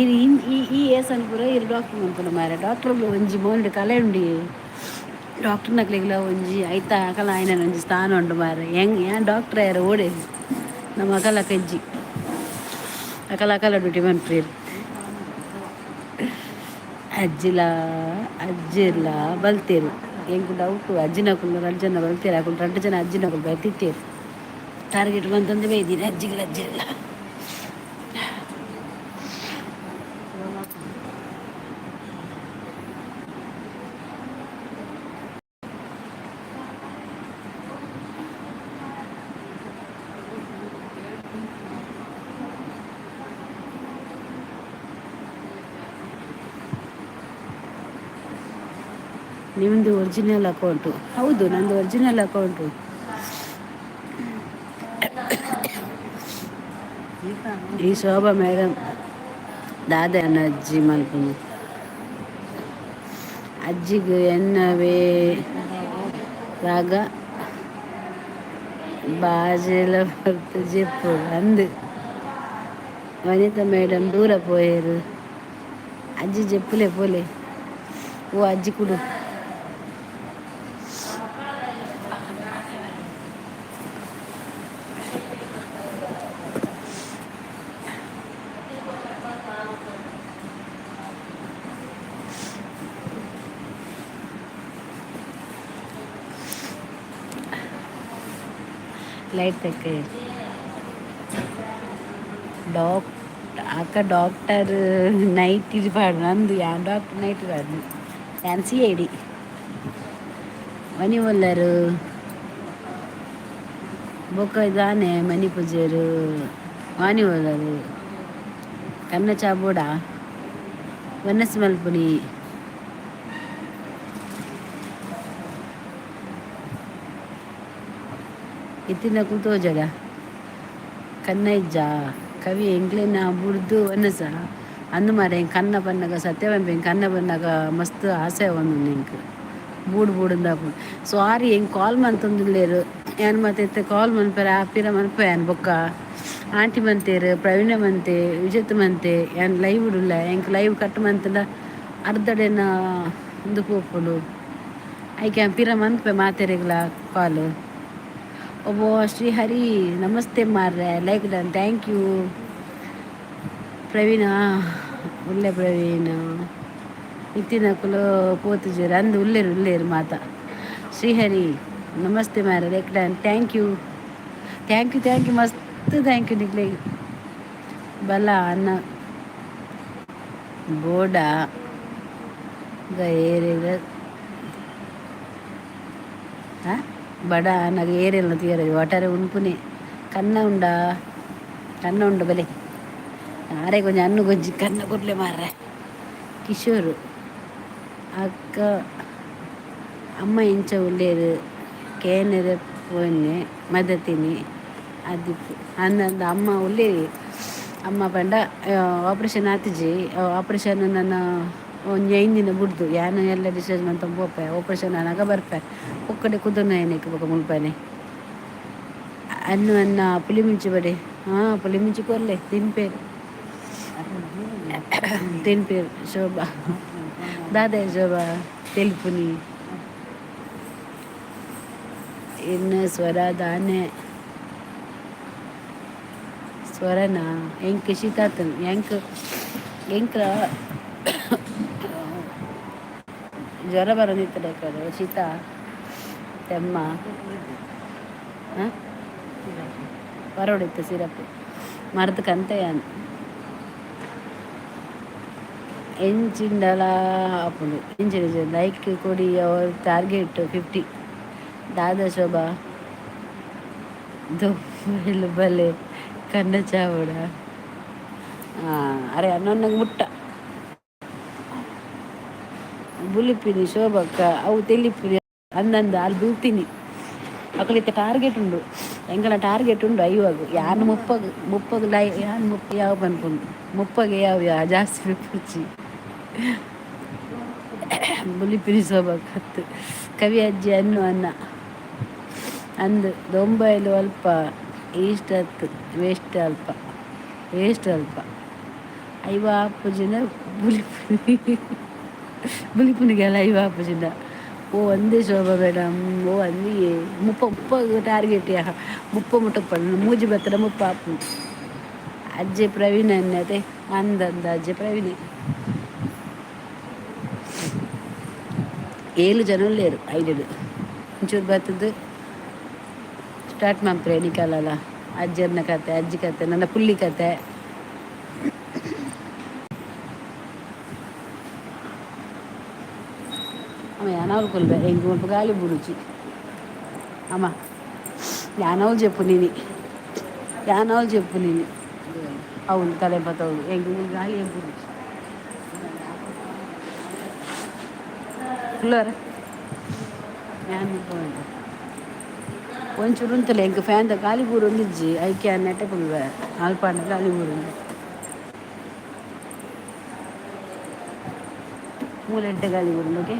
ಈರು ಈ ಈ ಏಸನ್ ಪೂರ ಈರು ಡಾಕ್ಟ್ರ್ ಮನ್ಪುನ ಮಾರೆ. ಡಾಕ್ಟ್ರ್ ಒಂಜಿ ಮೋಲ್ಡ್ ಕಲೆ ಉಂಡಿ. ಡಾಕ್ಟ್ರ್ನಕ್ಲೆಗ್ಲ ಒಂಜಿ ಐತ ಅಕಲ ಆಯ್ನ ಒಂಜಿ ಸ್ಥಾನ ಉಂಡು ಮಾರೆ. ಹೆಂಗ್ ಯಾನ್ ಡಾಕ್ಟ್ರ್ ಆಯೆರ್ ಓಡೆ ನಮ್ಮ ಅಕಲ ಕಜ್ಜಿ ಅಕಲ ಅಕಲ ಡ್ಯೂಟಿ ಮನ್ಪೇರು. ಅಜ್ಜಿಲ ಅಜ್ಜಿರ್ಲ ಬಲ್ತೇರು. ಎಂಕ್ ಡೌಟು, ಅಜ್ಜಿನಕುಲು ರಡ್ಡ್ ಜನ ಬಲ್ತೇರು. ಅಕುಲು ರಡ್ಡ್ ಜನ ಅಜ್ಜಿನಕುಲು ಬೈತಿತ್ತೇರು. ಟಾರ್ಗೆಟ್ ಬಂತಂದು ಬೈದಿನಿ ಅಜ್ಜಿಗ್ಲ ಅಜ್ಜಿರ್ಲ. ನಿಮ್ಮದು ಒರಿಜಿನಲ್ ಅಕೌಂಟು? ಹೌದು, ನಂದು ಒರಿಜಿನಲ್ ಅಕೌಂಟು. ಈ ಶೋಭಾ ಮೇಡಮ್ ದಾದ ಅಜ್ಜಿ ಮಲ್ಪುನು? ಅಜ್ಜಿಗ್ ಎನ್ನವೇ ರಾಗ ಬಾಜೆಲ ಬರ್ತು ಜೆಪ್ಪು ಅಂದ್. ವನಿತಾ ಮೇಡಮ್ ದೂರ ಪೋಯೆರು. ಅಜ್ಜಿ ಜೆಪ್ಪುಲೆ ಪೋಲೆ. ಓ ಅಜ್ಜಿ ಕುಡು. ಲೈಟ್ ತೆಕ್ಕ. ಡಾಕ್ ಅಕ್ಕ ಡಾಕ್ಟರ್ ನೈಟ್ ಪಾಡು ನಂದು ಯಾನ್ ಡಾಕ್ಟರ್ ನೈಟ್ ಪಾಡು ಯಾನ್ ಸಿ I D ಮನಿ ಒಲ್ಲರು. ಬೊಕ್ಕ ದಾನೆ ಮನಿ ಪೂಜೆರು ವಾನಿ ಒಲ್ಲರು ಕನ್ನ ಚಾಬೋಡ ವನಸ್ ಮಲ್ಪುನಿ. ಇತ್ತಿನಕುಲು ತೋಜಡ ಕನ್ನ ಇಜ್ಜ ಕವಿ ಎಂಕ್ಲೆನ ಬುಡ್ದು ವನಸ ಅಂದು ಮಾರೆ. ಕನ್ನ ಪನ್ನಗ ಸತ್ಯ ಪನ್ಪೆ, ಕನ್ನ ಪನ್ನಗ ಮಸ್ತ್ ಆಸೆ ಆವೊಂದುಂಡು ಎಂಕ್. ಬೂಡು ಬೂಡುಂದಾಪುಂಡು. ಸಾರಿ, ಎಂಕ್ ಕಾಲ್ ಮಂತೊಂದುಲ್ಲೆರ್. ಯಾನ್ ಮಾತ ಇತ್ತೆ ಕಾಲ್ ಮನ್ಪೆರೆ ಆಪಿರ ಮನ್ಪೆ ಯಾನ್. ಬೊಕ್ಕ ಆಂಟಿ ಮಂತೇರು, ಪ್ರವೀಣ ಮಂತೆ, ವಿಜೇತ್ ಮಂತೆ. ಯಾನ್ ಲೈವ್ ಉಲ್ಲ. ಎಂಕ್ ಲೈವ್ ಕಟ್ ಮಂತುಂಡ ಅರ್ಧಡೆನ ಉಂದು ಪೋಪುಂಡು. ಐಕೆ ಯಾನ್ ಪಿರ ಮನ್ಪೆ ಮಾತೆರೆಗ್ಲ ಕಾಲ್. ಒಬ್ಬೊ ಶ್ರೀಹರಿ, ನಮಸ್ತೆ ಮಾರ್ರೆ. Like done, thank you. Praveen ಉಲ್ಲೆ. Praveen ಇತ್ತಿನಕುಲು ಪೋತುಜೆರ್ ಅಂದ್. ಉಲ್ಲೆರ್ ಉಲ್ಲೆರ್ ಮಾತ. ಶ್ರೀಹರಿ, ನಮಸ್ತೆ ಮಾರ್ರೆ. Like done, thank you, thank you, thank you. ಮಸ್ತ್ thank you ನಿಕ್ಲೆಗ್. ಬಲ ಅನ್ನ ಬೋಡ ಏರೆದ ಬಡ ನಗ ಏರೆಲ್ಲ ತೀರ ಒಟ್ಟಾರೆ ಉನ್ಪುನೆ. ಕನ್ನ ಉಂಡಾ? ಕನ್ನ ಉಂಡು ಬಲೆ. ಆರೆ ಕೊಂಚ ಅನ್ನು ಕೊಂಚಿ ಕನ್ನ ಕೊರ್ಲೆ ಮಾರ್ರೆ. ಕಿಶೋರ್ ಅಕ್ಕ, ಅಮ್ಮ ಇಂಚ ಉಲ್ಲೇರು ಕೇನೆರೆ ಪೋನೆ ಮದತಿನಿ ಅದಿಪ್ಪು ಅಂದಂದ. ಅಮ್ಮ ಉಲ್ಲೇರಿ. ಅಮ್ಮ ಪಂಡ ಆಪ್ರೇಷನ್ ಆತಿಜಿ. ಆಪ್ರೇಷನ್ ನನ್ನ ಒಂಜಿ 5 ದಿನ ಬುಡ್ದು ಯಾನ್ ಎಲ್ಲ ಡಿಸ್ಚಾರ್ಜ್ ಮಂತೊಂದು ಪೋಪೆ. ಆಪ್ರೇಷನ್ ಆನಗ ಬರ್ಪೆ. ಪೊಕ್ಕಡೆ ಕುದೊನ್ನ ಏನಿಕ್ ಬೊಕ ಮುಲ್ಪನೆ. ಅನ್ನು ಅನ್ನ ಪುಲಿ ಮುಂಚಿ ಬಡೆ. ಹಾಂ, ಪುಲಿ ಮುಂಚಿ ಕೊರ್ಲೆ, ತಿನ್ಪೇರು ತಿನ್ಪೇರು. ಶೋಭಾ ದಾದ? ಶೋಭಾ ತೆಲ್ಪುನಿ ಇನ್ನು ಸ್ವರ ದಾನೆ? ಸ್ವರನ ಎಂಕ್ ಶೀತಾತನ್ ಎಂಕ್. ಎಂಕ್ಲ ಜ್ವರ ಬರೊಂದಿತ್ತಡೆ ಕಡೆ. ಶೀತ ತೆಮ್ಮ ಹಾಂ ಬರೋಡಿತ್ತು. ಸಿರಪ್ ಮರ್ದ್ ಕಂತೆ ಯಾನ್. ಎಂಚಿಂಡಲ ಆಪುಂಡು ಎಂಚಿನ. ಲೈಕ್ ಕೊಡಿ, ಅವರ್ ಟಾರ್ಗೆಟ್ 50. ದಾದ ಶೋಭಾ ದೊಂಬೈಲು ಬಲೆ ಕನ್ನ ಚಾವಡ. ಅರೆ ಅನ್ನೊನ್ನಗ ಮುಟ್ಟ ಬುಲಿಪಿನಿ ಶೋಭಕ್ಕ. ಅವು ತೆಲಿಪುನಿ ಅಂದಂದ ಅಲ್ಲಿ ಬೀಳ್ತೀನಿ. ಅಕಲಿತ್ತ ಟಾರ್ಗೆಟ್ ಉಂಡು. ಎಂಕಲ ಟಾರ್ಗೆಟ್ ಉಂಡು ಐವಾಗ. ಯಾನ್ 30ಗ್ 30ಗ್ ಲೈ ಯಾನ್ 30 ಯಾವ ಪನ್ಪುಂಡು. 30ಗೆ ಯಾವ ಯಾ ಜಾಸ್ತಿ ಪುಚ್ಚಿ. ಬುಲಿಪಿನಿ ಶೋಭಕ್ಕ. ಕವಿ ಅಜ್ಜಿ ಅನ್ನು ಅನ್ನ ಅಂದು ದೊಂಬೈಲು ಅಲ್ಪ ಈಸ್ಟ್ ಅತ್ತು ವೇಸ್ಟ್ ಅಲ್ಪ ವೇಸ್ಟ್ ಅಲ್ಪ 50 ಆಪುಜಿನ ಬುಲಿಪುನಿ. ಬುಲಿಪುನಿಗೆಲ್ಲ 50 ಆಪುಜಿನ. ಓ ಅಂದೇ ಶೋಭಾ ಮೇಡಮ್. ಓ ಅಂದಿ 30 30 ಟಾರ್ಗೆಟ್. ಯಾ 30 ಮುಟ್ಟ ಮೂಜಿ ಬತ್ತಡ 30 ಆಪುಂಡು. ಅಜ್ಜೆ ಪ್ರವೀಣ್ ಅನ್ನತೆ ಅಂದಂದ. ಅಜ್ಜೆ ಪ್ರವೀಣ್ ಏಳು ಜನ ಉಲ್ಲೇರು. ಐಡೆಡ್ ಒಂಚೂರು ಬತ್ತದ್ದು ಸ್ಟಾರ್ಟ್ ಮನ್ಪುರೆ ನಿಕಲಲ ಅಜ್ಜೆರ್ನ ಕತೆ, ಅಜ್ಜಿ ಕತೆ, ನನ್ನ ಪುಲ್ಲಿ ಕತೆ. ಅಮ್ಮ ಯಾನವ್ಲು ಕುಲ್ಬೆ. ಎಂಕ್ ಮುಲ್ಪ ಗಾಳಿ ಬುಡುಚಿ ಅಮ್ಮ. ಯಾನವ್ಲು ಜೆಪ್ಪುನಿನಿ, ಯಾನವ್ಲು ಜೆಪ್ಪುನಿನಿ. అవును ತಲೆ ಬತ್ತವಳು. ಎಂಕ್ ಗಾಳಿ ಬುಡುಚಿ ಕುಲ್ಲರ. ಯಾನ್ ಮುಲ್ಪ ಒಂಚೂರು ಉಂತಲೆ. ಎಂಕ್ ಫ್ಯಾನ್ದ ಗಾಳಿ ಬೂರೊಂದಿಜ್ಜಿ. ಐಕೆ ನೆಟ್ಟೆ ಕುಲ್ವೆ. ಅಲ್ಪಾಂಡ ಗಾಳಿ ಬೂರುಂಡು. ಮೂಲೆಡ್ಡೆ ಗಾಳಿ ಬೂರುಂಡು. ಓಕೆ,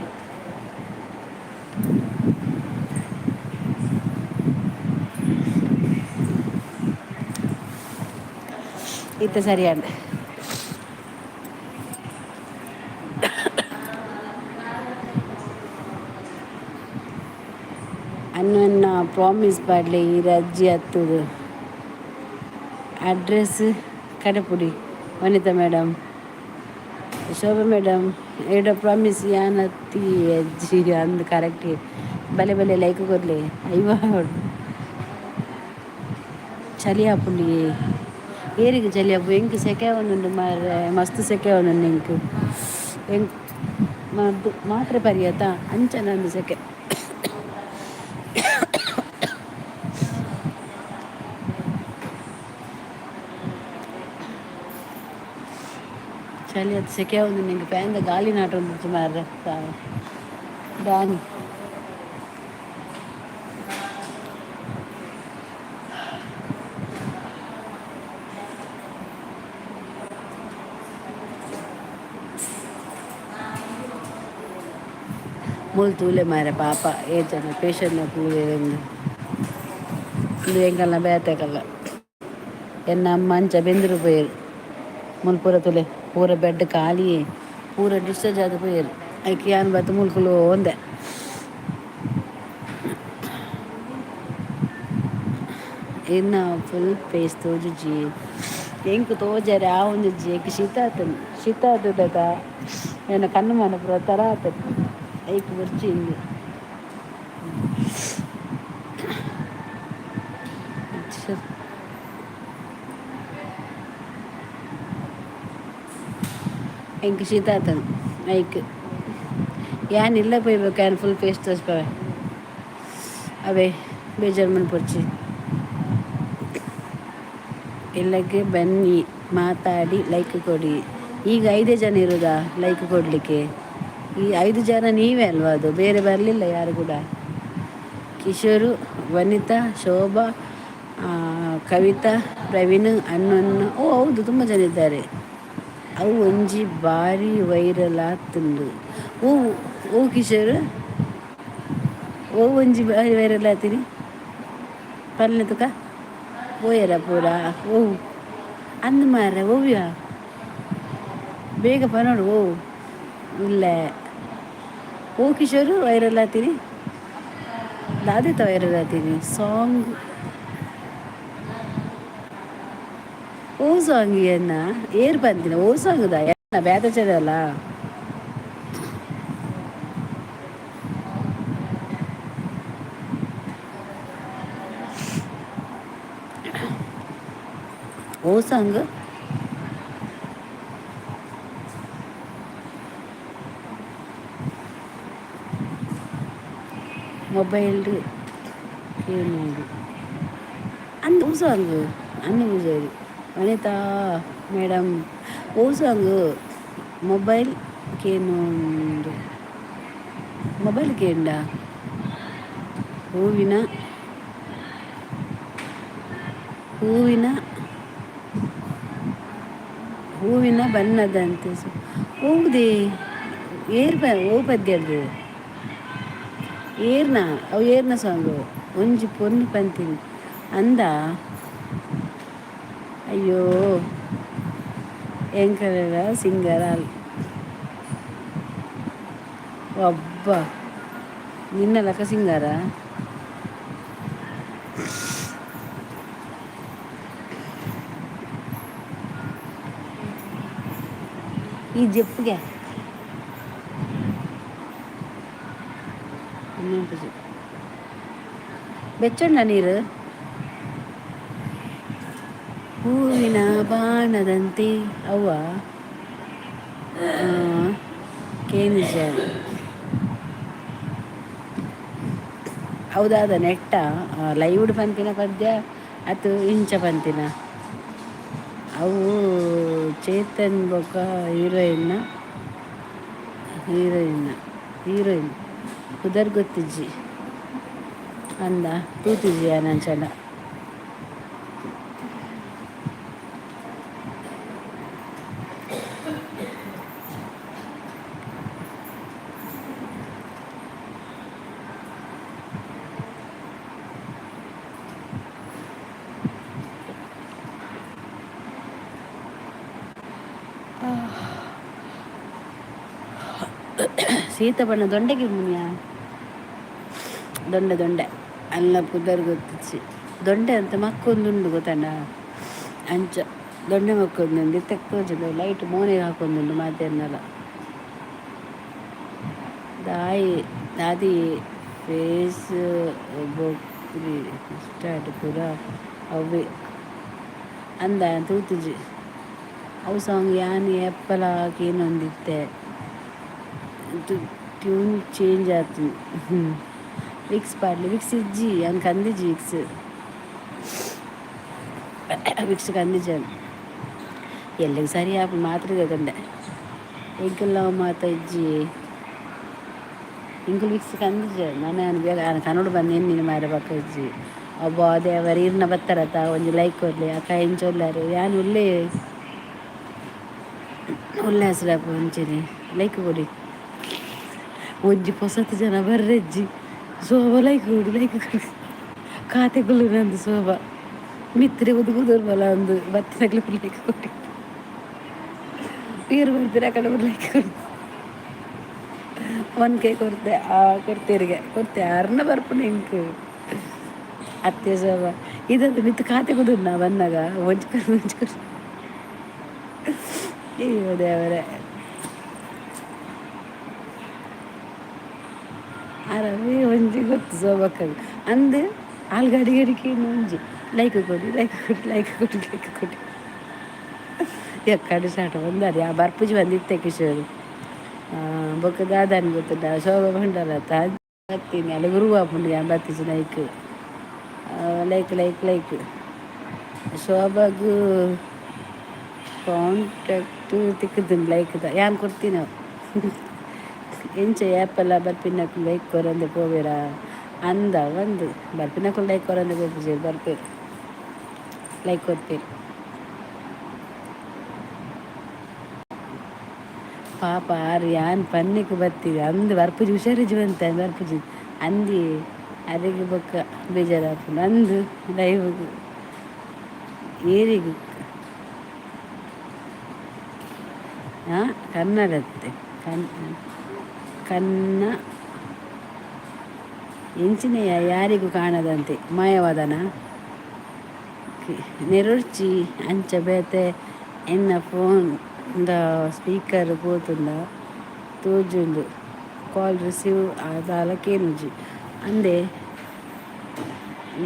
ಇತ್ತೆ ಸರಿಯಾಂಡ್. ಅನ್ನ ಪ್ರಾಮಿಸ್ ಪಾಡ್ಲೆ ಈ ಅಜ್ಜಿ ಹತ್ತದು. ಅಡ್ರೆಸ್ ಕಡಪುಡಿ ವನಿತಾ ಮೇಡಮ್, ಶೋಭಾ ಮೇಡಮ್ ಏಡ ಪ್ರಾಮಿಸ್ ಯಾನತ್ತಿ ಅಜ್ಜಿ ಅಂದ್ ಕರೆಕ್ಟ್. ಬಲೆ ಬಲೆ ಲೈಕ್ ಕೊರ್ಲೆ ಐವ. ಚಳಿ ಆಪುಂಡು ಏರಿಗೆ ಚಳಿ ಆಪು. ಎಂಕ್ ಸೆಕೆ ಒಂದುಂಡು ಮಾರ್ರೆ, ಮಸ್ತ್ ಸೆಕೆ ಒಂದುಂಡು ಎಂಕ್. ಎಂಕ್ ಮದ್ದು ಮಾತ್ರೆ ಪರಿಯತ ಅಂಚನ ಸೆಕೆ. ಚಳಿ ಅದು ಸೆಕೆ ಒಂದು. ನಿಂಗೆ ಫ್ಯಾನ್ದ ಗಾಳಿ ನಾಟ ಉಂಟು ಮಾರ್ರೆ ದಾನಿ. ಮೂಲು ತೂಲೆ ಮಾರೆ ಪಾಪ ಏ ಜನ ಪೇಷಂಟ್ ಕೂಲೆ. ಒಂದು ಇದು ಎಂಕಲ್ನ ಬೇತೆಕಲ್ಲ ಎನ್ನ ಅಮ್ಮ ಅಂಚ ಬೆಂದರು ಪೋಯೆರ್. ಮೂಲು ಪೂರ ತೂಲೆ, ಪೂರ ಬೆಡ್ ಖಾಲಿಯೇ, ಪೂರ ಡಿಸ್ಚಾರ್ಜ್ ಆದ್ ಪೋಯೆರ್. ಐಕ್ ಯಾನ್ ಬತ್ತ್ ಮೂಲು ಒಂದೆ. ಇನ್ನ ಫುಲ್ ಫೇಸ್ ತೋಜುಜಿ ಎಂಕ್. ತೋಜರೆ ಆವೊಂದಿಜ್ಜಿ ಎಂಕ್. ಶೀತ ಆತುಂಡು, ಶೀತ ಆತುದತ. ಎನ್ನ ಕಣ್ಣು ಮಾನ ಪೂರ ತರ ಆತುಂಡು. ಐಕ್ ಬೊರ್ಚಿ ಇಂದು. ಎಂಕ್ ಶೀತ ಆತುಂಡು ಐಕ್. ಯಾನ್ ಇಲ್ಲ ಪೋಯ್ಬೇಕು, ಯಾನ್ ಫುಲ್ ಫೇಸ್ ತೋಜ್ಪಾವೆ. ಅವೇ ಬೇಜಾರು ಮನ್ಪೊಡ್ಚಿ. ಇಲ್ಲಕ್ಕೆ ಬನ್ನಿ, ಮಾತಾಡಿ, ಲೈಕ್ ಕೊಡಿ. ಈಗ ಐದೇ ಜನ ಇರುವುದಾ ಲೈಕ್ ಕೊಡಲಿಕ್ಕೆ? ಈ ಐದು ಜನ ನೀವೇ ಅಲ್ವಾ ಅದು? ಬೇರೆ ಬರಲಿಲ್ಲ ಯಾರು ಕೂಡ. ಕಿಶೋರು, ವನಿತಾ, ಶೋಭಾ, ಕವಿತಾ, ಪ್ರವೀಣ್, ಅಣ್ಣನ್ನು. ಓ ಹೌದು, ತುಂಬ ಜನ ಇದ್ದಾರೆ. ಅವು ಒಂಜಿ ಬಾರಿ ವೈರಲ್ ಆತುಂಡು. ಓ ಓ ಕಿಶೋರ್, ಓ ಒಂಜಿ ಬಾರಿ ವೈರಲ್ ಆತೀನಿ ಪಲ್ಲೆ ತುಕ ಪೋಯರ ಪೂರ. ಓ ಅಂದ್ ಮಾರ್ರೆ, ಓವ್ಯ ಬೇಗ ಪನೋಡು. ಓ ಇಲ್ಲ, ಓ ಕಿಶೋರ್, ವೈರಲ್ ಆತೀನಿ ದಾದಿತ ವೈರಲ್ ಆತೀನಿ ಸಾಂಗ್. ಓ ಸಾಂಗ್ ಎನ್ನ ಏರ್ ಬಂದಿನ? ಓ ಸಾಂಗ್ ದ ಎನ್ನ ಬೇತ ಚದಲ್ಲ. ಓ ಸಾಂಗ್ ಮೊಬೈಲ್ ಕೇನೋಡು ಅಂದ್. ಓ ಸಾಂಗ್ ಅನ್ನು ಪೂಜಾರಿ. ವನಿತಾ ಮೇಡಮ್, ಓ ಸಾಂಗ್ ಮೊಬೈಲ್ ಕೇನೋಂಡು, ಮೊಬೈಲ್ ಕೇಂಡ. ಹೂವಿನ ಹೂವಿನ ಹೂವಿನ ಬಣ್ಣದಂತೆ ಹೌದೇ? ಏರ್ ಪ ಓ ಪದ್ಯಡ್ದು ಏರ್ನ ಅವು ಏರ್ನ ಸಾಂಗು? ಒಂಜಿ ಪೊನ್ನು ಪಂತಿನಿ ಅಂದ. ಅಯ್ಯೋ, ಎಂಕಲೆನ ಸಿಂಗರ್ ಅಲ್ ಒಬ್ಬ ನಿನ್ನ ಲಕ ಸಿಂಗರ. ಈ ಜೆಪ್ಪುಗೆ ಬೆಚ್ಚಣ್ಣ ನೀರು. ಹೂವಿನ ಬಾಣದಂತೆ ಅವ್ವ ಕೇನಿಜ ಹೌದಾದ ನೆಟ್ಟ ಲೈವ್ಡ್ ಪಂತಿನ ಪದ್ಯ ಅತ್ತು ಇಂಚ ಪಂತಿನ. ಅವು ಚೇತನ್ ಬೊಕ್ಕ ಹೀರೋಯಿನ್ನ ಹೀರೋಯಿನ್ ಹೀರೋಯಿನ್ ಪುದರ್ ಗೊತ್ತಿಜ್ಜಿ ಅಂದ. ತೂತಿಜಿ ಅಂಚನ. ಸೀತ ಬಣ್ಣ ದೊಂಡೆಗೆ ಮುನಿಯ ದೊಂಡೆ ದೊಂಡೆ. ಅಲ್ಲ ಪುದರ್ ಗೊತ್ತಿಚ್ಚಿ. ದೊಂಡೆ ಅಂತ ಮಕ್ಕೊಂದುಂಡು ಗೊತ್ತಣ್ಣ. ಅಂಚ ದೊಂಡೆ ಮಕ್ಕೊಂದುಂಡು ಇತ್ತೆ ತೋಜುಂಡು. ಲೈಟ್ ಮೋನೆಗ್ ಹಾಕೊಂದುಂಡು ಮಾತೆರ್ನಲ. ದಾಯಿ ದಾದಿ ಫೇಸ್ ಬೊಕ್ರಿ ಸ್ಟಾರ್ಟ್ ಪೂರ ಅವ್ವೆ ಅಂದ ತೂತುಜಿ. ಅವು ಸಾಂಗ್ ಯಾನ್ ಏಪಲ ಕೇನೊಂದಿತ್ತೆ. ಟ್ಯೂನ್ ಚೇಂಜ್ ಆತುಂಡು. ವಿಕ್ಸ್ ಪಾಡ್ಲೆ. ವಿಕ್ಸ್ ಇಜ್ಜಿ, ಯಾನ್ ಕಂದಿಜಿ. Vicks Vicks ಕಂದಿಜಿ. ಎಲ್ಲೆಗ್ ಸರಿ ಆಪುಂಡು ಮಾತ್ರೆ ದೆತೊಂಡೆ. ಎಂಕುಲ್ಲ ಮಾತ ಇಜ್ಜಿ. ಎಂಕುಲು ವಿಕ್ಸ್ ಕಂದಿಜ. ನನ ಯಾನ್ ಬೇಗ ಕನ್ನಡ ಬಂದು ಎನ್ನಿನ ಮಾರೆ ಬೊಕ್ಕ ಇಜ್ಜಿ. ಅಬ್ಬಾ ದೇವರ್, ಇರ್ನ ಬತ್ತರತ ಒಂಜಿ ಲೈಕ್ ಕೊರ್ಲೆ ಅಕ್ಕ. ಎಂಚ ಉಲ್ಲರ್? ಯಾನ್ ಉಲ್ಲೆ ಉಲ್ಲೆ. ಹಸ್ರಪ್ಪ ಒಂಚೆನೆ ಲೈಕ್ ಕೊಡಿ. ಒಂಜಿ ಪೊಸತ್ ಜನ ಬರ್ರೆಜ್ಜಿ. ಶೋಭ, ಲೈಕ್ ಕೊಡಿ, ಲೈಕ್ ಕೊಡಿ. ಖಾತೆ ನಂದು ಶೋಭ ಮಿತ್ರೆ ಉದು ಕುದುರ್ಬಲ ಅಂದು ಬತ್ತಿನಕ್ಲೆ ಲೈಕ್ ಕೊಡಿ. ನೀರು ಬರ್ತೀರ ಆ ಕಡೆ ಲೈಕ್ ಕೊಡಿ. 1K ಕೊರ್ತೆ. ಆ ಕೊರ್ತೀರಿಗೆ ಕೊರ್ತೆ. ಅರ್ನ ಬರ್ಪುನ ಎಂಕ್ ಅತ್ತೆ ಶೋಭ. ಇದೊಂದು ಮಿತ್ತು ಖಾತೆ ಕುದುರ್ನ ಬಂದಾಗ ಒಂಜಿ ಕೊರು, ಒಂಜಿ ಕೊರು. ಅಯ್ಯೋ ದೇವರೇ. ಅರವೇ ಒಂಜಿ ಗೊತ್ತು ಶೋಭಕ್ಕಗ್ ಅಂದ್. ಆಲ್ ಗಡಿ ಗಡಿಕೆ ಒಂಜಿ ಲೈಕ್ ಕೊಡಿ, ಲೈಕ್ ಕೊಡಿ, ಲೈಕ್ ಕೊಡಿ, ಲೈಕ್ ಕೊಡಿ. ಎಕ್ಕಡೆ ಸ್ಟಾರ್ಟ್ ಬಂದಾರೆ. ಆ ಬರ್ಪುಜಿ ಬಂದಿತ್ತೆ ಕಿಶೋರ್. ಬೊಕ್ಕ ದಾದಾನ್ ಗೊತ್ತುಂಡ? ಶೋಭ ಬಂಡಲತ್ತ ಬತ್ತೀನಿ. ಅಲ್ಲಿ ಗುರು ಆಪುಂಡು. ಯಾನ್ ಬತ್ತಿಜಿ. Like like like like. ಶೋಭಗ್ ಕಾಂಟ್ಯಾಕ್ಟ್ ತಿಕ್ಕುದುಂಡು ಲೈಕ್ದ. ಯಾನ್ ಕೊರ್ತೀನಿ. ಎಂಚ ಏಪಲ ಬರ್ಪಿನಕುಲು ಲೈಕ್ ಕೊರಂದೆ ಪೋವೆರಾ ಅಂದ. ಒಂದು ಬರ್ಪಿನಕುಲು ಲೈಕ್ ಕೊರಂದೆ ಪೋಪುಜೆರ್. ಬರ್ಪೆರ್, ಲೈಕ್ ಕೊರ್ಪೆರ್. ಪಾಪ ಆರ್ ಯಾನ್ ಪನ್ನಿಕ್ ಬತ್ತಿದೆ ಅಂದ್. ಬರ್ಪುಜಿ, ಹುಷಾರಿಜ್ಜಿ ಬಂತೆ ಬರ್ಪುಜಿ ಅಂದಿ. ಅರೆಗ್ ಬೊಕ್ಕ ಬೇಜಾರಾಪುಂಡು ಅಂದ್. ಲೈವ್ಗ್ ಏರಿಗ್ ಹಾಂ ಕನ್ನಡತ್ತೆ ಕನ್ನ ಎಂಚಿನೆಯ ಯಾರಿಗೂ ಕಾಣದಂತೆ ಮಾಯವಾದನ ನೆರೊರ್ಚಿ. ಅಂಚ ಬೇತೆ ಎನ್ನ ಫೋನ್ ದ ಸ್ಪೀಕರ್ ಪೋತುಂಡ ತೋಜುಂಡು. ಕಾಲ್ ರಿಸೀವ್ ದಾಲ ಕೇನುಜಿ ಅಂದೆ.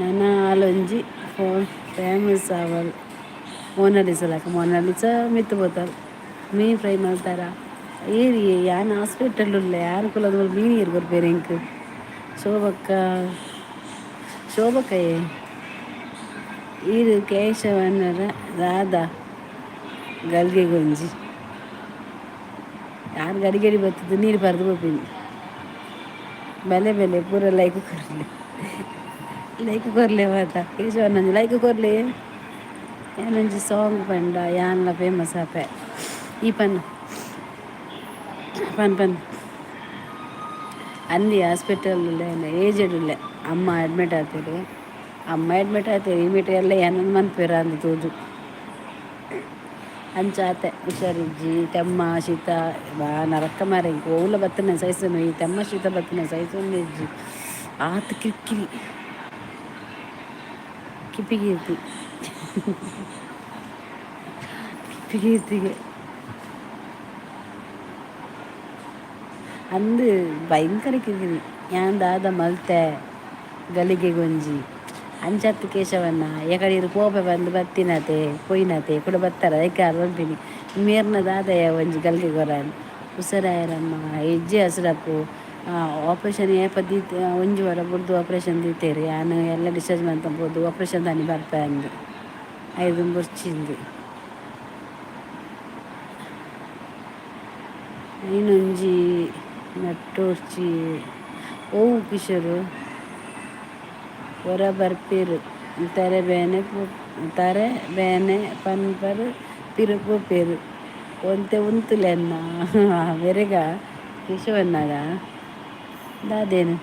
ನನ ಆಲೊಂಜಿ ಫೋನ್ ಫೇಮಸ್ ಆವಲ್ ಮೋನಾಲಿಸಾ ಲೆಕ. ಮೋನಾಲಿಸಾ ಮಿತ್ತ್ ಪೋತಲ್. ಮೀನ್ ಫ್ರೈ ಮಲ್ತಾರ ಏರಿ. ಯಾನ್ ಹಾಸ್ಪಿಟಲ್ ಉಲ್ಲೆ. ಯಾನ್ ಕುಲ್ಲೊಂದು ಮೀನ್ ಏರ್ ಕೊರ್ಪೆರ್ ಎಂಕ್? ಶೋಭಕ್ಕ, ಶೋಭಕ್ಕಯೇ ಈರ್ ಕೇಶವಣ್ಣರ ದಾದ ಗಲ್ಗೆಗೊಂಜಿ. ಯಾನ್ ಗಡಿ ಗಡಿ ಬತ್ತುದು ನೀರು ಪರ್ದು ಪೋಪಿನಿ. ಬೆಲೆ ಬೆಲೆ ಪೂರ ಲೈಕ್ ಕೊರ್ಲೆ, ಲೈಕ್ ಕೊರ್ಲೆ ಮಾತ. ಕೇಶವಣ್ಣಂಜಿ ಲೈಕ್ ಕೊರ್ಲೆ. ಯಾನೊಂಜಿ ಸಾಂಗ್ ಪಂಡ ಯಾನ್ಲ ಫೇಮಸ್ ಆಪೆ. ಈ ಪನ್ ಪನ್ ಪನ್ ಅಂದಿ. ಹಾಸ್ಪಿಟಲ್ ಏಜೆಡ್ ಉಲ್ಲೆ. ಅಮ್ಮ ಅಡ್ಮಿಟ್ ಆತೆರ್, ಅಮ್ಮ ಅಡ್ಮಿಟ್ ಆತೆರ್. ಈ ಮೀಟ್ ಎಲ್ಲ ಏನನ್ ಮನ್ಪೆರ ಅಂದ್ ತೂದು ಅಂಚ ಆತೆ. ಹುಷಾರಿಜ್ಜಿ. ತೆಮ್ಮ ಶೀತ ಬಾ ನರಕ ಮಾರೆ. ಓಲ ಬತ್ತನೆ ಸೈಸನು. ಈ ತೆಮ್ಮ ಶೀತ ಬತ್ತನೆ ಸೈಸೊಂದು ಇಜ್ಜಿ. ಆತ್ ಕಿರಿಕಿರಿ. ಕಿಪಿಗೀರ್ತಿ ಕಿಪಿಗೀರ್ತಿಗೆ ಅಂದ್ ಭಯಂಕರ ಕಿರಿಕಿರಿ. ಯಾನ್ ದಾದ ಮಲ್ತೆ ಗಲಿಗೆಗೊಂಜಿ ಅಂಚತ್ತು ಕೇಶವಣ್ಣ. ಎಕಡೆ ಇರು ಪೋಪೆ ಬಂದು ಬತ್ತಿನತೆ ಪೋಯಿನತೆ ಕುಡ ಬತ್ತರ ಐಕಾರ್ ಪನ್ಪಿನಿ. ಮೇರ್ನ ದಾದಯ ಒಂಜಿ ಗಲ್ಗೆ ಕೊರನ್. ಹುಷಾರಾಯರಮ್ಮ. ಹೆಜ್ಜೆ ಹಸಿರಪ್ಪು. ಆಪ್ರೇಷನ್ ಏಪ ದೀತೆ? ಒಂಜಿ ವಾರ ಬುಡ್ದು ಆಪ್ರೇಷನ್ ದೀತೆರ್. ಯಾನ್ ಎಲ್ಲ ಡಿಸ್ಚಾರ್ಜ್ ಮಂತ ಪೋದು ಆಪ್ರೇಷನ್ ದಾನಿ ಬರ್ಪೆ ಅಂದ್. ಐದು ಬೊರ್ಚಿಂದು ಐನೊಂಜಿ ನಟ್ಟೊರ್ಚಿ. ಒವು ಕಿಶೋರ್? ಒರ ಬರ್ಪೆರ್ ತರೆ ಬೇನೆ ತರೆ ಬೇನೆ ಪನ್ಪರ್, ಪಿರ ಪೋಪೆರ್. ಒಂತೆ ಉಂತುಲೆನ್ನ ಮೆರೆಗ ಕೇಶವಣ್ಣಗ ದಾದೇನು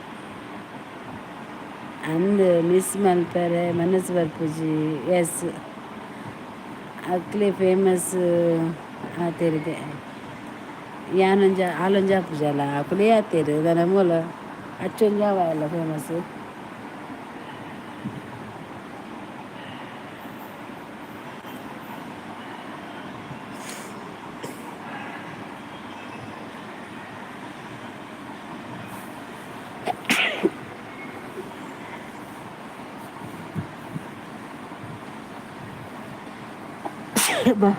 ಅಂದ್. ಮಿಸ್ ಮಲ್ಪೆರೆ ಮನಸ್ ಬರ್ಪುಜಿ. S, ಅಕ್ಲೆ famous ಆತೆರಿಗೆ. ಯಾನೊಂಜ ಆಲೊಂಜ ಆಪುಜಲ್ಲ, ಅಕುಲೇ ಆತೆರ್. ದಾನ ಮೂಲ ಅಚ್ಚೊಂಜ ಆವಲ್ಲ ಫೇಮಸ್. ಬಾ.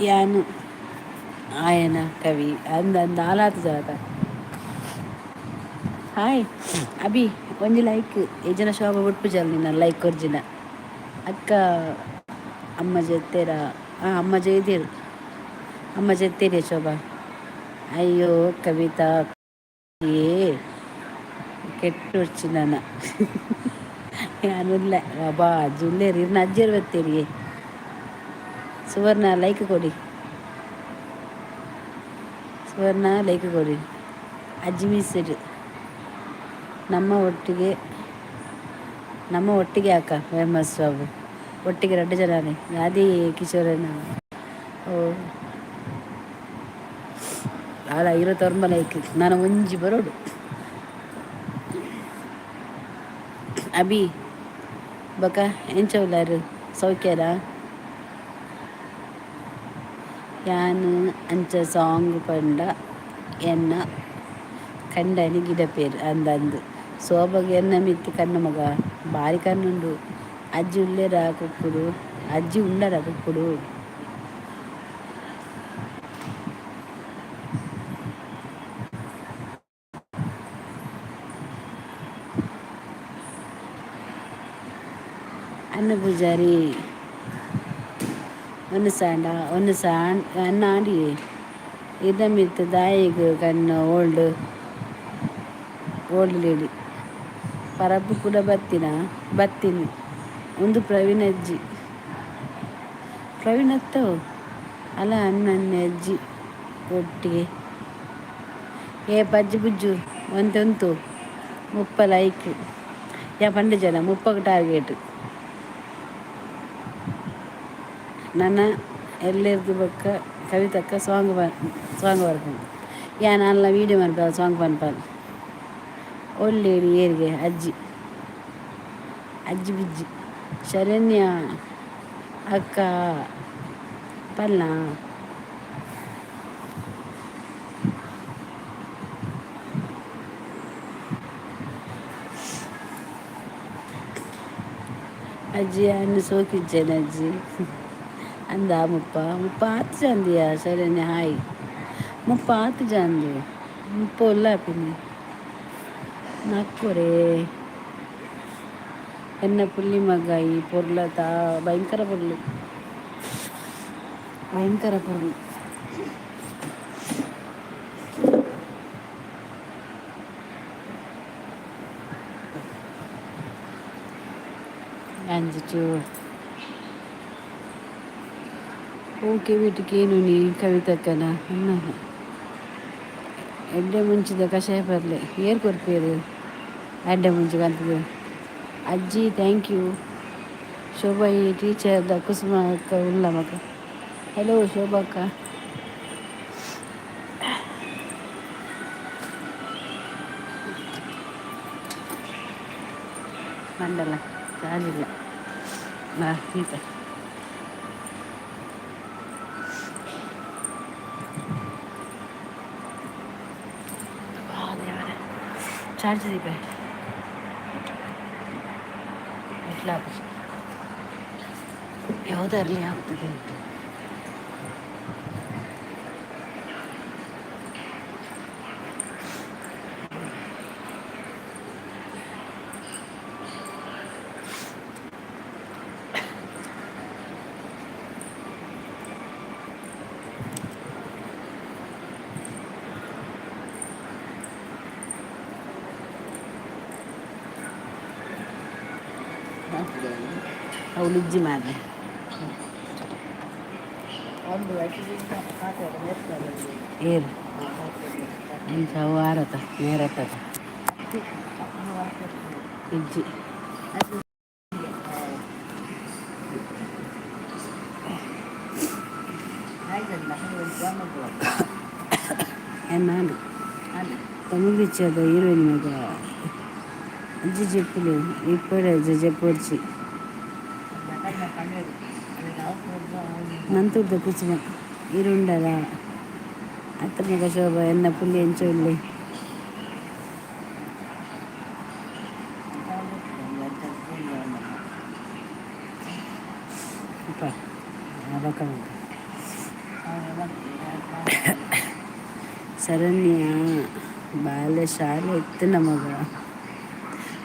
ಯಾನ್ ಆಯನ ಕವಿ ಅಂದ ಅಂದ ಆಲಾತ ಜಾತ. ಹಾಯ್ ಅಭಿ, ಒಂಜಿ ಲೈಕ್. ಯಜನ ಶೋಭ ಬುಡ್ಪುಜಲ್ ನಿನ್ನ ಲೈಕ್ ಕೊರ್ಜಿನ. ಅಕ್ಕ ಅಮ್ಮ ಜೆತ್ತೆರ? ಹಾಂ, ಅಮ್ಮ ಜೈದೇರು, ಅಮ್ಮ ಜೆತ್ತೇರಿ ಶೋಭಾ. ಅಯ್ಯೋ ಕವಿತಾ, ಏ ಕೆಟ್ಟು ನನ್ನ ಯಾನುಲ್ಲ ಬಾಬಾ. ಅಜ್ಜಿ ಉಲ್ಲೇರಿ, ಇರ್ನ ಅಜ್ಜಿಯರು ಬತ್ತೇರಿ. ಸುವರ್ಣ, ಲೈಕ್ ಕೊಡಿ. ಸುವರ್ಣ, ಲೈಕ್ ಕೊಡಿ. ಅಜ್ಜಿ ಮೀಸರು ನಮ್ಮ ಒಟ್ಟಿಗೆ, ನಮ್ಮ ಒಟ್ಟಿಗೆ ಅಕ್ಕ ಫೇಮಸ್ ಬಾಬು. ಒಟ್ಟಿಗೆ ಎರಡು ಜನನೇ ಯಾದಿ ಕಿಶೋರನ. ಓ ಅಲ್ಲ, 29 ಲೈಕ್. ನಾನು ಒಂಜಿ ಬರೋಡು. ಅಭಿ ಬಕ, ಎಂಚ ಉಲ್ಲಾರು? ಸೌಖ್ಯರ? ಯಾನ್ ಅಂಚ ಸಾಂಗ್ ಪಂಡ ಎನ್ನ ಕಂಡನಿ ಗಿಡಪೇರು ಅಂದಂದು. ಸೋಬಗ್ ಎನ್ನ ಮಿತ್ತ್ ಕಣ್ಣು ಮಗ, ಬಾರಿ ಕಣ್ಣುಂಡು. ಅಜ್ಜಿ ಉಲ್ಲೇರ ಕುಕ್ಕುಡು? ಅಜ್ಜಿ ಉಂಡರ ಕುಕ್ಕುಡು? ಅನ್ನ ಪೂಜಾರಿ ಒಂದು ಸಾಂಡ ಒಂದು ಸಾಂಡ್ ಅನ್ನ ಆಡಿ ಇದ ಮಿತ್ತು ದಾಯಿಗ್ ಕಣ್ಣು? ಓಲ್ಡ್ ಓಲ್ಡ್ ಲೇಡಿ ಪರಪ್ಪು ಕೂಡ ಬತ್ತಿನ ಬತ್ತೀನಿ. ಒಂದು ಪ್ರವೀಣ್ ಅಜ್ಜಿ, ಪ್ರವೀಣ್ ಅತ್ತವು ಅಲ್ಲ, ಅನ್ನ ಅಜ್ಜಿ ಒಟ್ಟಿಗೆ. ಏ ಪಜ್ಜಿ ಬುಜ್ಜು ಒಂತೊಂತು 30 ಲೈಕ್. ಯಾ ಪಂಡ ಜನ 30ಕ್ಕೆ ಟಾರ್ಗೆಟ್. ನನ್ನ ಎಲ್ಲೆರ್ದು ಬೊಕ್ಕ ಕವಿತಕ್ಕ ಸಾಂಗ್ ಸಾಂಗ್ ಬರ್ಪುಂಡು. ಯಾನ್ ಅಲ್ಲ ವೀಡಿಯೋ ಮನ್ಪ ಸಾಂಗ್ ಪನ್ಪಾನ್. ಓಲ್ಡ್ ಲೇಡಿ ಏರಿಗೆ ಅಜ್ಜಿ, ಅಜ್ಜಿ ಬುಜ್ಜಿ. ಶರಣ್ಯ ಅಕ್ಕ ಪಲ್ಲ. ಅಜ್ಜಿ ಅನ್ನು ಸೋಕಿಜ್ಜೇನೆ ಅಜ್ಜಿ ಅಂದ. 30 30 ಆತು ಚಂದಿಯ. ಶರಣ್ಯ ಹಾಯ್. 30 ಆತು ಚಂದು, 30 ಉಲ್ಲಾಪಿನಿ ನಕ್ಕುರೇ. ಎನ್ನ ಪುಲ್ಲಿ ಮಗ ಈ ಪೊರ್ಲತ, ಭಯಂಕರ ಪೊರ್ಲು, ಭಯಂಕರ ಪೊರ್ಲು. ಅಂಜಿಚು ಓಕೆ ವೀಟಿಗೆ ನೀ ಕವಿತಕ್ಕನ ಅನ್ನ ಎಡ್ಡೆ ಮುಂಚಿದ ಕಷಾಯ ಪರ್ಲೆ. ಏರ್ ಕೊರ್ಪೇರು ಎಡ್ಡೆ ಮುಂಚಿಗೆ ಅಂತದ್ದು? ಅಜ್ಜಿ thank you. Shobha ಈ ಟೀಚರ್ the ಕುಸುಮ ಅಕ್ಕ ಉಲ್ಲ ಮಗ. ಹಲೋ ಶೋಭಾ ಅಕ್ಕ. ಮಂಡಲ ಚಾರ್ಜ್ ಇಲ್ಲ. ಬಾ ಈತ ಚಾರ್ಜ್ ದೀಪ ಎಟ್ಲ ಯಾವುದರಲ್ಲಿ ಆಗ್ತದೆ? ಅವಳು ಮಾರ್ರೆ. ಏರು ಎಂಚ ಅವು ಆರತ ನೇರತ್ತದ ಇಜ್ಜಿ. ಎನ್ನಾಡು ತಮಿಳ್ ಪಿಕ್ಚರ್ದ ಹೀರೋಯಿನ್ ಮಗ. ಅಜ್ಜಿ ಜೆಪ್ಪುಲೆ ಇಪ್ಪಡೆ ಅಜ್ಜ ಜೆಪ್ಪೊಡ್ಚಿ. ನಂತುರ್ದ ಕುಸುಮ ಇರುಂಡಲ ಅತ್ತ ಮಗ. ಶೋಭ, ಎನ್ನ ಪುಲ್ಲಿ ಎಂಚ ಉಲ್ಲೆ? ಬೊಕ ಶರಣ್ಯ ಬಾಲೆ ಶಾಲೆ ಇತ್ತಿನ ಮಗ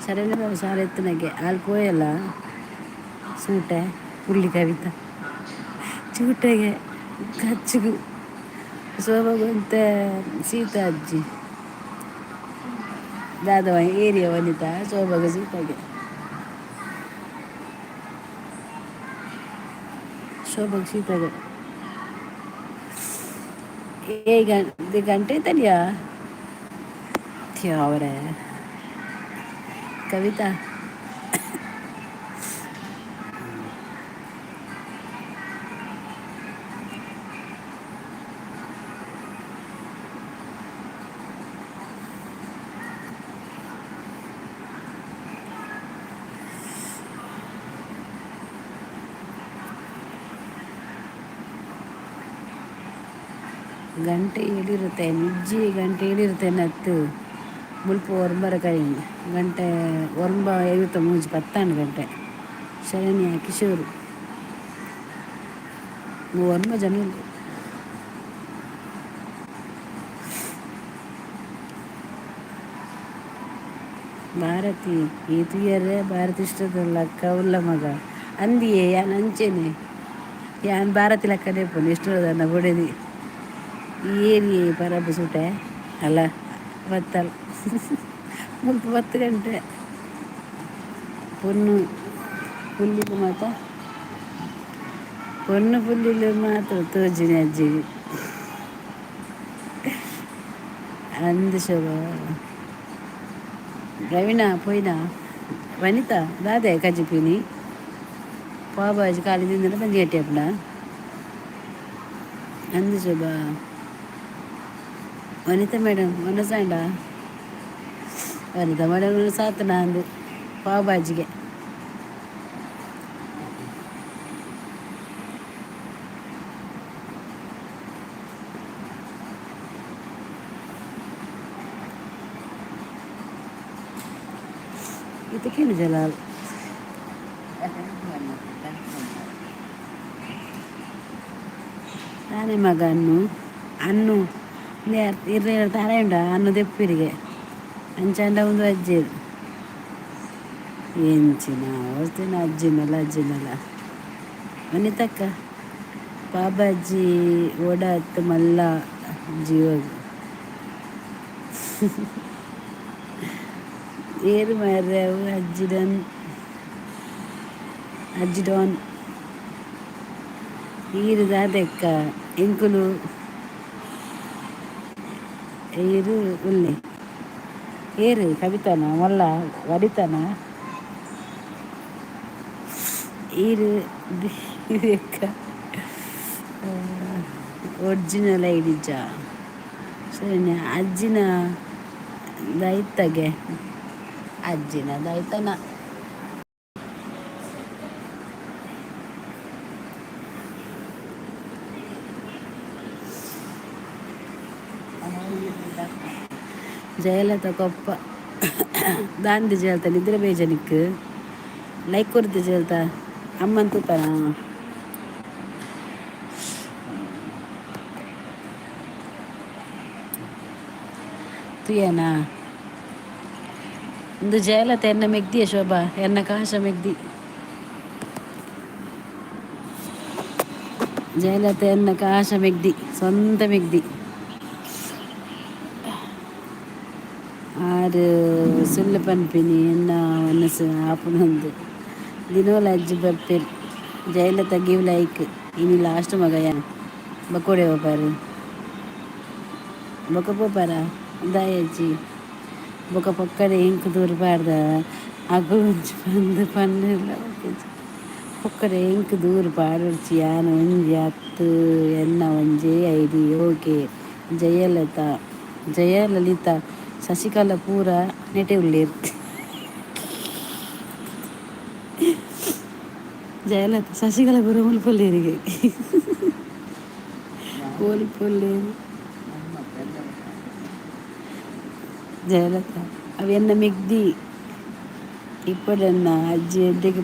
ಶರಣ್ಯ ಬಾಲೆ ಶಾಲೆ ಇತ್ತಿನಗೆ ಆಲ್ ಪೋಯಲ್ಲ ಸೂಟೆ ಪುಳ್ಳಿ ಕವಿತಾ ಚೂಟೆಗೆ ಖರ್ಚಿಗು ಶೋಭಾಗೊಂತೆ ಸೀತಾ ಅಜ್ಜಿ ದಾದವ ಏರಿಯಾ ವನಿತಾ ಶೋಭಾಗ ಸೀತಾಗೆ ಶೋಭಾಗ ಸೀತಾಗೆ ఏ ಗಂಟೆ ತನಿಯಾ ಅವರೇ ಕವಿತಾ. ಗಂಟೆ ಏಳಿರುತ್ತೆ ನಿಜ್ಜಿ ಗಂಟೆ ಏಳಿರುತ್ತೆ ನತ್ತು ಮುಲ್ಪ ಒಂಬರ ಕೈ ಗಂಟೆ ಒಂಬ ಐವತ್ತ ಮೂಜಿ ಪತ್ತಾನು ಗಂಟೆ. ಶರಣ್ಯ ಕಿಶೋರ್ ಒಂಬ ಜನ. ಭಾರತಿ ಏತುಯರೇ ಭಾರತಿ ಇಷ್ಟದಲ್ಲ ಕೌಲ್ಲ ಮಗ ಅಂದಿಯೇ ಯಾನ್ ಅಂಚೆನೆ ಯಾನ್ ಭಾರತಿ ಲಕ್ಕನೇ ಪೋನು ಇಷ್ಟದ ಬೊಡೆದಿ ಏರಿ ಪರಬು ಸೂಟೆ ಅಲ್ಲ ಬತ್ತಲ್ ಮುಲ್ಪ 10 ಗಂಟೆ ಪೊನ್ನು ಪುಲ್ಲಿಲು ಮಾತ ಪೊನ್ನು ಪುಲ್ಲಿಲು ಮಾತ್ರ ತೋಜಿನಿ ಅಜ್ಜಿಗೆ ಅಂದು ಶೋಭ. ಪ್ರವೀಣ ಪೋಯಿನ ವನಿತಾ ದಾದೆ ಕಜಿಪಿನಿ ಪಾವ್ ಖಾಲಿ ತಿಂದ್ರೆ ಬಂದು ಗಟ್ಟಿ ಅಪ್ಪಣ ಅಂದು ಶೋಭಾ. ವನಿತಾ ಮೇಡಮ್ ಒನಸಾಂಡ ವನಿತಾ ಮೇಡಮ್ ಸಾತನ ಅಂದು ಪಾವ್ ಭಾಜಿಗೆ. ಇದಕ್ಕೇನು ಜಲಾಲ್ ತಾನೇ ಮಗ ಅನ್ನು ಅನ್ನು ಇರ್ರೆ ತಾರೆ ಉಂಡ ಅನ್ನು ದೆಪ್ಪಿರಿಗೆ ಅಂಚಾಂಡ ಒಂದು ಅಜ್ಜಿ ಎಂಚಿನ ಅವಸ್ಥೆನ ಅಜ್ಜಿನಲ್ಲ ಅಜ್ಜಿನಲ್ಲ ವನಿತಕ್ಕ ಪಾಬಾಜಿ ಓಡಾತ್ ಮಲ್ಲ ಜೀವ ಏರು ಮಾರ್ರೆ ಅವು ಅಜ್ಜಿಡನ್ ಅಜ್ಜಿಡಾನ್ ಈರು ದಾದೆಕ್ಕ ಎಂಕುಲು ಈರು ಉಲ್ಲೆ ಏರು ಕವಿತಾನ ಮೊಲ್ಲ ವನಿತಾನ ಈರು ಎಕ್ಕ ಒರಿಜಿನಲ್ ಐಡಿಜ ಸರಿನಾ ಅಜ್ಜಿನ ದೈತಗೆ ಅಜ್ಜಿನ ದೈತನ. ಜಯಲಲಿತಾ ಕೊಪ್ಪ ದಾಂದಿ ಜಯಲಲಿತಾ ನಿದ್ರೆ ಬೇಜನಿಕ್ ಲೈಕ್ ಕೊರ್ದು ಜಯಲಲಿತಾ ಅಮ್ಮನ್ ತೂಪನ ತುಯನಾ ಇಂದು ಜಯಲಲಿತಾ ಎನ್ನ ಮೆಗ್ದಿಯ ಶೋಭಾ ಎನ್ನ ಕಾಶ ಮೆಗ್ದಿ ಜಯಲಲಿತಾ ಎನ್ನ ಕಾಶ ಮೆಗ್ದಿ ಸ್ವಂತ ಮೆಗ್ದಿ. ಆರು ಸುಳ್ಳು ಪನ್ಪಿನಿ ಎನ್ನ ಮನಸ್ಸು ಆಪುನಂದು ದಿನೋಲ ಅಜ್ಜಿ ಬರ್ಪೇರು. ಜಯಲಲಿತಾ ಗಿವ್ ಲೈಕ್ ಇನಿ ಲಾಸ್ಟ್ ಮಗ ಯಾನ್ ಬಕೋಡೆ ಪೋಪಾರು ಬೊಕ ಪೋಪಾರ ದಾಯೆ ಅಜ್ಜಿ ಬೊಕ ಪೊಕ್ಕಡೆ ಎಂಕ್ ದೂರ ಪಾಡ್ದ ಅಗುಲು ಒಂಜಿ ಪಂದ್ ಪನ್ನೆರ್ಲ ಪೊಕ್ಕಡೆ ಎಂಕ್ ದೂರ ಪಾಡೊಡ್ಚಿ ಯಾನ್ ಒಂಜಿ ಅತ್ತ್ ಎನ್ನ ಒಂಜೇ ಐಡಿ. ಓಕೆ ಜಯಲತಾ ಜಯಲಲಿತಾ ಶಶಿಕಲಾ ಪೂರ ನೆಟೆ ಉಲ್ಲೆರ್ ಜಯಲಲಿತಾ ಶಶಿಕಲಾ ಪೂರ ಮುಲ್ಪ ಉಲ್ಲೆರಿಗೆ ಓಲ್ಪ ಉಲ್ಲೆರ್ ಜಯಲಲಿತಾ ಅವು ಎನ್ನ ಮೆಗ್ದಿ ಇಪ್ಪಡೆನ್ನ ಅಜ್ಜಿ ಎಡ್ಡೆಗ್.